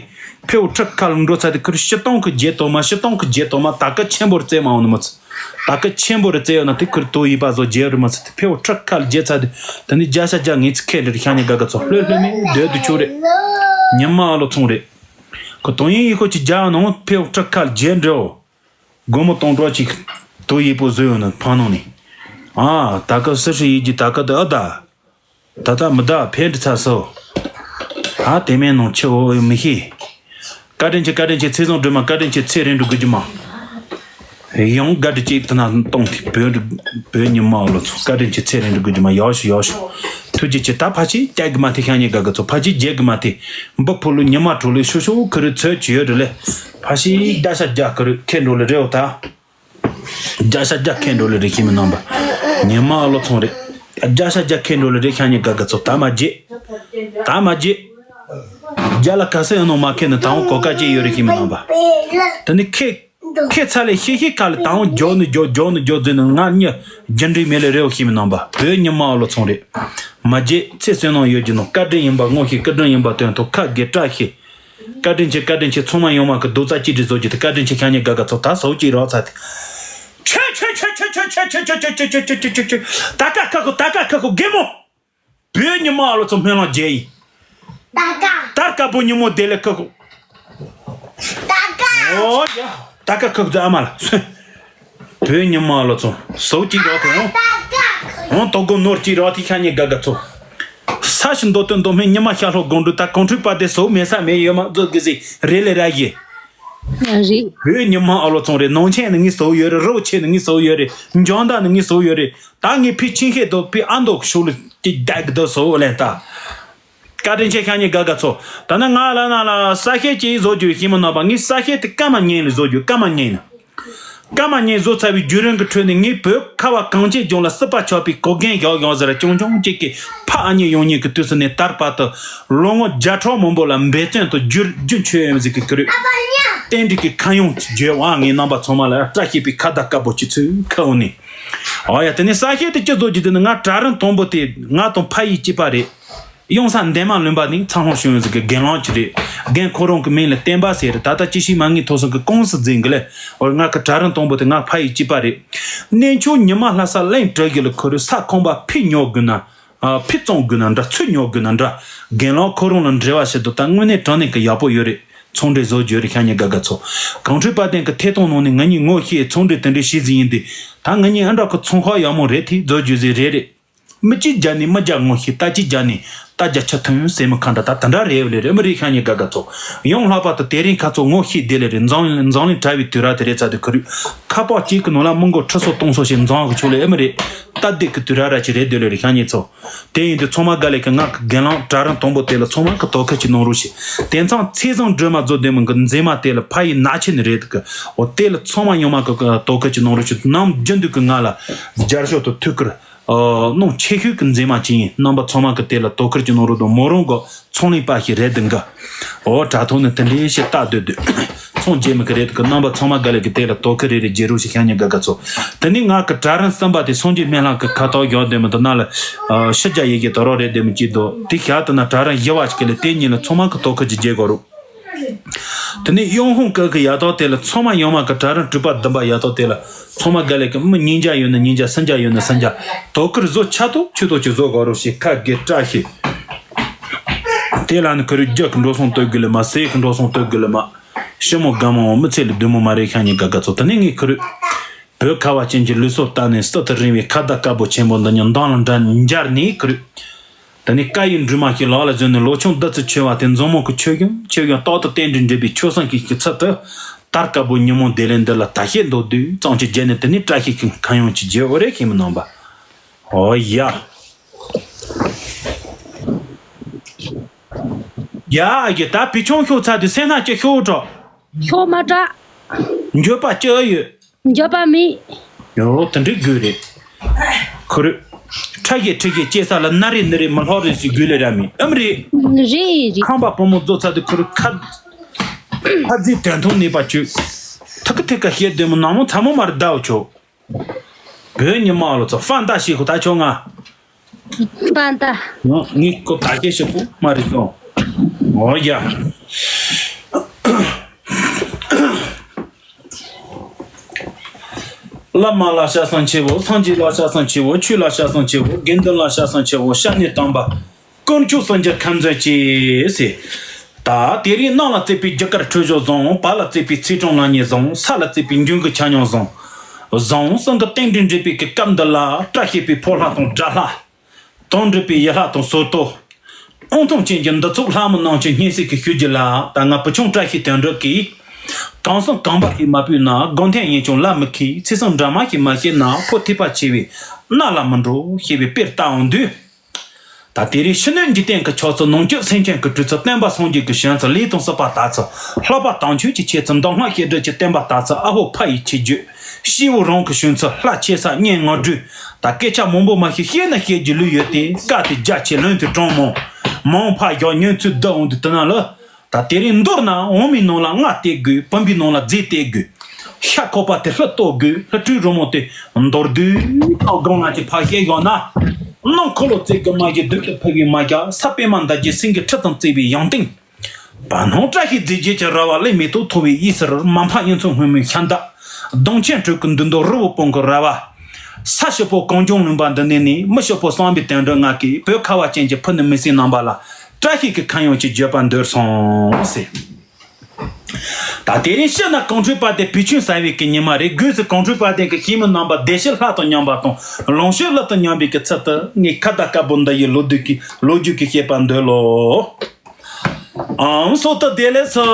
ཕེའུ་ཁྲི་ཁ་ལ་འགྲོ་ཚར་དུས་ཁུར་ཕྱི་སྟོང་གི་བརྒྱད་དོ་མ། ཕྱི་སྟོང་གི་བརྒྱད་དོ་མ། ད་ག་ཆེན་པོར་བཙལ་མ་འོང་ནི་མི་ཚོ། ད་ག་ཆེན་པོར་བཙལ་ཡོད་ན་དེ་ཁུར་དོ་ཡིན་པ་བཟོ་རྒྱལ་རུ་མི་ཚོ་དེ་ཕེའུ་ཁྲི་ཁ་ལ་རྒྱལ་ཚར་དུས། དེ་ནི་བརྒྱ་ཆ་བརྒྱ་ངེས་ཚིག་ཁས་འདྲི་ཤ་ཉེ་དགའ་དགའ་ཚོ་ལྷོད་ལྷོད་མེད་སྡོད་དུ་ཆོག་རེད། ཉི་མ་ཨ་ལོ་ཚོང་རེད། ཁོ་དོན་ཡིན་ཡིན་ཁོ་ཅི་རྒྱ་ནང་ཕེའུ་ཁྲི་ཁ་ལ་རྒྱལ་འདྲེའོ། སྒོར་མོ་སྟོང་གྲོགས་ཅིག་དོ་ཡིན་པོ་བཟོས་ཡོད་ན་ཕ་ནང་ནས། ཨ་ད་ག་སི་ཧྲི་ཡིན་གྱི་ད་ག་ད་ཨ་ད། ད་ལྟ་མི་ད་ཕན་འདི་ཚ་སོ། ཨ་དེ་མེད་ནང་ཆེ་འོ་མི་ཤེས། བཀའ་དྲིན་ཆེ། བཀའ་དྲིན་ཆེ། ཚེ་བཟང་སྒྲོལ་མ། བཀའ་དྲིན་ཆེ། ཚེ་རིང་དུ་དགོས་རྒྱུ་མ། ཡང་བཀའ་དྲིན་ཆེ། ཐ་ན་གཏོང་དེ་བོད་བོད་ཉི་མ་ཨ་ལོ་ཚོ། བཀའ་དྲིན་ཆེ། ཚེ་རིང་དུ་དགོས་རྒྱུ་མ། ཡག་ཤོ་ཡག་ཤོ། ཐུགས་རྗེ་ཆེ། ད་ཕ་ཆེ་རྒྱག་གི་མ་ཐེ། ཤ་ཉེ་དགའ་དགའ་ཚོ་ཕ་ཆེ་རྒྱག་གི་མ་ཐེ། འབུ་ཕོ་ལུ་ཉི་མ་དྲོ་ལེ་ཤོ་ཤོ་ཁུ་རུ་ཚོད་ཅི་ཡོད་རེ་ལེ། ཕ་ཤི་བརྒྱ་ཆ་བརྒྱ་ཁུ་རུ་ཁེ་འགྲོ་ལེ་རེའོ་ད། བརྒྱ་ཆ་བརྒྱ་ཁེ་འགྲོ་ལེ་རེ་ཤི་མི་རྣམ་པ། ཉི་མ་ཨ་ལོ་ཚོང་རེད། བརྒྱ་ཆ་བརྒྱ་ཁེ་འགྲོ་ལེ་རེ། ཤ་ཉེ་དགའ་དགའ་ཚོ་ད་མ་བརྗེད། ད་མ་བརྗེད། རྒྱ་ལ་ག་ས་ཡོད་ནོ་མ་ཁེ་ནི་ད་འོང་གོ་ཀ་ཅེ་ཡོད་རེ་ཤི་མི་རྣམ་པ། དེ་ནི་ཁེ་ཁེ་ཚ་ལེ་ཤི་ཤི་ཁ་ལེ་ད་འོང་འཇོག་ནི་འཇོག་འཇོག་ནི་འཇོག་ཟེར་ནི་ང་གཉིས་རྒྱུ་འབྲས་མེད་ལེ་རེའོ་ཤི་མི་རྣམ་པ། བོད་ཉི་མ་ཨ་ལོ་ཚོང་རེད། མ་བརྗེད། ཚེ་བསོད་ནམས་ཡོད་ཀྱི་ནོ་བཀའ་དྲིན་ཡིན་པ་ངོ་ཤེས། བཀའ་དྲིན་ཡིན་པ་དོན་ཐོག་ཁ་དགེ་བཀྲ་ཤིས། བཀའ་དྲིན་ཆེ། བཀའ་དྲིན་ཆེ། ཚང་མ་ཡོང་མ་གི་རྡོག་རྩ་གཅིག་སྒྲིལ་བཟོ་རྒྱུ་དེ་བཀའ་དྲིན་ཆེ། ཤ་ཉེ་དགའ་དགའ་ཚོ་ད་ཟོག་གཅིག་རག་ཚར་ཏེ། ཆེ་ཆེ་ཆེ་ཆེ་ཆེ། ད་ཀ་ཁ་ཁོ་ད་ཀ་ཁ་ཁོ་རྒན་མོ། བོད་ཉི་མ་ཨ་ལོ་ཚོ་སྨོན་ལམ་རྒྱས་ཡིན། ད་ཀ་ད་དཀར་པོ་ཉི་མོ་བདེ་ལེགས་ཁ་ཁོ། ད་ཀ་ཨོ་ཡ། ད་ཀ་ཁ་ཁོ་ཨ་མ་ལ། བོད་ཉི་མ་ལོ་ཚོ་སོ་གཅིག་རོགས་དེ་འོང་། འོང་དོ་གོ་ནོར་གཅིག་རོགས་དེ་ཤ་ཉེ་དགའ་དགའ་ཚོ། ས་ཞིང་མདོ་སྟོན་མདོ་སྨད་ཉི་མ་ཤར་ལྷོ་དགོང་དྲོ་ད་གོང་ཁྲོས་པ་དེ་སོ་མེད་ས་མེད་ཡོད་མ་རྫོགས་གི་ཟིག་རེད་ལེ་ར་ཡེ། རེད། བོད་ཉི་མ་ཨ་ལོ་ཚོང་རེད། ནང་ཆེན་ནི་ངའི་སོ་ཡོད་རེད། རོགས་ཆེན་ནི་ངའི་སོ་ཡོད་རེད། འཇང་ད་ནི་ངའི་སོ་ཡོད་རེད། ད་ངའི་ཕི་ཆིན་ཤེད་དོ་ཕི་ཨ་མདོ་ཤོག་ལི་ཀྱི་རྒྱ་གི་དོ་སོ་ལེན་ད། བཀའ་དྲིན་ཆེ་ཤ་ཉེ་དགའ་དགའ་ཚོ། ད་ནི་ང་ལ་ན་ལ་ས་ཤེད་ཀྱི་བཟོ་རྒྱུ་ཤེས་མི་ནོ་པ། ངའི་ས་ཤེད་དེ་སྐར་མ་གཉིས་ལ་བཟོ་རྒྱུ། སྐར་མ་གཉིས་ན། སྐར་མ་གཉིས་བཟོ་ཚར་བའི་བརྒྱུད་རིམ་གྱི་ཁྲོད་ནས་ངའི་བོད་ཁ་བ་གངས་ཅན་ལྗོངས་ལ་སྲིད་པ་ཆགས་པའི་གོ་རྒན་ཡག་ཡག་ཟེར་ར་ཅུང་ཅུང་གཅིག་གི་ཕ་ཨ་མྱེས་ཡོང་ཉེས་ཀྱི་དུས་སུ་ནས་དར་བར་དུ་ལོ་ངོ་བརྒྱ་ཕྲག་མང་པོ་ལ་འབད་བརྩོན་དུ་བསྒྱུར་རྒྱུ་ཆོས་ཡོད་ཟིག་གི་ཀི་རུ་རྟེན་འབྲེལ་གྱི་ཁ་ཡོང་བརྗོད་བ་ངའི་རྣམ་པ་ཚང་མ་ལ་བཀྲ་ཤིས་པའི་ཁ་བརྡ་དཀར་པོ་སྤྱི་ཚོའི་ཁ་འོང་ནས། ཨ་ཡ་དེ་ནས་ས་ཤེད་དེ་སྤྱི་ཚོགས་ཀྱི་དེ་ནི་ང་གྲལ་རིམ་དང་པོ་དེ་ང་དང་ཕ་ཡུལ་གཅིག་པ་རེད། གཡང་ས་འདན་མ་ལུང་པ་ནས་འཚར་ལོངས་བྱུང་ཡོད་ཟིག་གི་རྒན་ལགས་ཅིག་རེད། རྒན་ཁོ་རང་གི་མིང་ལ་བསྟན་པ་ཟེར་རེད། ད་ལྟ་ཅི་ཞིག་མ་ངའི་ཐོག་སོང་གི་ཀུང་སི་འཛིན་གི་ལེ། འོ་ང་གི་གྲལ་རིམ་དང་པོ་དེ་ང་ཕ་ཡུལ་གཅིག་པ་རེད། གནས་མཆོག་ཉི་མ་ལྷ་ས་གླིང་བྲག་བཞི་ལ་ཁོ་རུ་ས་ཁང་པ་ཕི་ཉོ་དགོས་ན། ཨ་ཕི་བཙོང་དགོས་ན་འདྲ། ཚུར་ཉོ་དགོས་ན་འདྲ། རྒན་ལགས་ཁོ་རང་ལ་འབྲེལ་བ་བྱེད་དུ་ད་དངོས་གནས་དྲང་གནས་ཀྱི་ཡག་པོ་ཡོད་རེད། ཚོང་འབྲེལ་བཟོ་རྒྱུ་རེད། ཤ་ཉེ་དགའ་དགའ་ཚོ། གངས་ཁྲོད་དཔལ་ལྡན་གྱི་ཐད་གཏོང་ནང་ནས་ང་གཉིས་ངོ་ཤེས་ཚོང་འབྲེལ་དེ་འདྲའི་བྱས་ཟིན་ཡིན་ཏེ། ད་ང་གཉིས་ཨ་འདྲ་ཁོ་ཚོང་ཁང་ཡག་མོ་རེད་དེ་བཟོ་རྒྱུ་ཟིག་རེད་རེད། མི་གཅིག་རྒྱ་ནས་མི་རྒྱ་ངོ་ཤེས། ད་གཅིག་རྒྱ་ནས་ རྟ་རྒྱ་ཁྱི་ཐུང་སེན་མོ་ཁ་འདྲ་ད་དེ་འདྲ་རེད་བ་ལེ་རེད་མི་རེད་ཤ་ཉེ་དགའ་དགའ་ཚོ། ཡང་ལྷག་པར་དུ་དེ་རིང་ཁ་ཚོ་ངོ་ཤེས་བདེ་ལེ་རེད། འཛམ་འཛམ་གླིང་གྲྭ་བའི་དུས་རབས་དེ་རེད་ཚ་དུས་ཁུ་རུ་ཁ་པར་གཅིག་གི་ནང་ལ་མི་མགོ་ཁྲི་སོ་སྟོང་སོ་ཞིག་འཛོམས་གི་ཆོག་ལེ་ཨེ་མི་རེད། རྟ་རྡེག་གི་དུས་རབས་ར་ཅིག་རེད་བདེ་ལེ་རེད་ཤ་ཉེ་ཚོ། དེ་ཡིན་དུས་ཚང་མ་དགའ་ལེ་གི་ང་གི་རྒན་ལགས་གྲྭ་རང་དང་པོ་དེ་ལ་ཚང་མ་གི་དོ་ཁུར་གྱི་གནང་རོགས་ཞེས། དེ་མཚམས་ཚེས་བཟང་སྒྲོལ་མ་རྫོགས་དེ་མི་གི་མཛེས་མ་དེ་ལ་ཕ་ཡི་ན་ཆེན་རེད་གི། འོ་དེ་ལ་ཚང་མ་ཡོང་མ་གི་དོ་ཁུར་གྱི་གནང་རོགས་ཞེས་ནམ་རྒྱུན་དུ་གི་ང་ལ་རྒྱར་ཤོག་ཏུ་ཐུགས་ཁུར། ཨ། གནང་ཆེ་ཤོས་ཀྱི་མཛེས་མ་ཅིག་ཡིན། རྣམ་པ་ཚང་མ་གི་དེ་ལ་དོ་ཁུར་གྱི་གནང་རོགས་དང་མོ་རང་གི་ཚོང་ལས་པ་ཞིག་རེད་འདུག་གི། འོ་དྲ་ཐོག་ནས་དེ་འདྲའི་ཞིག་ལྟ་སྡོད་དུས་ཚོང་རྒྱས་མི་གི་རེད་འདུག་གི། རྣམ་པ་ཚང་མ་ག་ལེ་གི་དེ་ལ་དོ་ཁུར་རེ་རེ་རྒྱག་རོགས་ཞེས་ཤ་ཉེ་དགའ་དགའ་ཚོ། དེ་ནས་ང་གི་གྲྭ་རིན་གསུམ་པ་དེ་སངས་རྒྱས་སྨན་བླ་གི་ཁ་ཐོག་བཞག་སྡོད་མི་འདུག་ན་ལ། ཨ། ཕྱི་རྒྱ་ཡི་གེ་དོ་རོགས་རེད་སྡོད་མི་གཅིག་འདུག་དེ་ཞག་དེ་ན་གྲྭ་རིན་བཞི་བ་ཞིག་གི་ལས་དེ་གཉིས་ལ་ཚང་མ་གི་དོ་ཁུར་གྱི་རྒྱག་དགོས་རོགས། དེ་ནས་གཡོན་ཧོང་སྐབས་ཀྱི་ཡ་ཐོག་དེ་ལ་ཚང་མ་ཡོང་མ་གི་གྲྭ་རིན་དྲུག་པ་བདུན་པ་ཡ་ཐོག་དེ་ལ་ཚང་མ་ག་ལེ་གི་མི་གཉིས་བརྒྱ་ཡོད་ན་གཉིས་བརྒྱ་སུམ་བརྒྱ་ཡོད་ན་སུམ་བརྒྱ་དོ་ཁུར་བཟོ་ཆ་ཐུབ་ཆུ་ཐུབ་ཀྱི་བཟོ་དགོས་རོགས་ཞེས་ཁ་དགེ་བཀྲ་ཤིས། དེ་ལ་ནི་ཁུ་རུ་རྒྱུ་གི་འགྲོ་སོང་སྟོར་དགོས་ལེ་མ་ཟས་ཀྱི་འགྲོ་སོང་སྟོར་དགོས་ལེ་མ། ཞི་མོ་དགའ་མོ་མི་ཚེ་ལ་བདེ་མོ་མ་རེད་ཤ་ཉེ་དགའ་དགའ་ཚོ། དེ་ནས་ངས་ཁུ་རུ་བོད་ཁ་བ་ཅན་གྱི་ལུས་སྲོག་བཏང་ནས་སྲིད་དུ་རིང་བའི་ཁ་བརྡ་དཀར་པོ་ཆེན་པོ་འདི་ཉིད་མདང་ལ་འདྲ་འབྱར་ནས་ཁུ་རུ། དེ་ནས་བཀའ་ཡི་འབྲུ་མ་ཞིག་ལག་ལ་བཟུང་ནས་ལོ་ཆུང་བདུད་རྩི་ཆེ་བ་དེ་མཛོ་མོ་གི་ཆོས་གཞུང་ཆོས་གཞུང་རྟག་ཏུ་བསྟན་འགྲོའི་འབྲེལ་པའི་ཆོས་སེམས་ཀྱི་ཚུལ་དུ་དར་དཀར་པོ་ཉིན་མོ་བདེ་ལེགས་འདི་ལ་ད་བཤད་མདོར་བསྡུས་ཙམ་ཅིག་བརྒྱབ་ནས་དེ་ནས་བཀྲ་ཤིས་ཀྱི་ཁ་ཡོང་ཅིག་བརྗོད་འོ་རེ་ཤེས་མི་ནང་པ། ཨོ་ཡ། ཡ་ཡ་ད་བི་ཆུང་ཤོག་ཚ་དུས་སེམས་ན་ཅི་ཤོག་གྲོགས། ཤོག་མ་གྲགས། འགྱོད་པ་ཅི་ཡོད། འགྱོད་པ་མེད། ཡོ་དེ་འདྲའི་དགོས་རེད། ཁུ་རུ། ཁྲ་ཞིག་ཁྲི་ཞིག་སྐྱེ་ས་ལ་ན་རེ་ན་རེ་མི་ལྷོག་རེ་ཞིག་དགོས་ལེ་ར་མེད་ཨམ་རེད། རེད་རེད། ཁང་པ་བུ་མོ་རྫོགས་ཚ་དུས་ཁུ་རུ་ཁ། ཁ་རྩིས་དོན་ཐུང་ནུས་པ་བཅུག་ཐུག་གི་ཐུག་ག་བཤད་དོན་མོ་ནང་མོ་ཚ་མོ་མར་བདའ་བ་ཆོག་བོད་ཉི་མ་ལོ་ཚོ་ཧྥན་ཏ་ཞིག་གོ་ད་ཆོག་ང་། པན་ཏ། ངོ་ངའི་སྐོར་ད་སྐད་ཞིག་པོ་མ་རེད་སོང་། ངོ་ཡ། བླ་མ་ལ་ཤ་སང་ཆེ་བོ། སངས་རྒྱས་ལ་ཤ་སང་ཆེ་བོ། ཆོས་ལ་ཤ་སང་ཆེ་བོ། དགེ་འདུན་ལ་ཤ་སང་ཆེ་བོ། ཤ་ནི་དམ་པ། དཀོན་མཆོག་སངས་རྒྱས་ཁམས་ཚན་ཅེས་ཟེར། ད་དེ་རིང་གནམ་ལ་བརྩེགས་པའི་རྒྱུ་སྐར་འཕྲོད་སྦྱོར་བཟང་། བར་ལ་བརྩེགས་པའི་ཚེས་གྲངས་ལ་ཉེ་བཟང་། ས་ལ་བརྩེགས་པའི་འབྱུང་གི་ཆ་སྙོམས་བཟང་། བཟང་གསུམ་གྱི་རྟེན་འབྲེལ་འགྲིག་པའི་གི་སྐབས་འདི་ལ་བཀྲ་ཤིས་པའི་ཕོ་ལྷ་དང་དགྲ་ལྷ། དོན་འགྲུབ་པའི་ཡུལ་ལྷ་དང་ཟོར་གཏོར། དབང་ཐང་ཅན་གྱི་འདུ་ཚོགས་ལྷ་མོ་རྣམས་ཀྱི་སྙན་སེང་གི་ཤུལ་རྒྱུད་ལ་ད་ང་བུ་ཆུང་བཀྲ་ཤིས་དོན་གྲུབ་ཀྱིས། གང་བསམ་གང་བག་ཞིག་མ་ཕུལ་ན་དགོན་ཐེངས་ཡིན་ཀྱང་ལ་མི་ཁེལ། ཚེ་སྲོག་འདྲ་མ་ཞིག་མ་བཤད་ན་ཕོ་ཐེག་པ་ཆེ་བའི་མནའ་ལ་མི་འགྲོ་ཞེས་པའི་དཔེར་ལྟ་འོང་དུས། ད་དེ་རིང་ཕྱི་སྣོད་འཇིག་རྟེན་གྱི་ཆགས་ཚུལ་ནང་བཅུད་སེམས་ཅན་གྱི་སྤྲུལ་ཚུལ་བསྟན་པ་སངས་རྒྱས་ཀྱི་བྱོན་ཚུལ་ལས་དང་སྲིད་པ་དར་ཚུལ་ལྷག་པར་དམ་ཆོས་ཀྱི་ཆེ་ཚུལ་མདོ་སྔགས་བཤད་སྒྲུབ་ཀྱི་བསྟན་པ་དར་ཚུལ་ཨ་ཧོ་ཕ་ཡི་ཆེ་བརྗོད་སྐྱེས་བུ་རང་གི་བྱུང་ཚུལ་ལྷ་ཆེ་ས་གཉེན་ངག་སྒྲོས་ད་སྐད་ཆ་མང་པོ་མ་ཤེས་བཤད་ན་བཤད་རྒྱུ་ལོས་ཡོད་དེ་བཀའ་དེ་རྒྱ་ཆེ་ལོན་དེ་གྲངས་མང་མང་ཕ་བཞག་ཉོན་ཚུལ་བསྡུ་འོང་དུས་དེ་ན་ལ། ད་དེ་རིང་མདོར་ན་འོ་མའི་ནང་ལ་རྔ་བསྟེན་དགོས། བུམ་པའི་ནང་ལ་རྫས་བསྟེན་དགོས། ཤ་ཁོག་པ་དེ་ལྷུ་གཏོར་དགོས། ལྷུ་ཁྲུས་རོལ་མོ་དེ་མདོར་བསྡུས་དང་སྒང་ལ་གྱི་ཕ་ཤེས་ཡོང་ན། ནང་འཁོར་ལོ་རྩེ་གི་མ་གྱི་བདུད་ཀྱི་ཕུ་བའི་མ་རྒྱ་ས་པད་མ་འདབ་བརྒྱད་སེང་གེ་ཁྲི་དང་བརྩེགས་པའི་ཡང་སྟེང་། བར་སྣང་བཀྲ་ཤིས་རྫས་བརྒྱད་ཀྱི་ར་བ་ལས་མེ་ཏོག་མཐོ་བའི་དབུས་སུ་རུ་མ་ཕམ་གཡུ་མཚོ་སྔོན་མོའི་ཤར་འདབས། གདོང་ཆེན་གྲུ་གུ་འདུས་མདོ་རི་བོ་སྤུངས་ཀྱི་ར་བ། ས་ཞིག་པོ་གངས་ལྗོངས་ལུང་པ་འདི་ནས་ནི་མི་ཞིག་པོ་བསམ་པའི་དོན་འགྲུབ་ང་གིས་བོད་ཁ་བ་ཅན་གྱི་ཕུ་ནུ་མི་སེར་རྣམ་པ་ལ་བཀྲ་ཤིས་ཀྱི་ཁ་གཡང་ཅིག་བརྗོད་པར་འདོད་སོང་ཟེར། ད་དེ་རིང་ཕྱི་ན་གངས་ཁྲོད་དཔལ་ལྡན་བུ་ཆུང་ཟ་བའི་གི་ཉི་མ་རེད། སྒོས་སུ་གངས་ཁྲོད་དཔལ་ལྡན་གྱི་ཤིས་མོ་རྣམ་པ་བདེ་གཤེགས་ལྷ་དང་མཉམ་པ་དང་ལོངས་སྤྱོད་ལྷ་དང་མཉམ་པའི་གི་ཚུལ་དུ་ངས་ཁ་བརྡ་དཀར་པོ་འདི་ཡི་ལོ་རྒྱུས་ཀྱི་ལོ་རྒྱུས་ཀྱི་བཤད་པར་འདོད་ལོ། ཨང་སོ་ཏི་བདེ་ལེགས་སུ་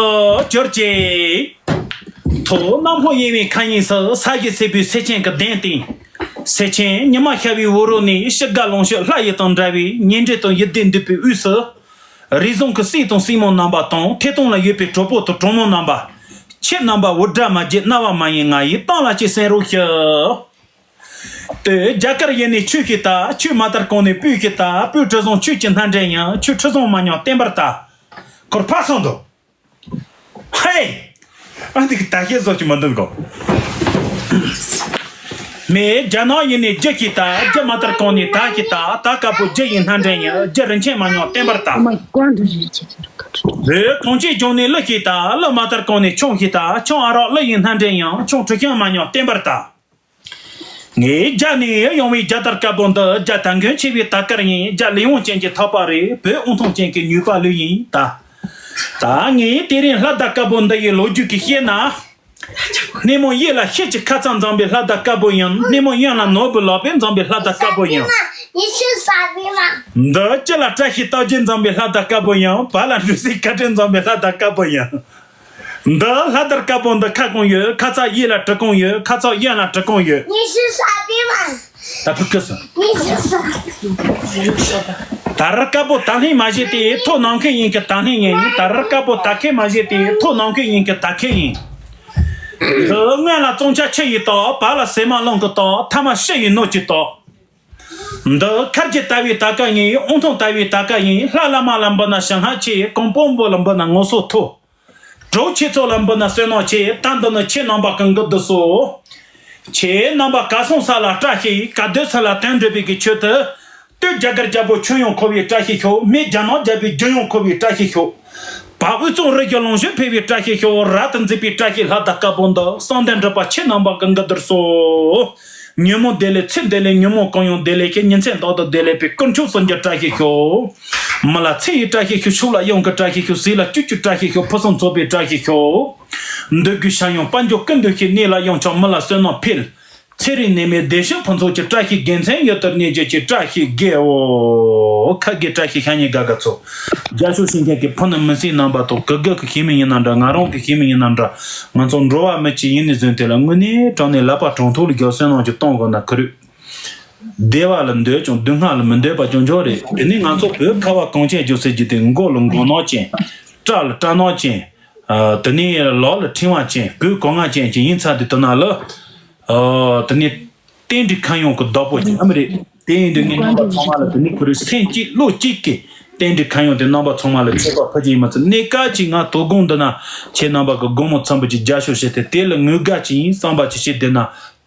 གྱུར་ཅིག་ཐོག་གནམ་ལྷོ་གཡས་པའི་མཁའ་དབྱིངས་སུ་ས་གཞི་སེར་པོའི་སེར་ཆེན་གྱི་གདན་སྟེང་། སེར་ཆེན་ཉི་མ་ཤར་བའི་འོད་རོལ་ནས་ཕྱི་དགའ་ལོངས་སྤྱོད་ལྷ་ཡི་དང་འདྲ་བའི་ཉེ་འབྲེལ་དང་ཡིད་བདེ་འདུས་པའི་དབུས་སུ། རེ་ཟུང་གི་སྲས་དང་སྲས་མོ་རྣམ་པ་དང་ཐད་གཏོང་ལ་ཡོད་པའི་གྲོགས་པོ་དང་གྲོགས་མོ་རྣམ་པ། ཁྱེད་རྣམ་པ་འུར་སྒྲ་མ་བརྗེད་རྣ་བ་མ་གཡེང་ང་ཡི་གཏམ་ལ་ཅིག་གསན་རོགས་ཞུ། དེ་རྒྱ་གར་ཡུལ་ནས་ཆོས་ཤིག་ལྟ། ཆོས་མ་དར་གོང་ནས་སྤོས་ཤིག་ལྟ། སྤོས་དྲི་བཟང་ཆོས་ཀྱི་སྣ་འདྲེན་ཡང་། ཆོས་དྲི་བཟང་མ་མྱོང་བསྟན་པར་ལྟ། ཁོར་ཕར་སོང་དོ། ཧེ། ཨ་འདི་གི་ད་ཤེས་བཟོ་ཅི་མ་འདུག་གོ། མེ་རྒྱ་ནག་ཡུལ་ནས་རྒྱུ་ཤིག་ལྟ། རྒྱུ་མ་དར་གོང་ནས་ད་ཤིག་ལྟ། ད་དཀར་པོ་རྒྱུ་ཡི་སྣ་འདྲེན་ཡང་། རྒྱུ་རིན་ཆེན་མ་མྱོང་བསྟན་པར་ལྟ། ཨ་མ་ཀོན་དུ་རི་ཆེ་ཆེར་ཁ་ཁྲི། རེད་གངས་ཅན་ལྗོངས་ནས་ཀླུ་ཤིག་ལྟ། ཀླུ་མ་དར་གོང་ནས་ཆང་ཤིག་ལྟ། ཆང་ཨ་རག་ཀླུ་ཡི་སྣ་འདྲེན་ཡང་། ཆང་དྲི་ཤིང་མ་མྱོང་བསྟན་པར་ལྟ། ངས་རྒྱ་ནས་ཡོང་བའི་རྒྱ་དར་དཀར་པོ་འདི་རྒྱ་དར་མགོན་ཆེ་བའི་དར་དཀར་ཡིན། རྒྱ་ལས་དབང་ཅན་གྱི་ཐག་པ་རེད། བོད་དབང་ཐང་ཅན་གྱི་ཉོས་པ་ལོས་ཡིན་ད། ད་ངས་དེ་རིང་ལྷ་དར་དཀར་པོ་འདི་ཡི་ལོ་རྒྱུས་ཀྱི་བཤད་ན། སྣེ་མོ་གཡས་ལ་ཤེལ་གྱི་ཁ་ཚ་འཛོམས་པའི་ལྷ་དར་དཀར་པོ་ཡིན། སྣེ་མོ་གཡོན་ལ་ནོར་བུ་ལོག་པས་འཛོམས་པའི་ལྷ་དར་དཀར་པོ་ཡིན། 你是傻逼吗？འདི་སྤྱི་ལ་བཀྲ་ཤིས་རྟགས་བརྒྱད་འཛོམས་པའི་ལྷ་དང་དཀར་པོ་ཡིན། བར་ལ་འབྲུ་སའི་ཁ་བྲལ་འཛོམས་པའི་ལྷ་དང་དཀར་པོ་ཡིན། འདི་ལྷ་དར་དཀར་པོ་འདི་ཁ་སྐོང་ཡོད། ཁ་ཚ་གཡས་ལ་གྲི་གུང་ཡོད། ཁ་ཚ་གཡོན་ལ་གྲི་གུང་ཡོད། 你是傻逼吗？ ད་ཕུ་ཁུ་སོང་། 你是傻逼。 དར་དཀར་པོ་ད་ལྷན་མ་བཞེས་ཏེ་ཐོ་ནང་ཁུལ་ཡིན་གྱི་ད་ལྷན་ཡིན། དར་དཀར་པོ་ད་ཁུལ་མ་བཞེས་ཏེ་ཐོ་ནང་ཁུལ་ཡིན་གྱི་ད་ཁུལ་ཡིན། འདི་སྔོན་ལ་བཙོང་ཆ་ཆུ་ཡི་ཏོག་བར་ལ་ཟེ་མ་རླུང་གི་ཏོག་ཐ་མ་ཤི་ཡི་སྣོད་ཀྱི་ཏོག་འདི་མཁར་གྱི་ལྟ་བའི་ལྟ་སྐལ་ཡིན། ཨོང་ཐོང་ལྟ་བའི་ལྟ་སྐལ་ཡིན། ལྷ་བླ་མ་ལ་འབུལ་ན་ཞིང་ལྷ་ཆེ། གོང་བུ་འབུལ་ལ་འབུལ་ན་ངོ་སོ་མཐོ། གྲོགས་ཆེ་ཚོགས་ལ་འབུལ་ན་བསོད་ནམས་ཆེ། ད་འདི་ནི་ཁྱེད་རྣམ་པ་གི་འགུ་འདི་སོ། ཁྱེད་རྣམ་པ་ག་སོང་ས་ལ་བཀྲ་ཤིས། ག་སྡོད་ས་ལ་དོན་འགྲུབ་པའི་གི་ཆེད་དུ། སྟོད་རྒྱ་གར་རྒྱལ་པོ་ཁྱོན་ཡོངས་འཁོར་བའི་བཀྲ་ཤིས་ཤོག་མི་རྒྱ་ནག་རྒྱལ་པོའི་རྒྱུན་ཡོངས་འཁོར་བའི་བཀྲ་ཤིས་ཤོག་བ་དབུས་གཙང་རི་བཞི་ལུང་བཞི་འཕེལ་བའི་བཀྲ་ཤིས་ཤོག་རབ་ཏུ་མཛེས་པའི་བཀྲ་ཤིས་ལྷ་དང་དཀར་པོ་འདི་གསང་བདེ་འགྲུབ་པ་ཁྱེད་རྣམ་པ་གི་འགུ་འདིར་སོ། ཉིན་མོ་བདེ་ལེགས་ཚེ་བདེ་ལེགས་ཉིན་མོ་གང་ཡོང་བདེ་ལེགས་ཀྱི་ཉིན་མཚན་རྟག་ཏུ་བདེ་ལེགས་པའི་དཀོན་མཆོག་གསུམ་གྱི་བཀྲ་ཤིས་ཤོག་མི་ལ་ཚེ་ཡི་བཀྲ་ཤིས་ཤོག་ཕྱུགས་ལ་གཡང་གི་བཀྲ་ཤིས་ཤོག་ཟས་ལ་སྐྱིད་ཀྱི་བཀྲ་ཤིས་ཤོག་ཕུན་སུམ་ཚོགས་པའི་བཀྲ་ཤིས་ཤོག་འདོད་དགུའི་ཤ་ཡང་དཔལ་འབྱོར་ཀུན་འདོད་ཤིང་། གནས་ལ་གཡང་ཆགས་མི་ལ་བསོད་ནམས་འཕེལ། ཚེ་རིང་ནད་མེད་བདེ་གཤེགས་ཕུན་ཚོགས་ཀྱི་བཀྲ་ཤིས། དགེ་མཚན་ཡུལ་དུ་གནས་གྱུར་ཅིག་བཀྲ་ཤིས་དགེའོ། ཁ་དགེ་བཀྲ་ཤིས་ཤ་ཉེ་དགའ་དགའ་ཚོ། རྒྱ་ཤོག་ཤིང་ཁན་གྱི་ཕུ་ནུ་མི་སེར་རྣམ་པ་དང་གུ་གུ་གི་ཤེས་མི་ཡིན་ན་འདྲ། ང་རང་གི་ཤེས་མི་ཡིན་ན་འདྲ། ང་ཚོ་འགྲོ་བ་མི་གཅིག་ཡིན་ནས་བཟུང་དེ་ལ་དངོས་གནས་དྲང་གནས་ལག་པ་དྲང་ཐོག་ལ་རྒྱབ་བསོད་ནམས་ཀྱི་གཏོང་དགོས་ན་ཁུ་རུ། བདེ་བ་ལ་འདོད་ཀྱང་སྡུག་བསྔལ་ལ་མི་འདོད་པ་ཅུང་ཆུང་རེད། དེ་ནས་ང་ཚོ་བོད་ཁ་བ་གངས་ཅན་ལྗོངས་ཟེར་རྒྱུ་དེ་མགོ་ལ་མགོ་ནག་ཅན། སྐྲ་ལ་སྐྲ་ནག་ཅན། ཨ། དེ་ནས་ལག་ལ་ཕྲེང་བ་ཅན། གོས་གོང་ང་ཅན་ཅིག་ཡིན་ཚར་དུས་དེ་ན་ལ། ཨ། དེ་ནས་རྟེན་འབྲེལ་ཁ་གཡང་གི་བདག་པོ་ཅིག་ཨ་མི་རེད། དེ་ཡིན་དུས་ངས་རྣམ་པ་ཚང་མ་ལ་དེ་ནས་ཁོ་རའི་སེམས་གཅིག་བློ་གཅིག་གིས་རྟེན་འབྲེལ་ཁ་གཡང་དེ་རྣམ་པ་ཚང་མ་ལ་ཁྱད་པར་ཕ་ཅིག་ཡིན་མ་ཚད་གནས་སྐབས་ཅིག་ང་དོ་དགོང་འདི་ན་ཁྱེད་རྣམ་པ་གི་དགོང་མོ་འཚམས་པོ་ཅིག་རྒྱ་ཤོག་བྱས་ཏེ་དེ་ལ་ངུ་དགའ་ཅིག་ཡིན་བསམ་པ་ཅིག་བྱས་བསྡད་ན།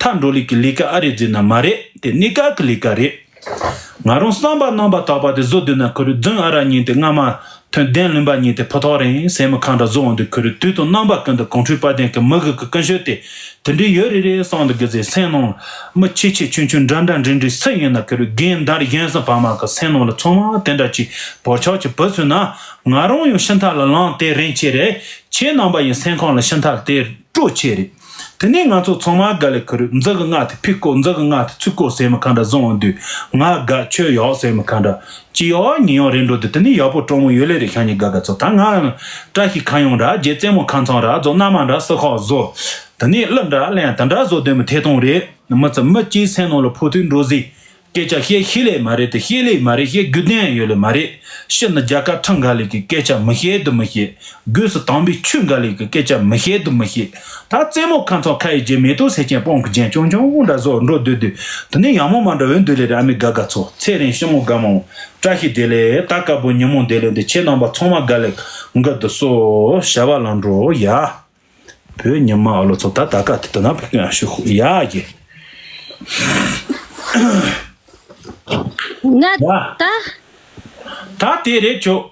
མཐའ་འགྲོ་ལུགས་ཀྱི་ལས་ཀ་ཨ་རེད་ཟེར་ན་མ་རེད། དེ་གནས་སྐབས་ཀྱི་ལས་ཀ་རེད། ང་རང་བསམ་པ་རྣམ་པར་དག་པ་དེ་བཟོ་སྡོད་ན་ཁོ་རུ་རྫུན་ཨ་ར་ཉིན་དེ་སྔ་མ་ཐོན་གདན་ལུང་པ་ཉིན་དེ་ཕོ་ཐོག་རིང་སེམས་མི་ཁང་འདྲ་བཟོ་འོང་དུས་ཁོ་རུ་དུས་དང་རྣམ་པ་ཀུན་ཏུ་གོང་ཁྲོས་དཔལ་ལྡན་གྱི་མི་གུ་གི་ཀུན་སྤྱོད་དེ་དེ་འདྲའི་ཡོད་རེད་རེད་བསམ་འདུག་གི་ཟེར། སེམས་ནང་མི་ཆེ་ཆེ་ཆུང་ཆུང་འདྲ་འདྲ་འདྲེ་འདྲེ་སུ་ཡིན་ན་ཁོ་རུ་རྒན་དར་གཞོན་སུ་བར་མ་གི་སེམས་ནང་ལ་ཚང་མ་དེ་འདྲ་ཅིག་བོར་ཆོག་ཅིག་བུད་སོང་ན་ང་རང་ཡང་ཤི་མཐའ་ལ་ལངས་དེ་རིན་ཆེ་རེད། ཁྱེད་རྣམ་པ་ཡི་སེམས་ཁམས་ལ་ཤི་མཐའ་དེ་སྤྲོ་ཆེ་རེད། དེ་ནས་ང་ཚོ་ཚང་མ་དགའ་ལས་ཁུར་འཛི་གི་ང་དེ་ཕི་ཀོ་འཛི་གི་ང་དེ་ཚུ་ཀོ་ཟེར་མི་གང་འདྲ་བཟོ་འོང་དུས་ང་དགའ་ཁྱོད་ཡག་ཟེར་མི་གང་འདྲ་ཅི་ཡག་ཉི་ཡག་རེད་འགྲོ་དུས་དེ་ནས་ཡག་པོ་སྤྲང་མོ་ཡོད་ལེ་རེད་ཤ་ཉེ་དགའ་དགའ་ཚོ། ད་ང་བཀྲ་ཤིས་ཁ་ཡོང་འདྲ་རྗེ་རྩེད་མོ་ཁ་ཚང་འདྲ་རྫོགས་མནའ་མ་འདྲ་སུ་ཁག་བཟོ། དེ་ནས་གླུ་འདྲ་ལེན་དེ་འདྲ་བཟོ་དོན་མི་ཐད་གཏོང་རེད། མི་ཚེ་མི་གཅིག་སེམས་ནང་ལ་ཕོག་ཐུག་འགྲོ་ཟིག་སྐད་ཆ་བཤད་ཤེས་ལེ་མ་རེད་དེ་བཤད་ལེ་མ་རེད་བཤད་དགོས་དོན་ཡོད་ལེ་མ་རེད། ཕྱི་ནི་རྒྱལ་ཁབ་ཁྲིམས་འགལ་ལས་ཀྱི་སྐད་ཆ་མི་བཤད་དུ་མི་བཤད། སྒོས་སུ་དམ་པའི་ཆོས་འགལ་ལས་ཀྱི་སྐད་ཆ་མི་བཤད་དུ་མི་བཤད། ད་རྩེད་མོ་ཁ་ཚང་ཁ་ཡི་རྗེ་མེ་ཏོག་སེར་ཆེན་སྤང་གི་རྒྱན་ཅུང་ཅུང་འདྲ་བཟོ་འགྲོ་སྡོད་དུས་དེ་ནས་ཡག་མོ་མ་འདྲ་འོན་འདུག་ལེ་རེད། ཨ་མའི་དགའ་དགའ་ཚོ་ཚེ་རིང་ཞི་མོ་དགའ་མོ། བཀྲ་ཤིས་བདེ་ལེགས་ད་དཀར་པོ་ཉིན་མོ་བདེ་ལེགས་འདི་ཁྱེད་རྣམ་པ་ཚང་མ་དགའ་ལེགས་འགུ་དུ་སོ་བྱ་བ་ལ་འགྲོ་ཡ། བོད་ཉི་མ་ཨ་ལོ་ཚོ་ད་ད་ཀ་དེ་དོ་ན་ཕུག་ཡང་ཤི་ཧུ་ཡ་གི་ང་ཡ། ད་ད་དེ་རེད་ཆོག་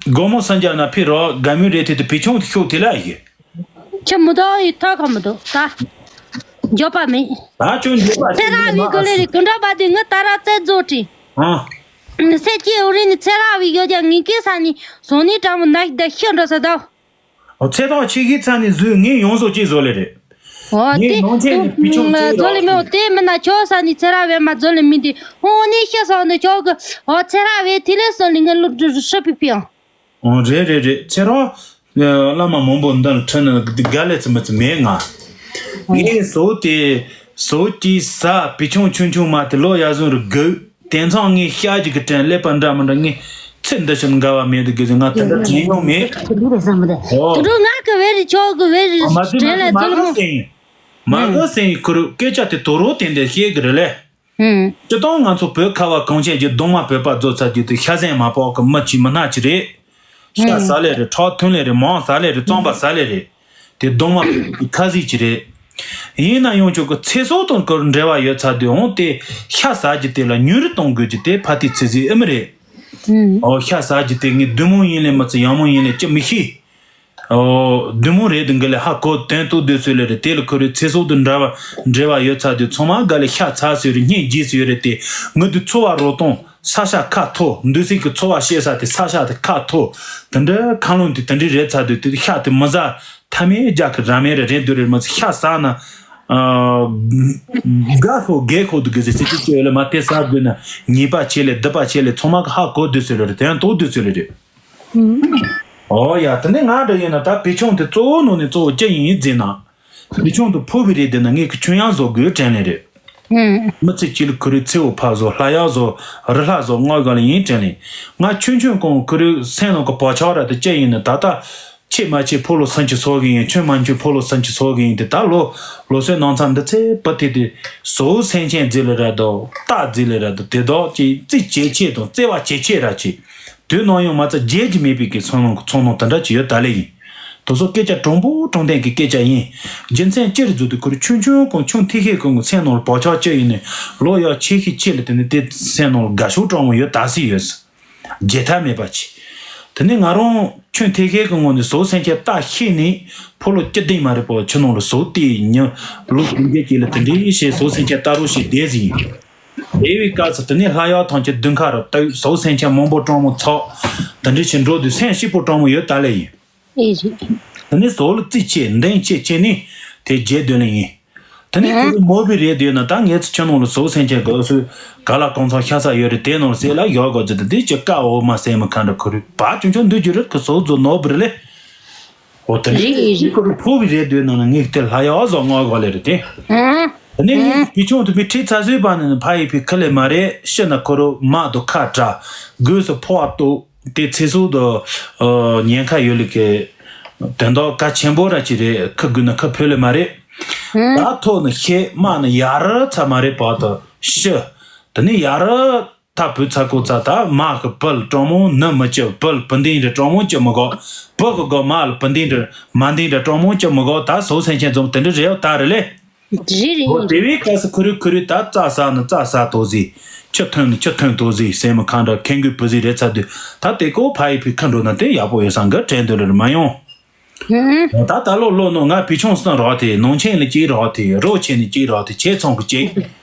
དགོང་མོ་སང་རྒྱ་ན་ཕི་རོ་དགའ་མོའི་རེད་དེ་དེ་བི་ཆུང་དེ་ཤོག་དེ་ལ་ཡི། ཁྱི་མི་དོ་ཡི་ཐོག་ཁ་མི་དོ་ད། འགྱོད་པ་མེད། ད་ཁྱོད་འགྱོད་པ་ཚེ་ར་བའི་གོ་ལེ་རེད་གུན་གྲོགས་པ་དེ་ངི་ད་ར་རྩེད་རྫོགས་དྲི། ཨ། སེ་ཀྱི་འོ་རི་ནི་ཚེ་ར་བའི་ཡོད་ཀྱང་ངི་ཀི་ས་ནི་སོ་ནི་དྲང་མོ་ན་ཞིག་ད་ཤི་འགྲོ་ས་དོ། ཨོ་ཚེ་ཐོག་ཆེ་གི་ཚ་ནི་བཟོས་ངས་ཡོངས་སུ་ཅི་བཟོ་ལེ་རེད། ཨོ་ངས་དེ་ནང་ཆེན་གྱི་བི་ཆུང་ཅི་བཟོ་ལེ་མེད་དེ་མི་ན་ཁྱོད་ས་ནི་ཚེ་ར་བའི་མ་བཟོ་ལེ་མི་དེ་ཨོ་ནི་ཤི་སོང་ནི་ཁྱོད་གི་ཨོ་ཚེ་ར་བའི་དེ་ལས་སོ་ལི་ངི་ལུག་འབྲུ་ཧྲི་པི་པི་ཨང་། ཨོ་རེད་རེད་རེད་ཚེ་རོགས། བླ་མ་མང་པོ་འདི་ལ་ཁྲིད་ནི་དགའ་ལས་ཙི་མི་ཙི་མེད་ང་། ངས་བཟོ་དེ་བཟོ་དེ་ཟ་བི་ཆུང་ཆུང་ཆུང་མ་དེ་ལོ་ཡ་བཟུང་རུ་དགོས། དེང་སང་ངས་ཤ་ཅིག་གི་དྲན་ཀླད་པ་འདྲ་མི་འདྲ་ངས་ཚེ་འདི་ཕྱིར་འགལ་བ་མེད་དུ་དགོས་ཟེར་ང་དེ་འདྲ་དྲན་མྱོང་མེད། དུ་འགྲོ་ང་གི་བེ་རི་ཆོག་གི་བེ་རི་མ་དྲན་ལ་མ་ཙོ་ལ་གི་མོ་སེང་། མ་གི་སེང་ཁུ་རུ་སྐད་ཆ་དེ་དོ་རོ་དེ་འདྲ་བཤད་གི་རེད་ལེ། སྤྱི་དང་ང་ཚོ་བོད་ཁ་བ་གངས་ཅན་གྱི་གདོང་མ་བོད་པ་རྫོགས་ཚར་རྒྱུ་དེ་ཤ་ཟན་མ་ཕོག་གི་མི་གཅིག་མི་སྣ་གཅིག་རེད། ཤ་ཟ་ལེ་རེད་ཁྲག་འཐུང་ལེ་རེད་མང་ཟ་ལེ་རེད་རྩམ་པ་ཟ་ལེ་རེད། དེ་གདོང་མ་བོད་པའི་ཁ་ཟས་གཅིག་རེད། ཡིན་ན་ཡང་ཁྱོད་ཀྱི་ཚེ་སྲོག་དང་ཀུན་འབྲེལ་བ་ཡོད་ཚར་དུས་འོང་དེ་ཤ་ཟ་རྒྱུ་དེ་ལ་ཉུང་རུ་གཏོང་དགོས་རྒྱུ་དེ་ཕ་ཏི་ཚེ་ཟིག་ཨེ་མི་རེད། ཨོ་ཤ་ཟ་རྒྱུ་དེ་ངས་བདུད་མོ་ཡིན་ལེ་མི་ཚེ་ཡང་མོ་ཡིན་ལེ་ཅི་མི་ཤེས། ཨོ། བདུད་མོ་རེད་དུ་འགི་ལེ་ཧ་གོ་དོན་དུ་སྡོད་ཚོད་ལེ་རེད་དེ་ལ་ཁོ་རེ་ཚེ་སྲོག་ཏུ་འདྲ་བ་འབྲེལ་བ་ཡོད་ཚར་དུས་ཚང་མ་དགའ་ལེ་ཤ་ཚ་ཟེར་རེད་སྙིང་རྗེ་ཟེར་ཡོད་རེད་དེ་ངུ་དུ་འཚོ་བ་རོ་སྟོང་ས་ཤ་ཁ་ཐོ་འདུ་སྲིད་ཀྱི་འཚོ་བ་བཤད་ས་དེ་ས་ཤ་དེ་ཁ་ཐོ་དེ་འདྲ་ཁ་ལོང་དེ་དེ་འདྲའི་རེད་ཚར་དུས་དེ་ཤ་དེ་མི་ཟ་ཐ་མའི་རྒྱ་གི་ར་མེ་རེ་རེད་འདུག་རེད་མི་ཚེ་ཤ་ཟ་ན་ ཨ། དགའ་ཤོག་རྒྱལ་ཤོག་དུ་གི་ཟེར་ཚིག་གཅིག་ཡོད་ལ་མ་དེ་ས་དགོས་ན་ཉེས་པ་ཆེ་ལེ་སྡིག་པ་ཆེ་ལེ་ཚང་མ་གི་ཧ་གོ་དུས་ཚོད་ལ་རེད། དེ་ཡང་དོག་དུས་ཚོད་ལ་རེད། ཨོ་ཡ། དེ་ནས་ང་འདྲ་ཡིན་ན་ད་བུ་ཆུང་དེ་གཙོ་བོ་ནང་ནས་གཙོ་བོ་ཅི་ཡིན་ཟེར་ན། བུ་ཆུང་དུ་ཕོ་བི་རེད་དེ་ན་ངས་ཁི་ཆུང་ཡང་བཟོ་དགོས་དྲན་ལེ་རེད། མི་ཚེ་གཅིག་ལ་ཁུ་རེ་ཚེ་བོ་ཕ་བཟོ་ལྷ་ཡག་བཟོ་རི་ལྷ་བཟོ་ངོ་ག་ལ་ཡིན་དྲན་ལེ། ང་ཆུང་ཆུང་གོང་ཁུ་རེ་སེམས་ནང་གི་བག་ཆགས་ར་དེ་ཅི་ཡིན་ན་ད་ལྟ་ཆེ་མ་ཆེ་ཕོ་ལོ་སུམ་ཅུ་སོ་གི་ཡིན། ཆུང་མ་ཆུང་ཕོ་ལོ་སུམ་ཅུ་སོ་གི་ཡིན་དེ་ད་ལོ་ལོ་སོའི་ནང་ཚང་འདི་ཚེ་བུ་དེ་དེ་བཟོ་སེམས་ཅན་རྫི་ལེ་ར་དོ་རྟ་རྫི་ལེ་ར་དོ་དེ་དོག་ཅིག་རྩིས་ཇེ་ཆེ་དང་བརྩེ་བ་ཇེ་ཆེ་ར་ཅིག་དུས་ནམ་ཡང་མ་རྩ་བརྗེད་ཀྱི་མེད་པའི་གི་ཚོང་ནང་ཚོང་ནང་དེ་འདྲ་ཅིག་ཡོད་ད་ལེ་ཡིན། དེ་ཚོ་སྐད་ཆ་དྲང་པོ་དྲང་བདེན་གྱི་སྐད་ཆ་ཡིན། རྒྱུ་མཚན་ཅི་རེད་ཟེར་དུས་ཁོ་རང་ཆུང་ཆུང་གོང་ཆུང་ཐིག་ཤེས་གོང་གི་སེམས་ནང་ལ་བག་ཆགས་ཅི་ཡིན་ནས་ལོ་ཡག་ཆེ་ཤས་ཆེ་ལ་དེ་ནས་དེ་སེམས་ནང་ལ་དགའ་ཤོས་དྲང་མོ་ཡོད་ད་སྲིད་ཡོད། བརྗེད་ཐབས་མེད་པ་ཅིག་དེ་ནས་ང་རང་ཆུང་ཐིག་ཤེས་གི་ངོ་ནས་བཟོ་སེམས་ཅན་རྟ་ཤེས་ནས་ཕོ་ལོ་བཅུ་བདུན་མ་རེད་པོ་ཆུ་ནང་ལ་བཟོ་དེ་ཉི་ལོ་དགུ་བརྒྱད་ཅིག་ལ་དེ་འདྲའི་ཞེས་བཟོ་སེམས་ཅན་རྟ་རོ་ཞིག་བསྡད་ཟིན་ཡིན། དེ་བའི་སྐབས་སུ་དེ་ནས་ལྷ་ཡག་ཐང་ཆེ་བདུན་ཁ་རུ་ལྟོས་བཟོ་སེམས་ཅན་མང་པོ་དྲང་མོ་ཚོགས་དེ་འདྲ་ཞིག་འགྲོ་དུས་སེམས་སྐྱིད་པོ་དྲང་མོ་ཡོད་ད་ལེ་ཡིན། ཨེ་རེད། དེ་ནས་བཟོ་ལ་རྩིས་ཆེ་འདེང་ཆེ་བྱས་ནས་དེ་རྗེས་སྡོད་ལེ་ཡིན། དེ་ནས་ཁོ་རང་མོ་བི་རེད་འདོད་ན་ད་ངས་ཚུ་ཆུ་ནང་ལ་བཟོ་སེམས་ཅན་དགོས་སུ་ག་ལ་གང་ཚང་ཤ་ས་ཡོད་རེད། དེ་ནང་ལ་ཟས་ལ་ཡོད་དགོས་ཚུལ་དེ་འདི་ཅི་ཀ་འོ་མ་སེམས་མི་ཁ་འདྲ་ཁོ་རང་བ་ཆུང་ཆུང་འདུག་རྒྱུ་རེད། ཁོ་བཟོ་བཟོ་ནོ་བི་རེད་ལེ། འོ་དེ་རེད་རེད། ཁོ་རང་ཕོ་བི་རེད་འདོད་ན་ངས་དེ་ལྷ་ཡག་བཟོ་ངོ་གོ་ལེ་རེད་དེ། དེ་ནས་ངས་བུ་ཆུང་དུ་མི་ཁྲིད་ཚ་བཟོས་པ་ནི་ཕ་ཡི་ཕི་ཁི་ལེ་མ་རེད། ཤི་ན་ཁོ་རང་མ་དུ་ཁ་བྲ་དགོས་སུ་ཕོ་བ་ཏོ། དེ་ཚེ་སྲོག་དུ་ཉེན་ཁ་ཡོད་ལེ་གི་དོན་དག་གལ་ཆེན་པོ་ར་ཅིག་རེད། ཁི་དགོས་ན་ཁི་ཕོད་ལེ་མ་རེད། ད་ཐོག་ནི་ཤེས་མ་ནི་ཡ་རི་ཚ་མ་རེད་བར་དུ་ཤི། དེ་ནི་ཡ་རི་ཐ་བུ་ཚ་ཀོ་ཚ་ད་མ་གི་བུལ་གྲོང་མོ་ནི་མི་ཅི་བུལ་བུ་འདིན་རི་གྲོང་མོ་ཅི་མི་གོ་བུ་གི་གོ་མ་ལ་བུ་འདིན་རི་མ་འདིན་རི་གྲོང་མོ་ཅི་མི་གོ་ད་སོ་སེམས་ཅན་འཛོམས་དེ་འདྲ་རེད་ད་རེད་ལེ། རེད་རེད། འོ་དེ་བས་སྐབས་སུ་ཁུ་རུ་ཁུ་རུ་ད་རྩྭ་ཟ་ནི་རྩྭ་ཟ་དོ་ཟིག་ཆུ་འཐུང་ནི་ཆུ་འཐུང་དོ་ཟིག་སེམས་མི་ཁ་འདྲ་ཁེང་གུ་བུ་ཟིག་རེད་ཚ་དུས་ད་དེ་ཀོ་ཕ་ཡི་ཕི་ཁ་འགྲོ་ན་དེ་ཡག་པོ་ཡོད་སང་གི་དྲན་འདོད་ལ་མ་ཡོང་། ད་ད་ལོ་ལོ་ནོ་ང་བུ་ཆུང་སང་རོགས་དེ་ནང་ཆེན་ལ་གཅིག་རོགས་དེ་རོགས་ཆེན་ལ་གཅིག་རོགས་དེ་ཆེ་ཚང་གི་གཅིག་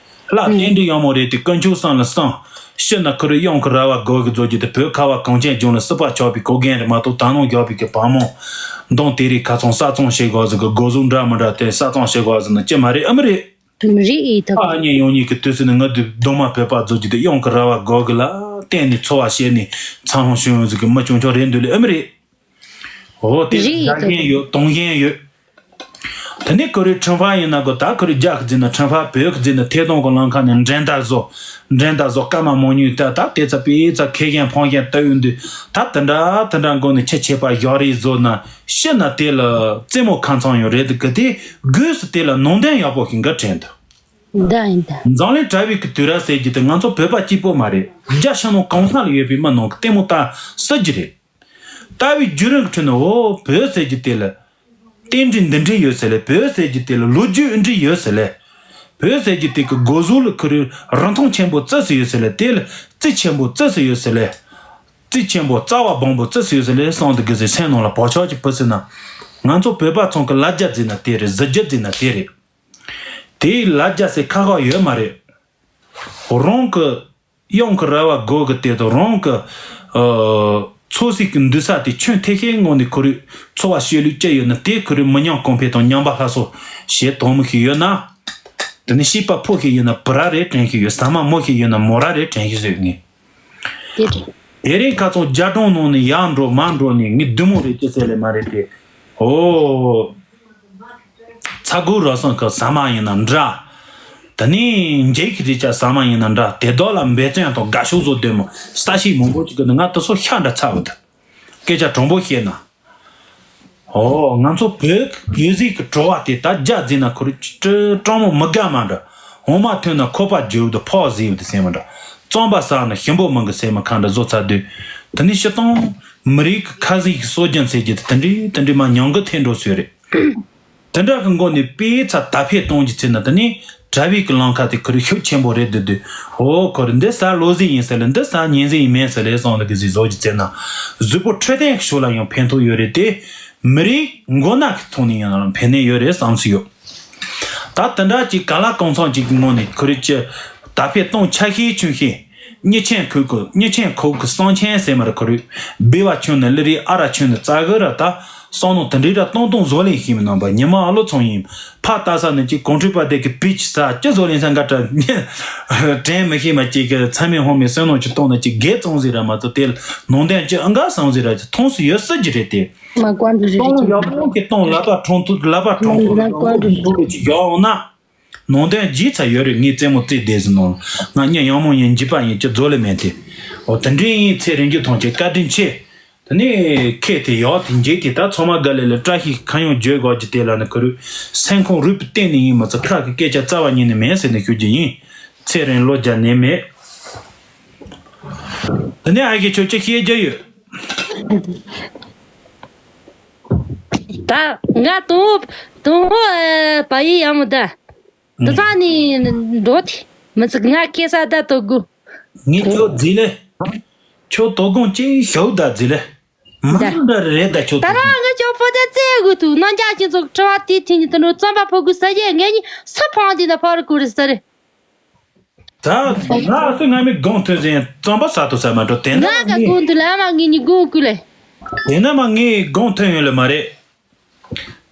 ལ་རྟེན་འབྲེལ་ཡག་མོ་རེད་དེ་དཀོན་མཆོག་སང་ལ་སང་ཤི་ན་ཁུ་རུ་གཡང་གི་ར་བ་དགོས་གི་རྫོགས་ཀྱི་དེ་བོད་ཁ་བ་གངས་ཅན་ལྗོངས་ལ་སྲིད་པ་ཆགས་པའི་གོ་རྒན་རེད་མ་གཏོགས་ད་ནང་རྒྱག་པའི་གི་བ་མོ་མདང་དེ་རིགས་ཁ་ཚང་ས་ཚང་བྱེད་དགོས་ཟིག་གི་སྒོ་ཟོག་འདྲ་མི་འདྲ་དེ་ས་ཚང་བྱེད་དགོས་ཟིག་ནི་ཅི་མ་རེད་ཨ་མི་རེད། དུམ་རེ་ཨེ་ཐག་ཨ་ཉེ་ཡོང་ཉེ་གི་དུས་སུ་ནི་ང་དུ་གདོང་མ་བོད་པ་རྫོགས་ཀྱི་དེ་གཡང་གི་ར་བ་དགོས་གི་ལ་བརྟེན་ནས་འཚོ་བ་བྱེད་ནས་འཚར་ལོངས་བྱུང་ཡོང་ཟིག་གི་མི་ཆུང་ཆུང་རེད་འདུག་ལེ་ཨ་མི་རེད། འོ་དེ་རེད་རྒྱ་ཡོད་ཡོད་དོང་ཞེན་ཡོད། དེ་ནས་ཁོ་རའི་ཁྲིམས་ཕ་ཡིན་ན་གོ་ད་ཁོ་རའི་རྒྱ་གི་རྫི་ན་ཁྲིམས་ཕ་བོད་གི་རྫི་ན་ཐད་གཏོང་གི་ལམ་ཁ་ནས་འགྲན་ཟླ་བཟོ། འགྲན་ཟླ་བཟོ་སྐར་མ་མང་ཉུང་ད་ད་དེ་ཚ་པི་ཚ་ཁེ་ཞན་ཕང་ཞན་ལྟ་ཡོང་དུས་ད་དེ་འདྲ་དེ་འདྲ་མགོ་ནས་ཁྱི་ཆད་པ་བཞག་རེས་བཟོ་ན་ཤི་ན་དེ་ལ་རྩེད་མོ་ཁ་མཚང་ཡོང་རེད་འདུག་གི་དེ་སྒོས་སུ་དེ་ལ་ནང་དོན་ཡག་པོ་ཞིག་འགའ་དྲན་འདུག་ད་ཡིན་ད། འཛམ་གླིང་གྲྭ་བའི་གི་དུས་རབས་ཟེར་རྒྱུ་དེ་ང་ཚོ་བོད་པ་གཅིག་པོ་མ་རེད། རྒྱ་ཕྱི་ནང་གང་ས་ལ་ཡོད་པའི་མི་ནང་གི་ལྟད་མོ་ལྟ་སྲིད་ཀྱི་རེད། ལྟ་བའི་བརྒྱུད་རིམ་གྱི་ཁྲོད་ནས་འོ་བོད་ཟེར་རྒྱུ་དེ་ལ་རྟེན་འབྲེལ་འདི་འདྲའི་ཡོད་ཟེར་ལེ། བོད་ཟེར་རྒྱུ་དེ་ལ་ལོ་རྒྱུས་འདི་འདྲའི་ཡོད་ཟེར་ལེ། བོད་ཟེར་རྒྱུ་དེ་གི་སྒོ་ཟོག་ལ་ཁུ་རུ་རིན་ཐང་ཆེན་པོ་ཙི་སུ་ཡོད་ཟེར་ལེ། དེ་ལ་རྩི་ཆེན་པོ་ཙི་སུ་ཡོད་ཟེར་ལེ། རྩི་ཆེན་པོ་རྩ་བ་སྦོམ་པོ་ཙི་སུ་ཡོད་ཟེར་ལེ་སོང་དུ་གི་ཟེར་སེམས་ནང་ལ་བག་ཆགས་ཀྱི་བུ་ཟེར་ན། ང་ཚོ་བོད་པ་ཚང་གི་ལ་རྒྱ་ཟེར་ན་དེ་རེད། གཟི་རྒྱ་ཟེར་ན་དེ་རེད། དེའི་ལ་རྒྱ་ཟེར་ཁ་ཁ་ཡོད་མ་རེད། རང་གི་གཡང་གི་ར་བ་སྒོ་གི་དེ་དང་རང་གི་ཨ་ཚོ་སྲིད་ཀྱི་འདུག་ས་དེ་ཁྱོད་ཐེ་ཤེས་ངོ་ནས་ཁོ་རའི་འཚོ་བ་སྤྱོད་ལུགས་ཅི་ཡོད་ན་དེ་ཁོ་རའི་མི་ཉམས་གོང་འཕེལ་དང་ཉམས་པ་སླར་གསོ་བྱེད་ཐུབ་མི་ཞིག་ཡོད་ན། དེ་ནི་བྱིས་པ་ཕོ་ཞིག་ཡིན་ན་བུ་ར་རེད་དྲན་ཞིག་ཡོད། ཟ་མ་མོ་ཞིག་ཡིན་ན་མོ་ར་རེད་དྲན་ཞིག་བཟོས་ངེས། དེ་རེད། དེ་རིང་ཁ་ཚོང་རྒྱ་གྲོང་ནང་ནས་ཡར་འགྲོ་མར་འགྲོ་ནས་ངའི་བདུད་མོ་རེད་ཅི་ཟེར་ལེ་མ་རེད་དེ། ཨོ། ཚ་གུ་ར་སང་གི་ཟ་མ་ཡིན་ན་འདྲ། དེ་ནས་འཇིགས་ཀྱི་རེད་ཅག་ཟ་མ་ཡིན་ན་འདྲ། དེ་དག་ལ་འབད་བརྩོན་དང་དགའ་ཕྱོགས་བཟོ་འདོད་མོ་ས་ཞིག་མང་པོ་ཅིག་གི་ནི་ང་དེ་ཚོ་ཤ་འདྲ་ཚ་བ་དང་། སྐད་ཆ་དྲང་པོ་བཤད་ན། ཨོ། ང་ཚོ་བོད་བོད་ཟིག་གི་བྲོ་བ་དེ་ད་རྒྱ་ཟིན་ན་ཁོ་རེ་སྤྲང་མོ་མི་དགའ་མ་འདྲ། འོ་མ་ཐོན་ན་ཁོ་པ་རྒྱུ་དུ་ཕོག་ཟིན་དུ་སེམས་མ་འདྲ། རྩམ་པ་ཟ་ན་ཞིམ་པོ་མང་གི་སེམས་མ་ཁ་འདྲ་བཟོ་ཚར་དུས། དེ་ནི་སྤྱི་བཏང་མི་རིགས་ཀྱི་ཁ་ཟིག་གི་སྲོལ་རྒྱུན་ཟེར་རྒྱུ་དེ་དེ་འདྲའི་དེ་འདྲའི་མ་ཉམས་གི་འཐེན་འགྲོ་སྲོལ་རེད། དེ་འདྲ་གི་མགོ་ནས་དཔེ་ཚ་ད་ཕེ་གཏོང་རྒྱུ་ཚེ་ན་དེ་ནི་གྲྭ་བའི་གི་ལམ་ཁ་དེ་ཁོ་རེ་ཤུགས་ཆེན་པོ་རེད་འདུག་དུས། ཨོ་ཁོ་རེ་འདི་ས་ལོ་ཟིག་ཡིན་ཟེར་ལེ་འདི་ས་ཉིན་ཟིག་ཡིན་མིན་ཟེར་ལེ་སོང་ལ་གི་ཟིག་བཟོ་རྒྱུ་ཚེ་ན་གཟུགས་པོ་འཕྲོད་བསྟེན་གི་ཕྱོགས་ལ་ཡང་ཕན་ཐོགས་ཡོད་རེད་དེ། མི་རིགས་མགོ་ནག་གི་ཐོག་ནས་ཡང་ཕན་ནུས་ཡོད་རེད་བསམ་སྲིད་ཡོད། ད་དེ་འདྲ་ཅིག་ག་ལ་གང་འཚམ་ཅིག་གི་ངོ་ནས་ཁོ་རེ་ཅི་ད་ཕེ་གཏོང་ཆ་ཤས་ཆུང་ཤས། གཉིས་ཆེན་ཁུག་གི་གཉིས་ཆེན་ཁུག་གི་གསང་ཆེན་ཟེར་མ་རེད་ཁོ་རེ། སྦས་པ་ཆུང་ནི་ལི་རི་ཨ་ར་ཆུང་ནི་རྩ་གི་ར་ད། བསམ་མནོ་དེ་འདྲའི་ར་གཏོང་གཏོང་བཟོ་ལེན་ཤེས་མི་རྣམ་པ་ཉི་མ་ཨ་ལོ་ཚང་ཡིན། ཕ་ལྟ་ས་ནི་ཅིག་གོང་ཁྲོས་པ་དེ་གི་པིཆ་ས་ཅི་བཟོ་ལེན་ས་འགའ་དྲ་དྲན་མི་ཤེས་མ་ཅིག་གི་ཚ་མེད་ཧོ་མེད་བསམ་མནོ་ཅིག་གཏོང་ན་ཅིག་དགེ་བཙོང་ཟིག་ར་མ་གཏོགས་དེ་ནང་དོན་ཅི་ཨ་འགའ་བསམ་ཟིག་ར་ཅིག་མཐོང་སུ་ཡོད་སྲིད་ཀྱི་རེད་དེ། མ་ཀོན་ཏུ་རེད་གཏོང་ཡག་པོ་གི་གཏོང་ལབ་པ་གྲོང་ཐུབ་ལབ་པ་གྲོང་ཐུབ་ལ་ཀོན་ཏུ་ཅིག་ཡག་འོང་ན། ནང་དོན་རྗེས་ཚ་ཡོད་རེད། ངའི་རྩེད་མོ་རྩེ་བསྡད་ཟིན་ནོ། ང་གཉིད་ཡང་མོ་ཡིན་འཇིགས་པ་ཡིན་ཅི་རྫོ་ལེ་མེད་དེ། འོ་དེ་འདྲའི་ཡིན་ཚེ་རིང་རྒྱུ་ཐང་ཆེ་བཀའ་དྲིན་ཆེ། དེ་ནས་ཁེ་དེ་ཡག་དེ་འཇིག་དེ་ད་ཚང་མ་དགའ་ལེ་ལ་བཀྲ་ཤིས་ཁ་ཡོང་བརྗོད་དགོས་ཀྱི་དེ་ལ་ནི་ཁུ་རུ་སེམས་ཁོང་རུས་པའི་གཏིང་ནས་ཡིན་མ་ཚོ་ཁ་གི་སྐད་ཆ་རྩ་བ་ཉིད་ནས་མེད་ཟེར་ནས་ཞུ་རྒྱུ་ཡིན། ཚེ་རིང་ལོ་བརྒྱ་ནས་མེད། དེ་ནས་ཨ་ཁེ་ཁྱོད་ཅི་ཤེས་རྒྱུ་ཡོད། ད་ང་དང་པོ་དང་པོ་ཨ་བ་ཡི་ཡང་མོ་ད། དུ་ཚང་ནི་འགྲོ་དེ་མི་ཚིག་ང་སྐད་ས་ད་དོ་དགུ། ངས་ཁྱོད་རྫི་ལེ། ཁྱོད་དོ་དགོང་ཅིག་ཤོག་ད་རྫི་ལེ། མ་ད་འདྲ་རེད་ད་ཁྱོད་ད་དོ་རང་ངི་ཅོག་པོ་དེ་བཙལ་དགོས་ཐུག་ནང་འཇག་ཁྱེད་ཚོ་གྲི་བ་དེ་ཐེངས་ཉིད་དུ་འགྲོ་རྩམ་པ་ཕོ་དགུ་ས་རྒྱས་ངེད་གཉིས་ས་ཕང་དེ་ན་ཕར་བསྐུར་རེ་ས་རེད། ད་ང་སུ་ང་མི་དགོང་ཐོན་ཟིན་རྩམ་པ་ཟ་ཐུབ་ས་མ་འགྲོ་དེ་ན་ང་ག་ངས་དགོང་དུ་ལ་མ་ངེད་གཉིས་དགོང་བསྐུར་ལེ། དེ་ན་མ་ངས་དགོང་ཐོན་ཡོད་ལེ་མ་རེད།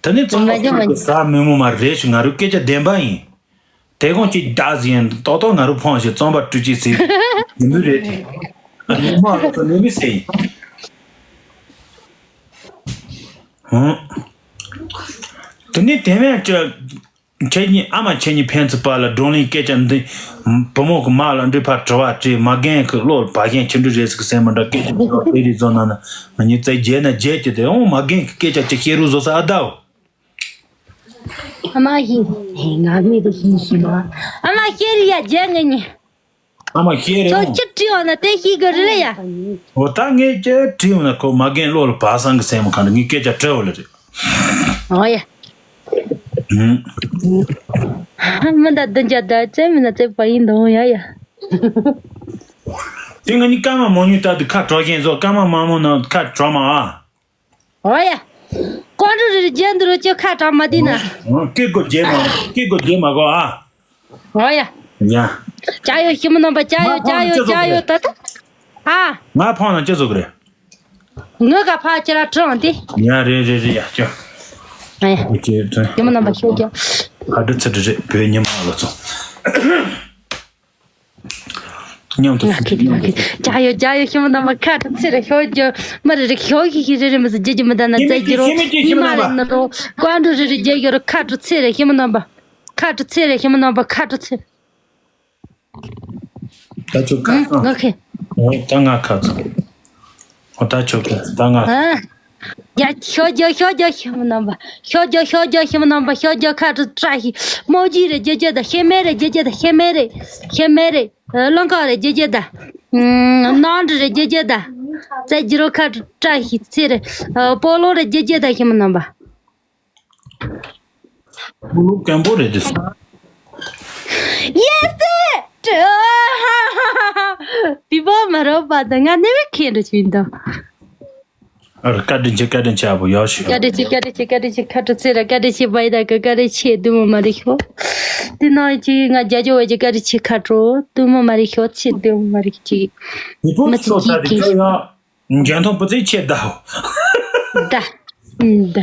ད་ནི་ཚང་མ་ཁྱོད་ཀྱི་ཟ་མི་མོ་མ་རེད་ཞུ་ང་རུ་སྐད་ཆ་བདེན་པ་ཡིན། དེ་གོང་གཅིག་བདག་ཟིན་ཏོག་ཏོག་ང་རུ་ཕོངས་ཤིག་རྩོམ་པ་སྤྲུལ་གཅིག་ཟིན་ཡིན་མུས་རེད་དེ། ཨ་ནི་མ་རུ་ཚོ་ནི་མི་ཟེར་ཡིན། ཧུང་། དེ་ནི་དེ་མེད་ཀྱི་ཁྱེད་གཉིས་ཨ་མ་ཁྱེད་གཉིས་ཕན་ཚུན་བར་ལ་བགྲོ་གླེང་སྐད་ཆ་འདི། བུ་མོ་གི་མ་ལ་འདྲི་ཕར་དྲི་བ་དྲིས་མ་རྒན་གི་བློ་ལ་བ་གན་ཆུ་འདྲི་རེད་ཟིག་སེམས་མ་འདྲ་སྐད་ཆ་འདི་རེད་བཟོ་ན་ན་ང་གཉིས་རྩེ་རྒྱལ་ན་རྒྱལ་གྱི་དེ་འོང་མ་རྒན་གི་སྐད་ཆ་ཅི་བཤད་རུ་བཟོ་ས་ཨ་ད་འོ། ཨ་མ་ཧི། ང་མི་དེ་ཧི་ཤི་མ། ཨ་མ་ཤེས་རི་ཡ་རྒྱལ་ངེད་གཉིས། ཨ་མ་ཤེས་རེད་ཁྱོད་འོང་། ཅི་བྲིས་འོང་ན་དེ་ཤེས་གི་རེད་ལེ་ཡ། འོ་ད་ངས་ཅི་བྲིས་འོང་ན་ཁོ་མ་རྒན་བློ་ལ་བ་སང་གི་སེམས་མ་གང་འདྲ་ངས་སྐད་ཆ་བྲལ་བ་ལ་རེད། ཨོ་ཡ། ཧུམ། མི་འདའ་བདུན་བརྒྱ་ཟླ་བཙན་མི་འདའ་བཙན་པ་ཡིན་འདུག་ཡ་ཡ། དེ་ང་གཉིས་སྐར་མ་མང་ཉུང་ལྟར་དུ་ཁ་གྲག་བཞིན་བཟོ་སྐར་མ་མང་མང་ནང་ཁ་གྲག་མ་ཨ། ཨོ་ཡ། ཀོང་ཀྲུ་རི་རི་རྒྱན་འདི་རུ་ཅོ་ཁ་གྲག་མ་དེ་ན། སྐད་དགོས་རྒྱན་མ་སྐད་དགོས་རྒྱན་མ་གོ་ཨ། ཨོ་ཡ། ཉ། ཅ་ཡོ་ཤི་མོ་ནམ་པ་ཅ་ཡོ་ཅ་ཡོ་ཅ་ཡོ་ད་ད། ཨ། ང་ཕང་ན་ཅི་བཟོ་གི་རེད། ངོས་ག་ཕ་ཁྱེད་ར་དྲང་དེ། ཡ་རེད་རེད་རེད་ཡ་ཅོ། ཨ་ཡ། ཁྱེད་དྲང་། ཉི་མ་རྣམ་པ་ཤོད་ཀྱང་། ཁ་དྲི་ཚིག་དྲི་རེད་བོད་ཉི་མ་ལ་ཚོ། མཉམ་དུ་ང་ཁེ་ང་ཁེ་ཇ་ཡོ་ཇ་ཡོ་ཤི་མོ་རྣམ་པ་ཁ་དྲི་ཚིག་རེ་ཤོད་ཀྱང་མ་རེ་རེ་ཤོད་ཤི་ཤི་རེ་རེ་མི་སི་ཇེ་ཇེ་མི་ད་ན་ཛེ་ཇི་རོ་ཉི་མ་རེ་ན་རོ་ཀོན་ཀྲུ་རེ་རེ་ཇེ་ཡོ་རོ་ཁ་དྲི་ཚིག་རེ་ཤི་མོ་རྣམ་པ་ཁ་དྲི་ཚིག་རེ་ཤི་མོ་རྣམ་པ་ཁ་དྲི་ཚིག་ད་ཆོ་ཁ་ཚང་། ང་ཁེ། འོ་ད་ང་ཁ་ཚང་། འོ་ད་ཆོ་ཁ་ད་ང་། ཨ། ཡ་ཤོ་རྒྱ་ཤོ་རྒྱ་ཤི་མོ་རྣམ་པ། ཤོ་རྒྱ་ཤོ་རྒྱ་ཤི་མོ་རྣམ་པ་ཤོ་རྒྱ་ཁ་དྲི་བཀྲ་ཤིས་མོ་རྒྱུ་རེ་རྒྱ་རྒྱ་ད་ཤེ་མེ་རེ་རྒྱ་རྒྱ་ད་ཤེ་མེ་རེ་ཤེ་མེ་རེ་ཨ་རླངས་ཁ་རེ་རྒྱ་རྒྱ་ད། ཨ་ནང་འདྲི་རེ་རྒྱ་རྒྱ་ད། ཙེ་ཇི་རོ་ཁ་དྲི་བཀྲ་ཤིས་ཚེ་རེ་ཨ་སྤོ་ལོ་རེ་རྒྱ་རྒྱ་ད་ཤི་མོ་རྣམ་པ། ལུག་སྐམ་པོ་རེད་དེ། ཡེ་སི། བི་བོ་མ་རོ་པ་དང་ང་ནེ་བེ་ཁེན་རུ་ཆུན་དང་། ཨ་ར་བཀའ་དྲིན་ཆེ་བཀའ་དྲིན་ཆེ་ཨ་བོ་ཡག་ཤོས། བཀའ་དྲིན་ཆེ་བཀའ་དྲིན་ཆེ་བཀའ་དྲིན་ཆེ་ཁ་དྲི་ཚེ་ར་བཀའ་དྲིན་ཆེ་བ་ཡི་ད་ག་བཀའ་དྲིན་ཆེ་དུ་མོ་མ་རི་ཤོ། དེ་ནང་ཅི་ང་རྒྱ་ཇོ་བ་ཅི་བཀའ་དྲིན་ཆེ་ཁ་དྲོ་དུ་མོ་མ་རི་ཤོ་ཚེ་དུ་མོ་མ་རི་ཅི། མི་ཚེ་ཤོ་ཚ་དེ་ཁྱོད་ཡང་། འཇོན་ཐང་པུ་ཙི་ཆེ་ད། ད། ད།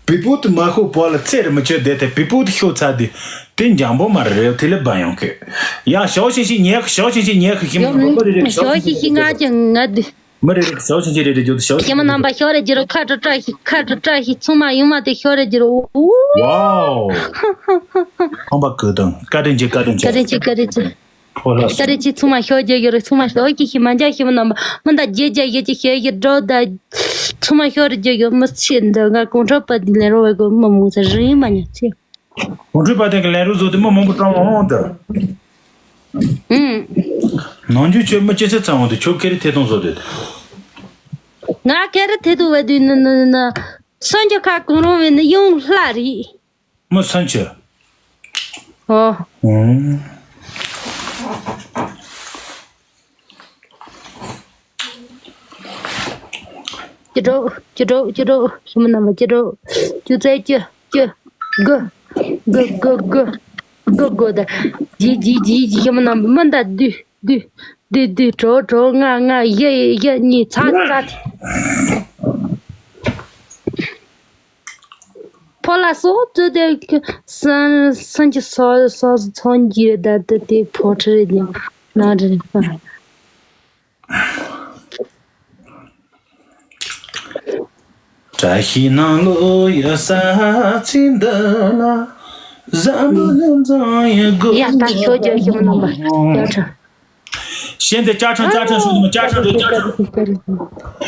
བི་པུ་ཏི་མ་ཤོ་བོ་ལ་ཚེ་རེ་མི་ཆོད་བསྡད་དེ་བི་པུ་ཏི་ཤོ་ཚ་དེ་དེ་འཇམ་པོ་མ་རེད་དེ་ལས་བ་ཡོང་གི། ཡ་ཞའོ་ཤིང་ཤིང་ཉེ་ཞའོ་ཤིང་ཤིང་ཉེ་ཤི་ཤི་མ་ཡོང་མི་རེ་རེ་ཞའོ་ཤིང་ཤིང་ང་ཅང་ང་དུ། མི་རེ་རེ་ཞའོ་ཤིང་ཤིང་རེ་རེ་རྒྱུ་དུ་ཞའོ་ཤིང་ཤིང་མ་ནམ་པ་ཤོ་རེ་རྒྱུ་རོ་ཁ་དྲོ་བཀྲ་ཤིས་ཁ་དྲོ་བཀྲ་ཤིས་ཚང་མ་ཡོང་མ་དེ་ཤོ་རེ་རྒྱུ་རོ། ཝའོ། ཁང་པ་ཀུ་དང་བཀའ་དྲིན་ཆེ་བཀའ་དྲིན་ཆེ། བཀའ་དྲིན་ཆེ་བཀའ་དྲིན་ཆེ། ཕོ་ལ་ད་རེ་ཅི་ཚང་མ་ཤོ་རྒྱག་ཡོད་རེད། ཚང་མ་ཤོ་ཀྱི་ཤི་མ་འཇག་ཤི་མ་ནམ་པ་མི་འདའ་རྒྱལ་རྒྱལ་ཡོད་ཀྱི་ཤེས་ཡོད་འགྲོ་ད། ཚང་མ་ཤོ་རེ་རྒྱག་ཡོད་མི་ཚེ་འདི་ང་གོང་ཁྲོ་པ་འདི་ལས་རོ་བའི་གོ་མི་མོ་ཚ་རིང་མ་ཉག་ཚེ། གོང་ཁྲོ་པ་དེ་གི་ལས་རོ་བཟོ་དེ་མི་མང་པོ་གྲོང་བ་འོང་ད། ཨུམ། ནང་རྒྱུ་ཆོས་མི་སྐྱེ་ཚེ་ཚང་འོང་དེ་ཁྱོད་ཁེ་རེ་ཐེ་གཏོང་བཟོ་དེ། ང་ཁེ་རེ་ཐེ་གཏོང་བས་དུས་ནི་ནི་ནི་སོན་གྱི་ཁ་གོང་རོང་བས་ནི་ཡོང་ལྷ་རེད། མི་སུན་ཆེ། ཨོ། ཨོ། ཅི་འགྲོ། ཅི་འགྲོ། ཅི་འགྲོ། ཤི་མོ་རྣམ་པ་ཅི་འགྲོ། ཅུ་ཙེ་ཅུ། ཅུ། གུ། གུ་གུ་གུ། གུ་གུ་ད། ཇི་ཇི་ཇི་ཇི་ཤི་མོ་རྣམ་པ་མི་འདའ་དུ་དུ། དུ་དུ་གྲོ་གྲོ་ང་ང་ཡ་ཡ་གཉིས་ཚ་ཚ་དེ། ཕོ་ལ་སོགས་ཙོ་དེ་སང་སང་གི་སོ་སོ་སོ་གི་ད་དེ་དེ་ཕོ་ཁྲི་རེད་ཉམས་ན་རེད། བཀྲ་ཤིས་ནང་ལོ་ཡོད་ས་ཚིག་འདི་ལ་བཟང་པོ་ལྷན་འཛོམས་ཡོད་དགོས། ཡ་ད་ཤོ་རྒྱག་ཤི་མོ་རྣམ་པ་ཡ་ཁྲ། ཤན་ཛེ་ཅ་ཁྲང་ཅ་ཁྲང་ཤོ་ནི་མོ་ཅ་ཁྲང་རེད་ཅ་ཁྲང་།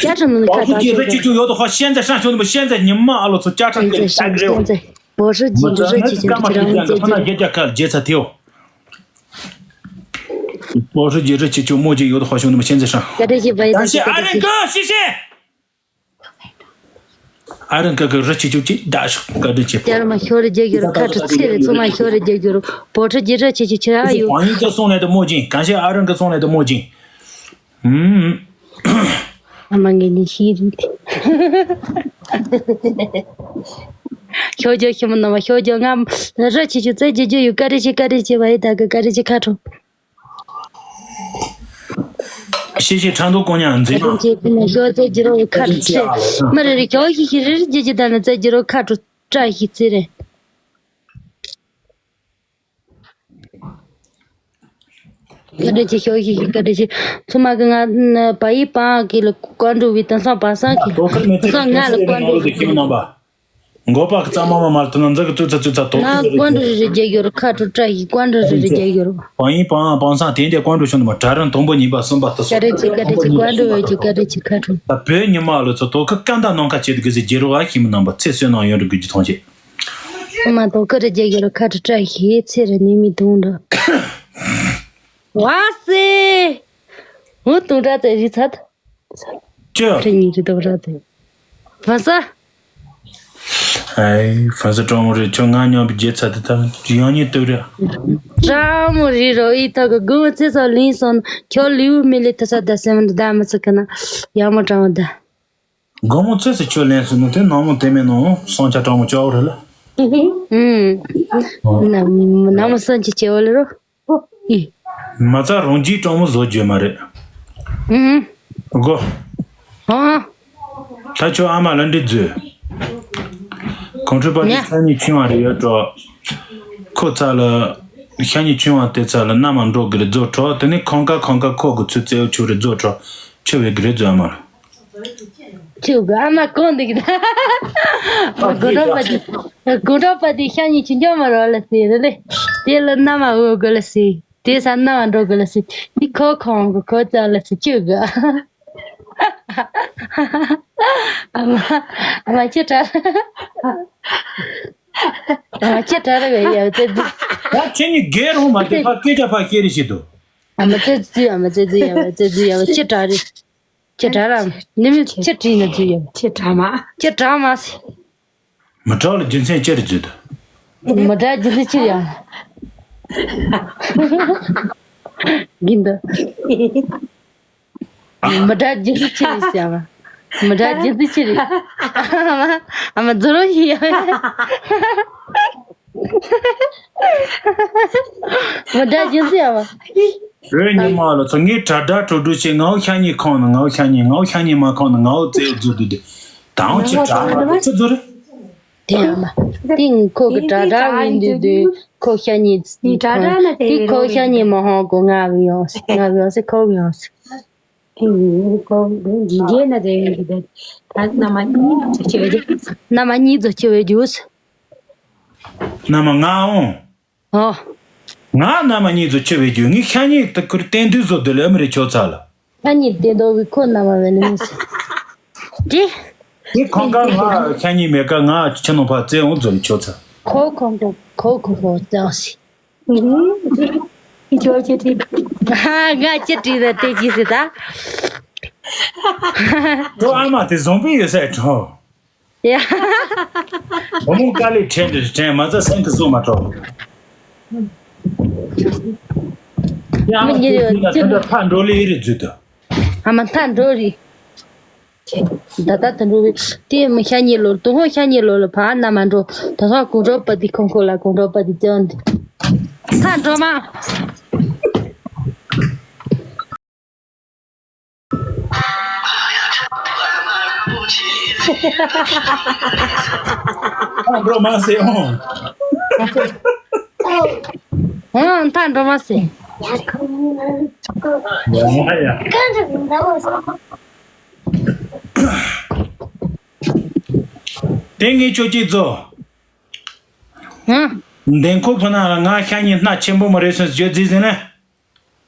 ཅ་ཁྲང་ནི་ཁ་ད་ཤོ་རྒྱག་ཅིག་ཅུ་ཡོད་དོ་ཧོ། ཤན་ཛེ་ཧྲང་ཤོ་ནི་མོ་ཤན་ཛེ་ཉི་མ་ཨ་ལོ་ཚོ་ཅ་ཁྲང་གི་ཤན་ཛེ་ཧྲང་ཤོ་ནི་མོ་ཤན་ཛེ་ཧྲང་། བོ་ཧྲི་ཇི་ཇི་རི་ཅི་ཅུ་ཁྱེད་རང་ཚོ་ཇི་རི། བོ་ཧྲི་ཇི་རི་ཅི་ཅུ་མོ་ཇི་ཡོད་དོ་ཧོ་ཤོ་ནི་མོ་ཤན་ཛེ་ཧྲང་། ཀ་རེ་ཅི་བ་ཡི་ད་ཤི་ཨ་རེ་ཀ་ཤི་ཤི། ཨ་རང་ཀ་ཀ་རི་ཆི་ཆུ་ཅི་ད་ཤོག་བཀའ་དྲིན་ཆེ། དེར་མ་ཤོར་རྒྱ་གྱུར་ཁ་ཁྲི་ཚེ་རེ་ཚོ་མ་ཤོར་རྒྱ་གྱུར་བོ་ཁྲི་རྒྱ་རི་ཆི་ཆུ་ཆི་ར་ཡོད། ཨང་ཡིག་ཀ་སོང་ལས་དུ་མོ་ཅིང་གང་ཤེས་ཨ་རང་ཀ་སོང་ལས་དུ་མོ་ཅིང་། ཨུམ། ཨ་མ་ངས་ནི་ཤེས་རིག་ཤོར་རྒྱ་ཤི་མོ་ནོ་མ་ཤོར་རྒྱ་ང་རི་ཆི་ཆུ་ཚེ་རྒྱ་རྒྱ་ཡོད། བཀའ་དྲིན་ཆེ་བཀའ་དྲིན་ཆེ་བ་ཡི་ད་གི་བཀའ་དྲིན་ཆེ་ཁ་ཁྲོ། ཤེས་ཤེས་ཁྲང་དུ་ཀོ་ཉ་འཛིན་ཨ། ཞོ་ཙེ་ཇི་རོ་ཁ་ཁྲི་ཚེ། མི་རེ་རེ་ཞོ་ཤི་ཤི་རེ་རེ་ཇི་ཇི་ད་ན་ཙེ་ཇི་རོ་ཁ་ཁྲུ་བཀྲ་ཤིས་ཚེ་རེ། བཀའ་དྲིན་ཆེ་ཞོ་ཤི་ཤི་བཀའ་དྲིན་ཆེ། ཚུ་མ་གི་ང་བ་ཡི་པང་གི་ལ་ཀོན་འགྲོ་བི་དང་སང་པ་སང་གི་དང་སང་ང་ལ་ཀོན་འགྲོ་བི། མགོ་པ་གི་རྩ་མ་མ་མར་དུ་ན་འཛག་གི་ཙུ་ཚ་ཙུ་ཚ་དོ། ང་ཀོན་འགྲོ་རེ་རེ་རྒྱ་ཡོར་ཁ་ཁྲུ་བཀྲ་ཤིས་ཀོན་འགྲོ་རེ་རེ་རྒྱ་ཡོར། བ་ཡིན་པའང་པང་སང་དེ་འདྲ་ཀོན་འགྲོ་བྱུང་དུ་མ་གྲ་རང་དང་པོ་ཉིས་པ་གསུམ་པ་དུ་སོ། བཀའ་དྲིན་ཆེ་བཀའ་དྲིན་ཆེ་ཀོན་འགྲོ་བའི་ཀྱི་བཀའ་དྲིན་ཆེ་ཁ་ཁྲུ། ད་བོད་ཉི་མ་ལོ་ཚོ་དོ་ཁ་སྐད་མདའ་ནང་ཁ་བྱེད་དུ་གི་ཟི་རྒྱལ་རོགས་ཨ་ཤི་མི་རྣམ་པ་ཚེ་བསོད་ནམས་ཡོན་རུ་དགོས་རྒྱུ་མཐོང་ཆེ། ཨ་མ་དོ་ཁ་རེ་རྒྱ་ཡོར་ཁ་ཁྲུ་བཀྲ་ཤིས་ཚེ་རེ་ནི་མི་དུང་འགྲོ། བ་སེ། འུ་དུང་འདྲ་ཚེ་རི་ཚ། ཅི། ཁྲི་གཉིས་ཀྱི་རྡོག་ར་དེ། བ་ས། ཨའི་ཧྥན་སི་སྤྲང་མོ་རེད། ཁྱོད་ང་མཉམ་པའི་རྒྱལ་ཚ་དེ་དང་ཡང་ཉིད་ལྟོས་རེད། སྤྲང་མོ་རེད་རོ་ཡི་ཐོག་གི་དགུང་ཚེ་སོགས་ལིང་སོང་ཁྱོད་ལིའུ་མི་ལི་ཐ་ས་ད་སེམས་འདི་ད་མི་ཚིག་གི་ན་ཡག་མོ་སྤྲང་མོ་ད། དགོང་མོ་ཚེ་སི་ཁྱོད་ལན་སོང་ནོ་དེ་ནང་མོ་དེ་མེད་ནོ་སང་ཆ་སྤྲང་མོ་ཅོག་རེད་ལ། ཨུམ། ནང་མོ་སང་ཆ་ཆེ་བ་ལ་རོ། ཨི། མ་རྩ་རང་རྒྱུད་སྤྲང་མོ་བཟོ་རྒྱུ་མ་རེད། ཨུམ། གོ། ཨ། ད་ཁྱོད་ཨ་མ་ལ་འདྲི་མཛོད། གོང་ཁྲོས་པ་དེ་ཤ་ཉེ་ཆུང་བ་རེ་ཡོད་འགྲོ། ཁོ་ཚ་ལ། ཤ་ཉེ་ཆུང་བ་དེ་ཚ་ལ་མནའ་མ་འགྲོ་གི་རེད་བཟོ་འགྲོ། དེ་ནས་ཁང་ཀ་ཁང་ཀ་ཁོ་གི་ཚུལ་རྩེའུ་ཆུ་རེད་བཟོ་འགྲོ། ཆུ་བའི་གི་རེད་བཟོ་ཨ་མ་ལ། ཁྱོད་གི་ཨ་མ་གོང་འདུག་གི་ད། དགུང་གྲོགས་པ་དེ། དགུང་གྲོགས་པ་དེ་ཤ་ཉེ་ཆུང་ཆུང་མ་རོ་ལ་ཟེར་རེད་ལེ། དེ་ལ་མནའ་མ་འོ་དགོས་ལ་ཟེར། དེ་ས་མནའ་མ་འགྲོ་དགོས་ལ་ཟེར། དེ་ཁོ་ཁོང་གི་ཁོ་ཙམ་ལ་ཟེར་ཁྱོད་གི། ཨ་མ། ཨ་མ་ཁྱོད་དྲ། ཨ་མ་ཁྱོད་དྲ་རེ་བའི་ཡ་ཙེ་ཙེ། ད་ཁྱེད་གཉིས་སྒེར་འོང་མ་དེ་ཕ་སྐད་ཆ་ཕ་སྐད་རེ་བྱེད་དོ། ཨ་མ་ཙེ་ཙེ་ཨ་མ་ཙེ་ཙེ་ཡ་ཙེ་ཙེ་ཡ་ཁྱོད་དྲ་རེ། ཁྱེད་དྲ་ར་ནི་མི་ཁྱེད་དྲིས་ན་ཙེ་ཡ། ཁྱེད་དྲ་མ། ཁྱེད་དྲ་མ་ཟེར། མི་དྲག་ལ་རྒྱུ་མཚན་ཅི་རེད་བརྗོད་དོ། མི་དྲག་རྒྱུ་མཚན་ཅི་ཡང་། གིན་དུ། མི་དྲག་རྒྱུ་མཚན་ཅི་རེད་ཟེར་བ། མི་དྲག་རྒྱུ་མཚན་ཅི་རེད། ཨ་མ་ཨ་མ་རྫུ་རོ་ཡིན་ཡ། མི་དྲག་རྒྱུ་མཚན་ཡ་བ། རོས་ཉི་མ་ལ་ཚོ་ངའི་དྲ་དྲ་དྲུག་དྲུག་བྱས་ངའོ་ཤ་ཉེ་ཁོང་ནི་ངའོ་ཤ་ཉེ་ངའོ་ཤ་ཉེ་མ་ཁོང་ནི་ངའོ་རྩེའུ་རྫུ་དུ་དུ་དང་ཅི་དྲ་མ་རེད་ཅི་རྫུ་རེད། དེ་ཡང་མ། དེ་ཁོ་གི་དྲ་དྲ་བིན་དུ་དུ་ཁོ་ཤ་ཉེ་ནི་དྲ་དྲ་ན་དེ་དེ་ཁོ་ཤ་ཉེ་མ་ཧོང་གོ་ང་བི་ཡོང་སི་ང་བི་ཡོང་སི་ཁོ་བི་ཡོང་སི། ཁོ་རྒྱན་ན་དེ་ཡོང་གི་དེ་ད་ན་མ་གཉིས་ཚོ་ཆེ་བའི་རྒྱུ། ན་མ་གཉིས་ཚོ་ཆེ་བའི་རྒྱུ། ན་མ་ང་འོང་། ཨོ། ང་ན་མ་གཉིས་ཚོ་ཆེ་བའི་རྒྱུ་ངའི་ཤ་ཉེ་དུ་ཁུར་བསྟན་དུས་བཟོ་དུ་ལ་ཨ་མི་རི་ཁྱོད་ཚ་ལ། ཤ་ཉེ་བསྟན་དོ་བི་ཁོ་ན་མ་བེ་ལི་མི་སི། ཅི། དེ་ཁོང་ཀ་ང་ཤ་ཉེ་མེད་ཀ་ང་ཆེ་ནོ་ཕ་བཙལ་འོང་ཚོ་ལ་ཁྱོད་ཚ། ཁོ་ཁོང་ཁོ་ཁོ་ཁོ་ཁོ་ཙང་སི། ཁྱོད་ཅི་བྲིས། ཧ་ང་ཅི་བྲིས་ད་དེ་ཅི་སི་ད། ཁྱོད་ཨ་མ་དེ་བཟང་པོ་ཡོད་ས་ཁྲོ། ཡ། བུ་མོ་དཀའ་ལས་དྲན་དྲན་དྲན་མ་ཚ་སེམས་ཀྱི་བཟོ་མ་གྲོགས། ཡ་མི་ཉེ་ཡོད་ཅི་ལ་ཐོན་ད་ཕ་འགྲོ་ལེ་ཡི་རེད་བརྫུས་ཏོ། ཨ་མ་ཐ་འགྲོ་རེད། ད་ད་ད་འགྲོ་བའི་དེ་མི་ཤ་ཉེ་ལོ་དུ་ཧོ་ཤ་ཉེ་ལོ་ལ་ཕ་ན་མ་འགྲོ་ད་ཧོ་གུང་གྲོགས་པ་དེ་ཁོང་ཁོ་ལ་གུང་གྲོགས་པ་དེ་བརྫུས་འདི། ཐ་འགྲོ་མ། ཨ་འགྲོ་མ་ཟེར་ཨོ། ཨང་ད་འགྲོ་མ་ཟེར། ཡ་ཡ། དེ་ངས་ཁྱོད་ཅིག་བཟོ། ཨང་། འདན་ཁོ་ཕུ་ན་ལ་ང་ཤ་ཉེ་སྣ་ཆེན་པོ་མ་རེད་སོང་བརྗོད་རྩིས་ཟིན་ནས།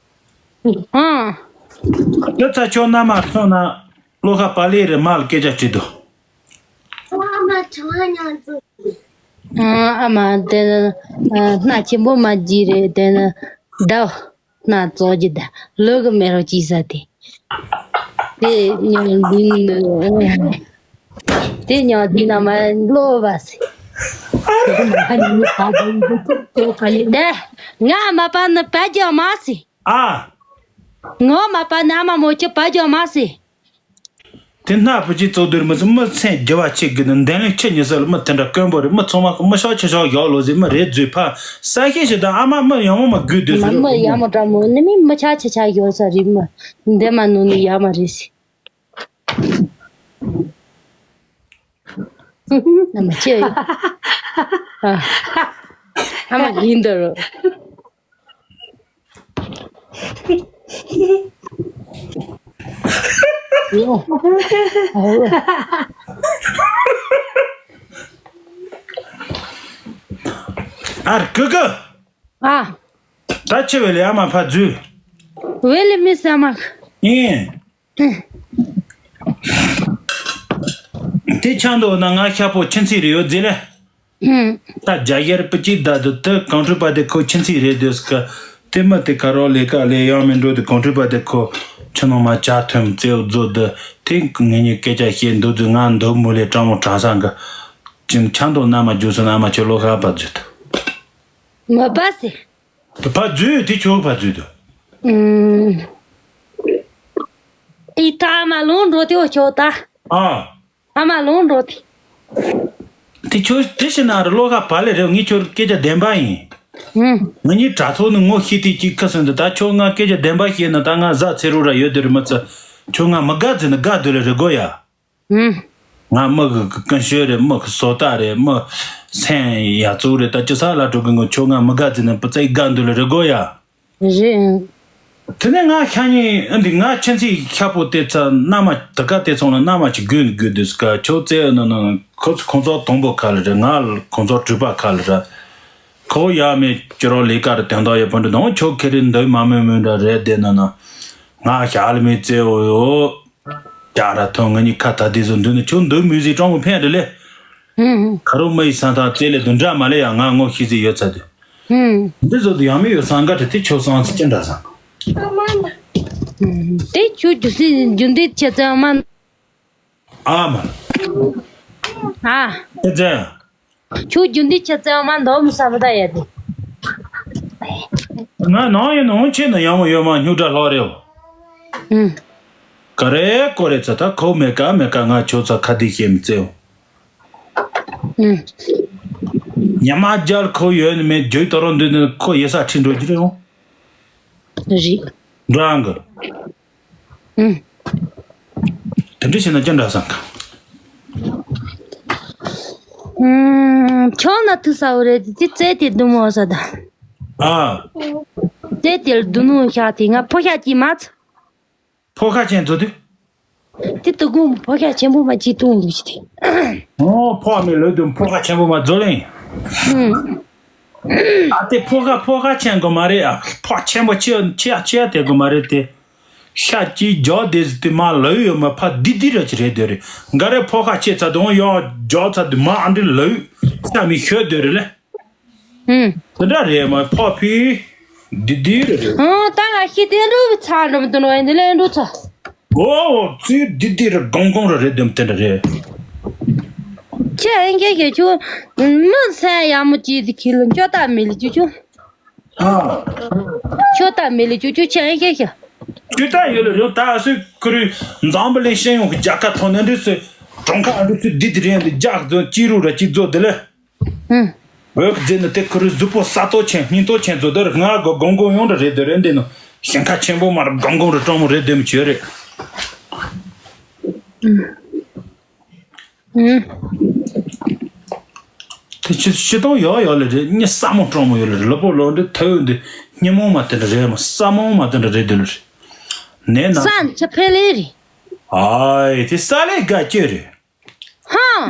ཨང་། དེ་ཚ་ཁྱོད་རྣམ་མ་སོང་ན་བློ་ཁ་པ་ལེ་རེ་མ་ལ་སྐད་ཆ་དྲིས་དོ། ཨང་། ཨ་མ་དེ་ནི་སྣ་ཆེན་པོ་མ་བགྱིས་རེད་དེ་ནི་ཟླ་སྣ་བཙོག་གི་ད་ལོ་གི་མེ་རོ་ཅི་ཟ་དེ། དེ་ཉོན་འདི་ནི། དེ་ཉོན་འདི་ན་མ་ལོ་བ་སི། དེ་ང་མ་པ་ནི་པ་རྒྱ་མ་སི། ཨ། ངོ་མ་པ་ནི་ཨ་མ་མོ་ཅི་པ་རྒྱ་མ་སི། དེ་སྣ་བུ་ཅི་བཙོག་དུར་མི་སི་མི་མཚན་རྒྱ་བ་ཆེ་གི་ནི་འདན་ལེ་ཆེ་ཉི་ས་ལ་མི་དེ་འདྲ་དཀོན་པོ་རེད། མི་ཚང་མ་མི་ཤོག་ཆེ་ཤོག་ཡོག་ལོ་ཟི་མི་རེད་རྫུས་ཕ་ས་ཤེ་ཞེ་དང་ཨ་མ་མི་ཡང་མོ་མ་དགོས་དུས་ཟི་མ་རེད་མི་ཡ་མོ་དྲ་མོ་ནི་མི་མི་ཆ་ཆེ་ཆ་ཡོད་ས་རེད་མི། འདན་མ་ནོ་ནི་ཡ་མ་རེད་སི། ཨ་མ་ཅི་ཡོད། ཨ། ཨ་མ་ཡིན་ད་རོ། ཨར་ཀུ་ཀུ། ཨ། ད་ཆེ་བས་ལས་ཨ་མ་ཕ་རྫུས། བས་ལས་མི་ས་མ། ཨིན། དེ་ཆང་དུ་ན་ང་ཤ་པོ་ཁྱིམ་མཚེས་རེ་ཡོད་ཟེར་ལེ། ད་རྒྱ་ཡར་པི་ཅི་ད་དུ་དེ་གང་འཕྲོད་པ་དེ་ཁོ་ཁྱིམ་མཚེས་རེད་འདོད་སྐ། དེ་མ་དེ་ག་རོགས་ལས་ཀ་ལས་ཡང་མི་འགྲོ་དེ་གང་འཕྲོད་པ་དེ་ཁོ་ཆུ་ནང་མ་ཇ་ཐོན་རྩེའུ་རྫོ་དུ་དེ་ངེད་གཉིས་སྐད་ཆ་བཤད་འདུག་དུས་ང་འདུག་མུ་ལས་སྤྲང་མོ་དྲང་སང་གི་ཅིང་ཆང་དུ་ན་མ་རྒྱུ་སོ་ན་མ་ཆུ་ལོ་ཁ་པ་རྫུས་དུ། མ་པ་སི། ཕ་རྫུས་དེ་ཁྱོད་ཕ་རྫུས་དུ། ཨུམ། ཨི་ཐ་མ་ལོང་འགྲོ་དེ་འོ་ཁྱོད་ད། ཨ། ཨ་མ་ལོང་འགྲོ་དེ། དེ་ཁྱོད་དེ་ཤི་ན་ར་བློ་ཁ་བ་ལས་རེད། ངས་ཁྱོད་སྐད་ཆ་བདེན་པ་ཡིན། ཨུམ། ང་གཉིས་དྲ་ཐོག་ནས་ངོ་ཤེས་དུས་གཅིག་ཁ་སོན་དུ་ད་ཁྱོད་ང་སྐད་ཆ་བདེན་པ་བཤད་ན་ད་ང་བཟའ་ཚེ་རུ་ར་ཡོད་དེ་རེད་མ་ཚ། ཁྱོད་ང་མི་དགའ་ཟེར་ན་དགའ་འདོད་ལ་རེ་དགོས་ཡ། ཨུམ། ང་མི་གི་ཀུན་སྤྱོད་རེད། མི་གི་བཟོ་ལྟ་རེད། མི་སེམས་ཡ་གཙོ་རེད། ད་ཅི་ས་ལ་འགྲོ་གི་ངོ་ཁྱོད་ང་མི་དགའ་ཟེར་ན་པ་ཚའི་དགའ་འདོད་ལ་རེ་དགོས་ཡ། རེད། དེ་ནས་ང་ཤ་ཉེ་ཨ་འདི་ང་ཁྱེད་ཚིག་ཤ་པོ་དེ་ཚ་མནའ་མ་དེ་ག་དེ་ཚོང་ལ་མནའ་མ་ཅིག་དགོས་དགོས་དུས་ཀ་ཁྱོད་བཙལ་ན་ན་ཁོ་ཚོ་ཁོང་ཚོ་དང་པོ་ག་ལ་རེད། ང་ཁོང་ཚོ་གྲུ་པ་ག་ལ་རེད། ཁོ་ཡ་མེད་ཅི་རོ་ལས་ཀ་རེད། དོན་དག་ཡོད་པ་འདྲ་དང་ཁྱོད་ཁེ་རེ་འདོད་མ་མོས་མོས་འདྲ་རེད། དེ་ན་ན་ང་ཞག་ལ་མི་བཙལ་འོ་ཡོ། ཅག་ར་ཐོན་ང་གཉིས་ཁ་ད་དེ་ཚོ་འདུག་ན་ཁྱོད་འདུག་མུས་ཟིག་སྤྲང་པོ་ཕན་རེད་ལེ། ཧུམ། ཁ་རོ་མ་ཡི་སང་ཐང་རྩེ་ལེ་དུ་འདྲ་མ་ལེ་ཡ་ང་ངོ་ཤེས་ཟིག་ཡོད་ཚ་དུ། ཧུམ། འདི་ཚོ་དུ་ཡང་མི་ཡོད་སང་ག་དྲི་དེ་ཁྱོད་སང་ཚི་ཅི་འདྲ་སང་། ཧུམ། དེ་ཁྱོད་རྒྱུ་སྲིད་རྒྱུ་འདི་ཆེ་ཚད་མ། ཨ་མ། ཨ། ཨེ་ཙེ། ཁྱོད་རྒྱུ་འདི་ཆེ་ཚད་མ་འདོམ་ས་མི་ད་ཡ་དེ། ང་ནང་ཡིན་ནང་ཆེ་ན་ཡང་མོ་ཡོད་མ་སྨྱུག་དྲ་ལྷག་རེའོ། ཨུམ། ག་རེ་གོ་རེ་ཚ་ད་ཁོ་མེ་ཀ་མེ་ཀ་ང་ཁྱོད་ཚ་ཁ་དེ་ཤེས་མི་བཙལ། ཨུམ། ཉི་མ་རྒྱལ་ཁོ་ཡོད་ནི་མེད་རྒྱུ་ད་རུང་འདི་ནི་ཁོ་ཡེ་ས་ཁྲིད་འགྲོ་རྒྱུ་རེད་འོང་། རེད། འགྲོ་ཨང་གི། ཨུམ། དེ་འདྲ་བྱས་ན་ཅི་འདྲ་བསམ་ག། ཨུམ། ཁྱོད་ན་ཐུག་ས་བོ་རེད་དེ་རྩེ་དེ་རྡུང་མོ་ས་ད། ཨ། རྩེ་དེ་རྡུང་ནོ་ཤ་དེ་ང་ཕོ་ཤ་ཅི་མ་ཚ། ཕོ་ཁ་ཅན་ཚོ་དུ། དེ་དུ་གུང་ཕོ་ཤ་ཆེན་པོ་མ་ཅི་ཏུང་ལུགས་ཅི་དེ། ཨོ་ཕོ་མི་ལོས་དུ་ཕོ་ཁ་ཆེན་པོ་མ་ཛོ་ལེན། ཨུམ། ཨ་དེ་ཕོ་ཁ་ཕོ་ཁ་ཆེན་གོ་མ་རེད་ཨ། ཕོ་ཆེན་པོ་ཆེ་ཆེ་ཆེ་དེ་གོ་མ་རེད་དེ། ཤ་ཅི་ཇོ་དེ་ཟི་དེ་མ་ལོས་ཡོད་མ་ཕ་དི་དི་ར་ཅི་རེད་དེ་རེད། འགའ་རེ་ཕོ་ཁ་ཆེ་ཚ་དུང་ཡོ་ཇོ་ཚ་དུ་མ་ཨ་འདྲི་ལོས་ཤ་མི་ཤོད་དེ་རེད་ལེ། ཨུམ། དེ་འདྲ་རེད་མ་ཕོ་ཕི། དི་དི་རེད་རེད། ཨང་ད་ང་ཤི་དེ་འགྲོ་བི་ཚ་འགྲོ་མི་དུ་ནོ་ཡིན་དེ་ལས་འགྲོ་ཚ། ཨོ་ཙི་དི་དི་རེད་གོང་གོང་རེད་རེད་དེ་འདྲ་རེད། ཁྱེད་ཨེ་ཁྱེད་ཁྱེད་ཁྱོད་མི་སེམས་ཡག་མོ་ཅིག་དེ་ཁྱེད་ལ་ཅོ་ཏ་མི་ལ་ཅུ་ཅུ། ཨ། ཅོ་ཏ་མི་ལ་ཅུ་ཅུ་ཁྱེད་ཨེ་ཁྱེད་ཁྱེད། ཅོ་ཏ་ཡོད་ལ་རེད་ད་སུ་ཁུ་རུ་འཛམ་བུ་གླིང་ཤེས་ཡོང་གི་རྒྱལ་ཁ་ཐོན་ནས་འདི་སུ་གྲོང་ཁ་འདི་ཚུ་དི་དི་རེད་འདི་རྒྱག་ཚོ་ཅི་རུ་ར་ཅི་ཚོ་དེ་ལས། ཧུམ། འོད་ཟེར་ནི་དེ་ཁུ་རུ་གཟུགས་པོ་ས་ཏོ་ཆེན་སྙིང་ཏོ་ཆེན་ཚོ་དེར་ང་གོ་གོང་གོང་ཡོང་འདྲ་རེད་དེ་རེད་འདི་ནོ་ཞིང་ཁ་ཆེན་པོ་མར་གོང་གོང་རེ་སྤྲང་མོ་རེད་དེ་མི་བྱོས་རེད། ཧུམ། ཨུམ། དེ་ཆུ་ཆུ་དོང་ཡོག་ཡོག་ལ་རེད། སྙི་ས་མོ་སྤྲང་མོ་ཡོད་ལ་རེད། ལུས་པོ་ལོ་འདི་ཐལ་འདི་སྙི་མོ་མ་དེ་འདྲ་རེད་མ། ས་མོ་མ་དེ་འདྲ་རེད་དེ་ལ་རེད། ནས་ན། ས་ཆ་ཕེ་ལེ་རེད། ཨའི་དེ་ས་ལེ་དགའ་སྐྱེ་རེད། ཧང་།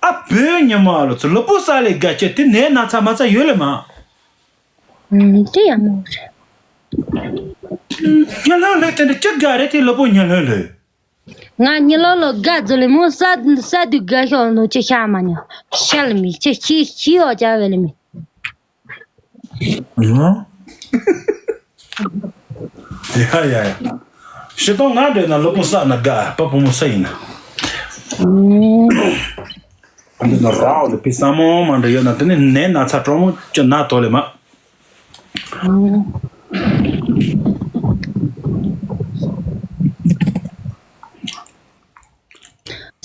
ཨ་བོད་ཉི་མ་ལོ་ཚོ་ལུས་པོ་ས་ལེ་དགའ་སྐྱེ་དེ་ནས་ན་ཚ་མ་ཚ་ཡོད་ལེ་མ། ཨུམ། དེ་ཡང་མོ་རེད། སྙི་ལྷོད་ལྷོད་དེ་འདྲ་ཅི་དགའ་རེད། དེ་ལུས་པོ་སྙི་ལྷོད་ལྷོད། ང་གཉིད་ལོག་ལོ་དགའ་ཛོ་ལེ་མོ་ས་ས་དུ་དགའ་ཤོག་ནོ་ཅི་ཤ་མ་ཉོ། ཤ་ལ་མི་ཅི་ཤི་ཤི་ཡོ་ཅ་བེ་ལ་མི། ཡ་ཡ་ཡ། ཤི་སྟོང་ང་འདྲེ་ན་ལོ་པོ་ས་ན་དགའ་པ་པོ་མོ་ས་ཡིན་ན། འདི་ན་རའོ་ལ་པི་ས་མོ་མ་འདྲ་ཡོད་ན་དེ་ནི་ནད་ན་ཚ་གྲོག་མོ་ཅི་ན་དོ་ལེ་མ།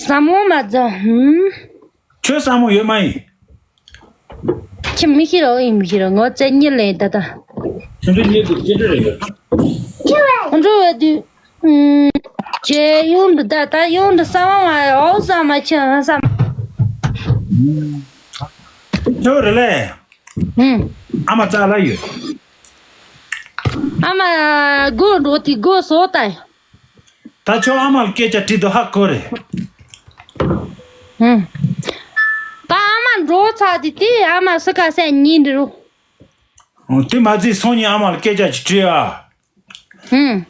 ཟ་མོ་མ་ཟ། ཧུམ། ཁྱོད་ཟ་མོ་ཡོད་མ་ཡིན། ཁྱི་མི་ཤི་རོ་ཡིན་མི་ཤི་རོ་ངོ་ཚ་གཉིད་ལེན་ད་ད། ཁྱོད་ཚོ་གཉིད་དུ་ཅི་འདྲ་རེད་ཡོད། ཁྱི་བས། ཁོང་ཚོ་བས་དུས། ཨུམ། ཁྱེད་ཡོང་དུ་ད་ད་ཡོང་དུ་ཟ་མ་མ་ཡོད་ཟ་མ་ཁྱི་ཟ་མ། ཁྱོད་རེ་ལས། ཨུམ། ཨ་མ་ཙག་ལ་ཡོད། ཨ་མ་སྒོ་འགྲོ་དེ་སྒོ་ཟོ་ད། ད་ཁྱོད་ཨ་མ་ལ་སྐད་ཆ་དྲིས་དུ་ཧ་གོ་རེད། ཧུམ། ད་ཨ་མ་འགྲོ་ཚར་དེ་དེ་ཨ་མ་སུ་ག་སེ་ཉིན་འདི་རུ། དེ་མ་ཚད་སང་ཉིན་ཨ་མ་ལ་སྐད་ཆ་ཅིག་དྲིས་ཨ། ཧུམ།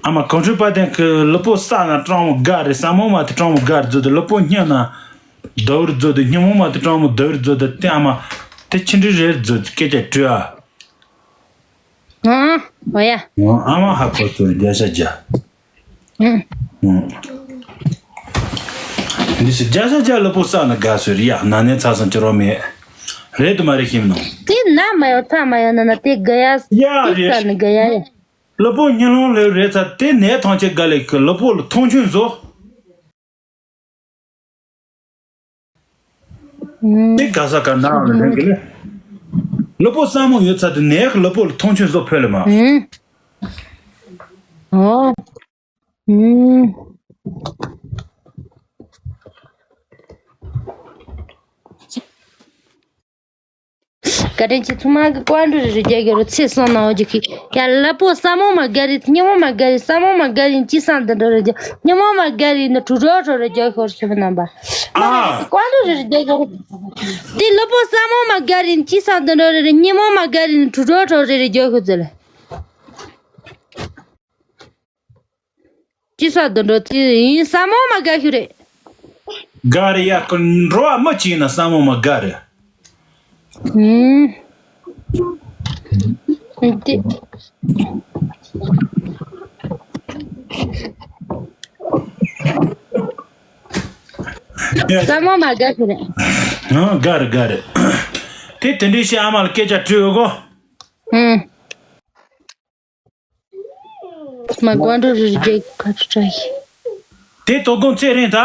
ཨ་མ་གངས་ཁྲོད་དཔལ་ལྡན་གི་ལུས་པོ་ས་ན་སྤྲང་མོ་དགའ་རེད། ས་མོ་མ་དེ་སྤྲང་མོ་དགའ་རེད་ཟོ་དེ་ལུས་པོ་སྙི་ན་དུ་རེད་ཟོ་དེ་སྙི་མོ་མ་དེ་སྤྲང་མོ་དུ་རེད་ཟོ་དེ་དེ་ཨ་མ་དེ་ཆི་འདྲ་རེད་ཟོ་དེ་སྐད་ཆ་དྲིས་ཨ། ཨང་། འོ་ཡ། ཨང་། ཨ་མ་ཧ་གོ་སོང་། བརྒྱ་ཆ་བརྒྱ། ཨང་། ཨང་། འདི་སུ་བརྒྱ་ཆ་བརྒྱ་ལུས་པོ་ས་ན་དགའ་སོང་རེད་ཡ། ན་ནས་ཚ་སང་ཅི་རོ་མེད། རེད་དུ་མ་རེད་ཤིམ་ནོ། དེ་ན་མ་ཡོང་ཚ་མ་ཡོང་ན་ན་དེ་དགའ་ཡ། ཡ་དེ་རེད། ས་ན་དགའ་ཡ་ཡ། ལུས་པོ་སྙི་ལོང་ལེ་རེད་ཚ་དེ་ནས་ཐང་ཆད་དགའ་ལེ་གི་ལུས་པོ་ལ་མཐོང་ཆུང་བཟོ། ཨང་། དེ་ག་ས་ག་ན་རེད་གི་ལེ། ལུས་པོ་ས་མོ་ཡོད་ཚ་དེ་ནས་ལུས་པོ་ལ་མཐོང་ཆུང་བཟོ་ཕོད་ལེ་མ། ཨང་། ཨོ། ཨང་། བཀའ་དྲིན་ཆེ། ཚང་མ་གི་བཀའ་འགྲོ་རེ་རེ་རྒྱག་གི་རོ། ཚེ་སོང་ན་འོ་ཅིག་གི་ཡ་ལ་པོ་ས་མོ་མ་དགའ་རེད། ཉི་མོ་མ་དགའ་རེད། ས་མོ་མ་དགའ་རེད། ཅི་སང་དུ་འགྲོ་རེ་རྒྱག་ཉི་མོ་མ་དགའ་རེད། ནི་གྲུ་རོ་རོ་རེ་རྒྱག་ཤོར་ཤི་མི་རྣམ་པ། ཨ། བཀའ་འགྲོ་རེ་རེ་རྒྱག་གི་རོ། དེ་ལ་པོ་ས་མོ་མ་དགའ་རེད། ཅི་སང་དུ་འགྲོ་རེ་རེད། ཉི་མོ་མ་དགའ་རེད། ནི་གྲུ་རོ་རོ་རེ་རེ་རྒྱག་ཤོར་ཟེར་ལེ། ཅི་ས་དུ་འགྲོ་དེ་ཡིན། ས་མོ་མ་དགའ་ཤོར་རེད། དགའ་རེད་ཡ། ཁོ་འགྲོ་བ་མི་གཅིག་ན་ས་མོ་མ་དགའ་རེད། ཨུམ། དེ། ས་མོ་མ་དགའ་ཤོར་རེད། ཨང་། དགའ་རེད་དགའ་རེད། དེ་དེ་འདྲའི་ཤི་ཨ་མ་ལ་སྐད་ཆ་དྲིས་ཡོད་གོ། ཨུམ། མ་དགོན་རུ་རི་རྒྱལ་ཁ་ཆུ་བྲག་ཡིན། དེ་དོ་དགོང་ཚེ་རིང་ད།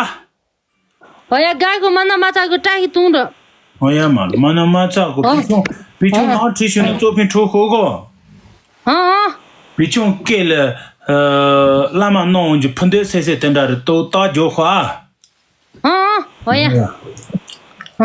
ཨོ་ཡ་དགའ་གི་མ་ན་མ་ཚ་གི་བཀྲ་ཤིས་ཐུང་འགྲོ། ཨོ་ཡ་མ་མ་ན་མ་ཚ་གི་ཨོ། བི་ཆུང་བི་ཆུང་ཨོ། ནང་ཁྲིད་ཤུ་ནི་གཙོ་ཕིན་འཕྲོ་ཤོ་གོ། ཨ་ཨ། བི་ཆུང་སྐེ་ལ་བླ་མ་ནོ་འོང་གི་ཕུ་འདེ་སེ་སེ་དེ་འདྲ་རེ་ཏོ་ཏ་ཇོ་ཧ། ཨ་ཨ། ཨོ་ཡ། ཨ།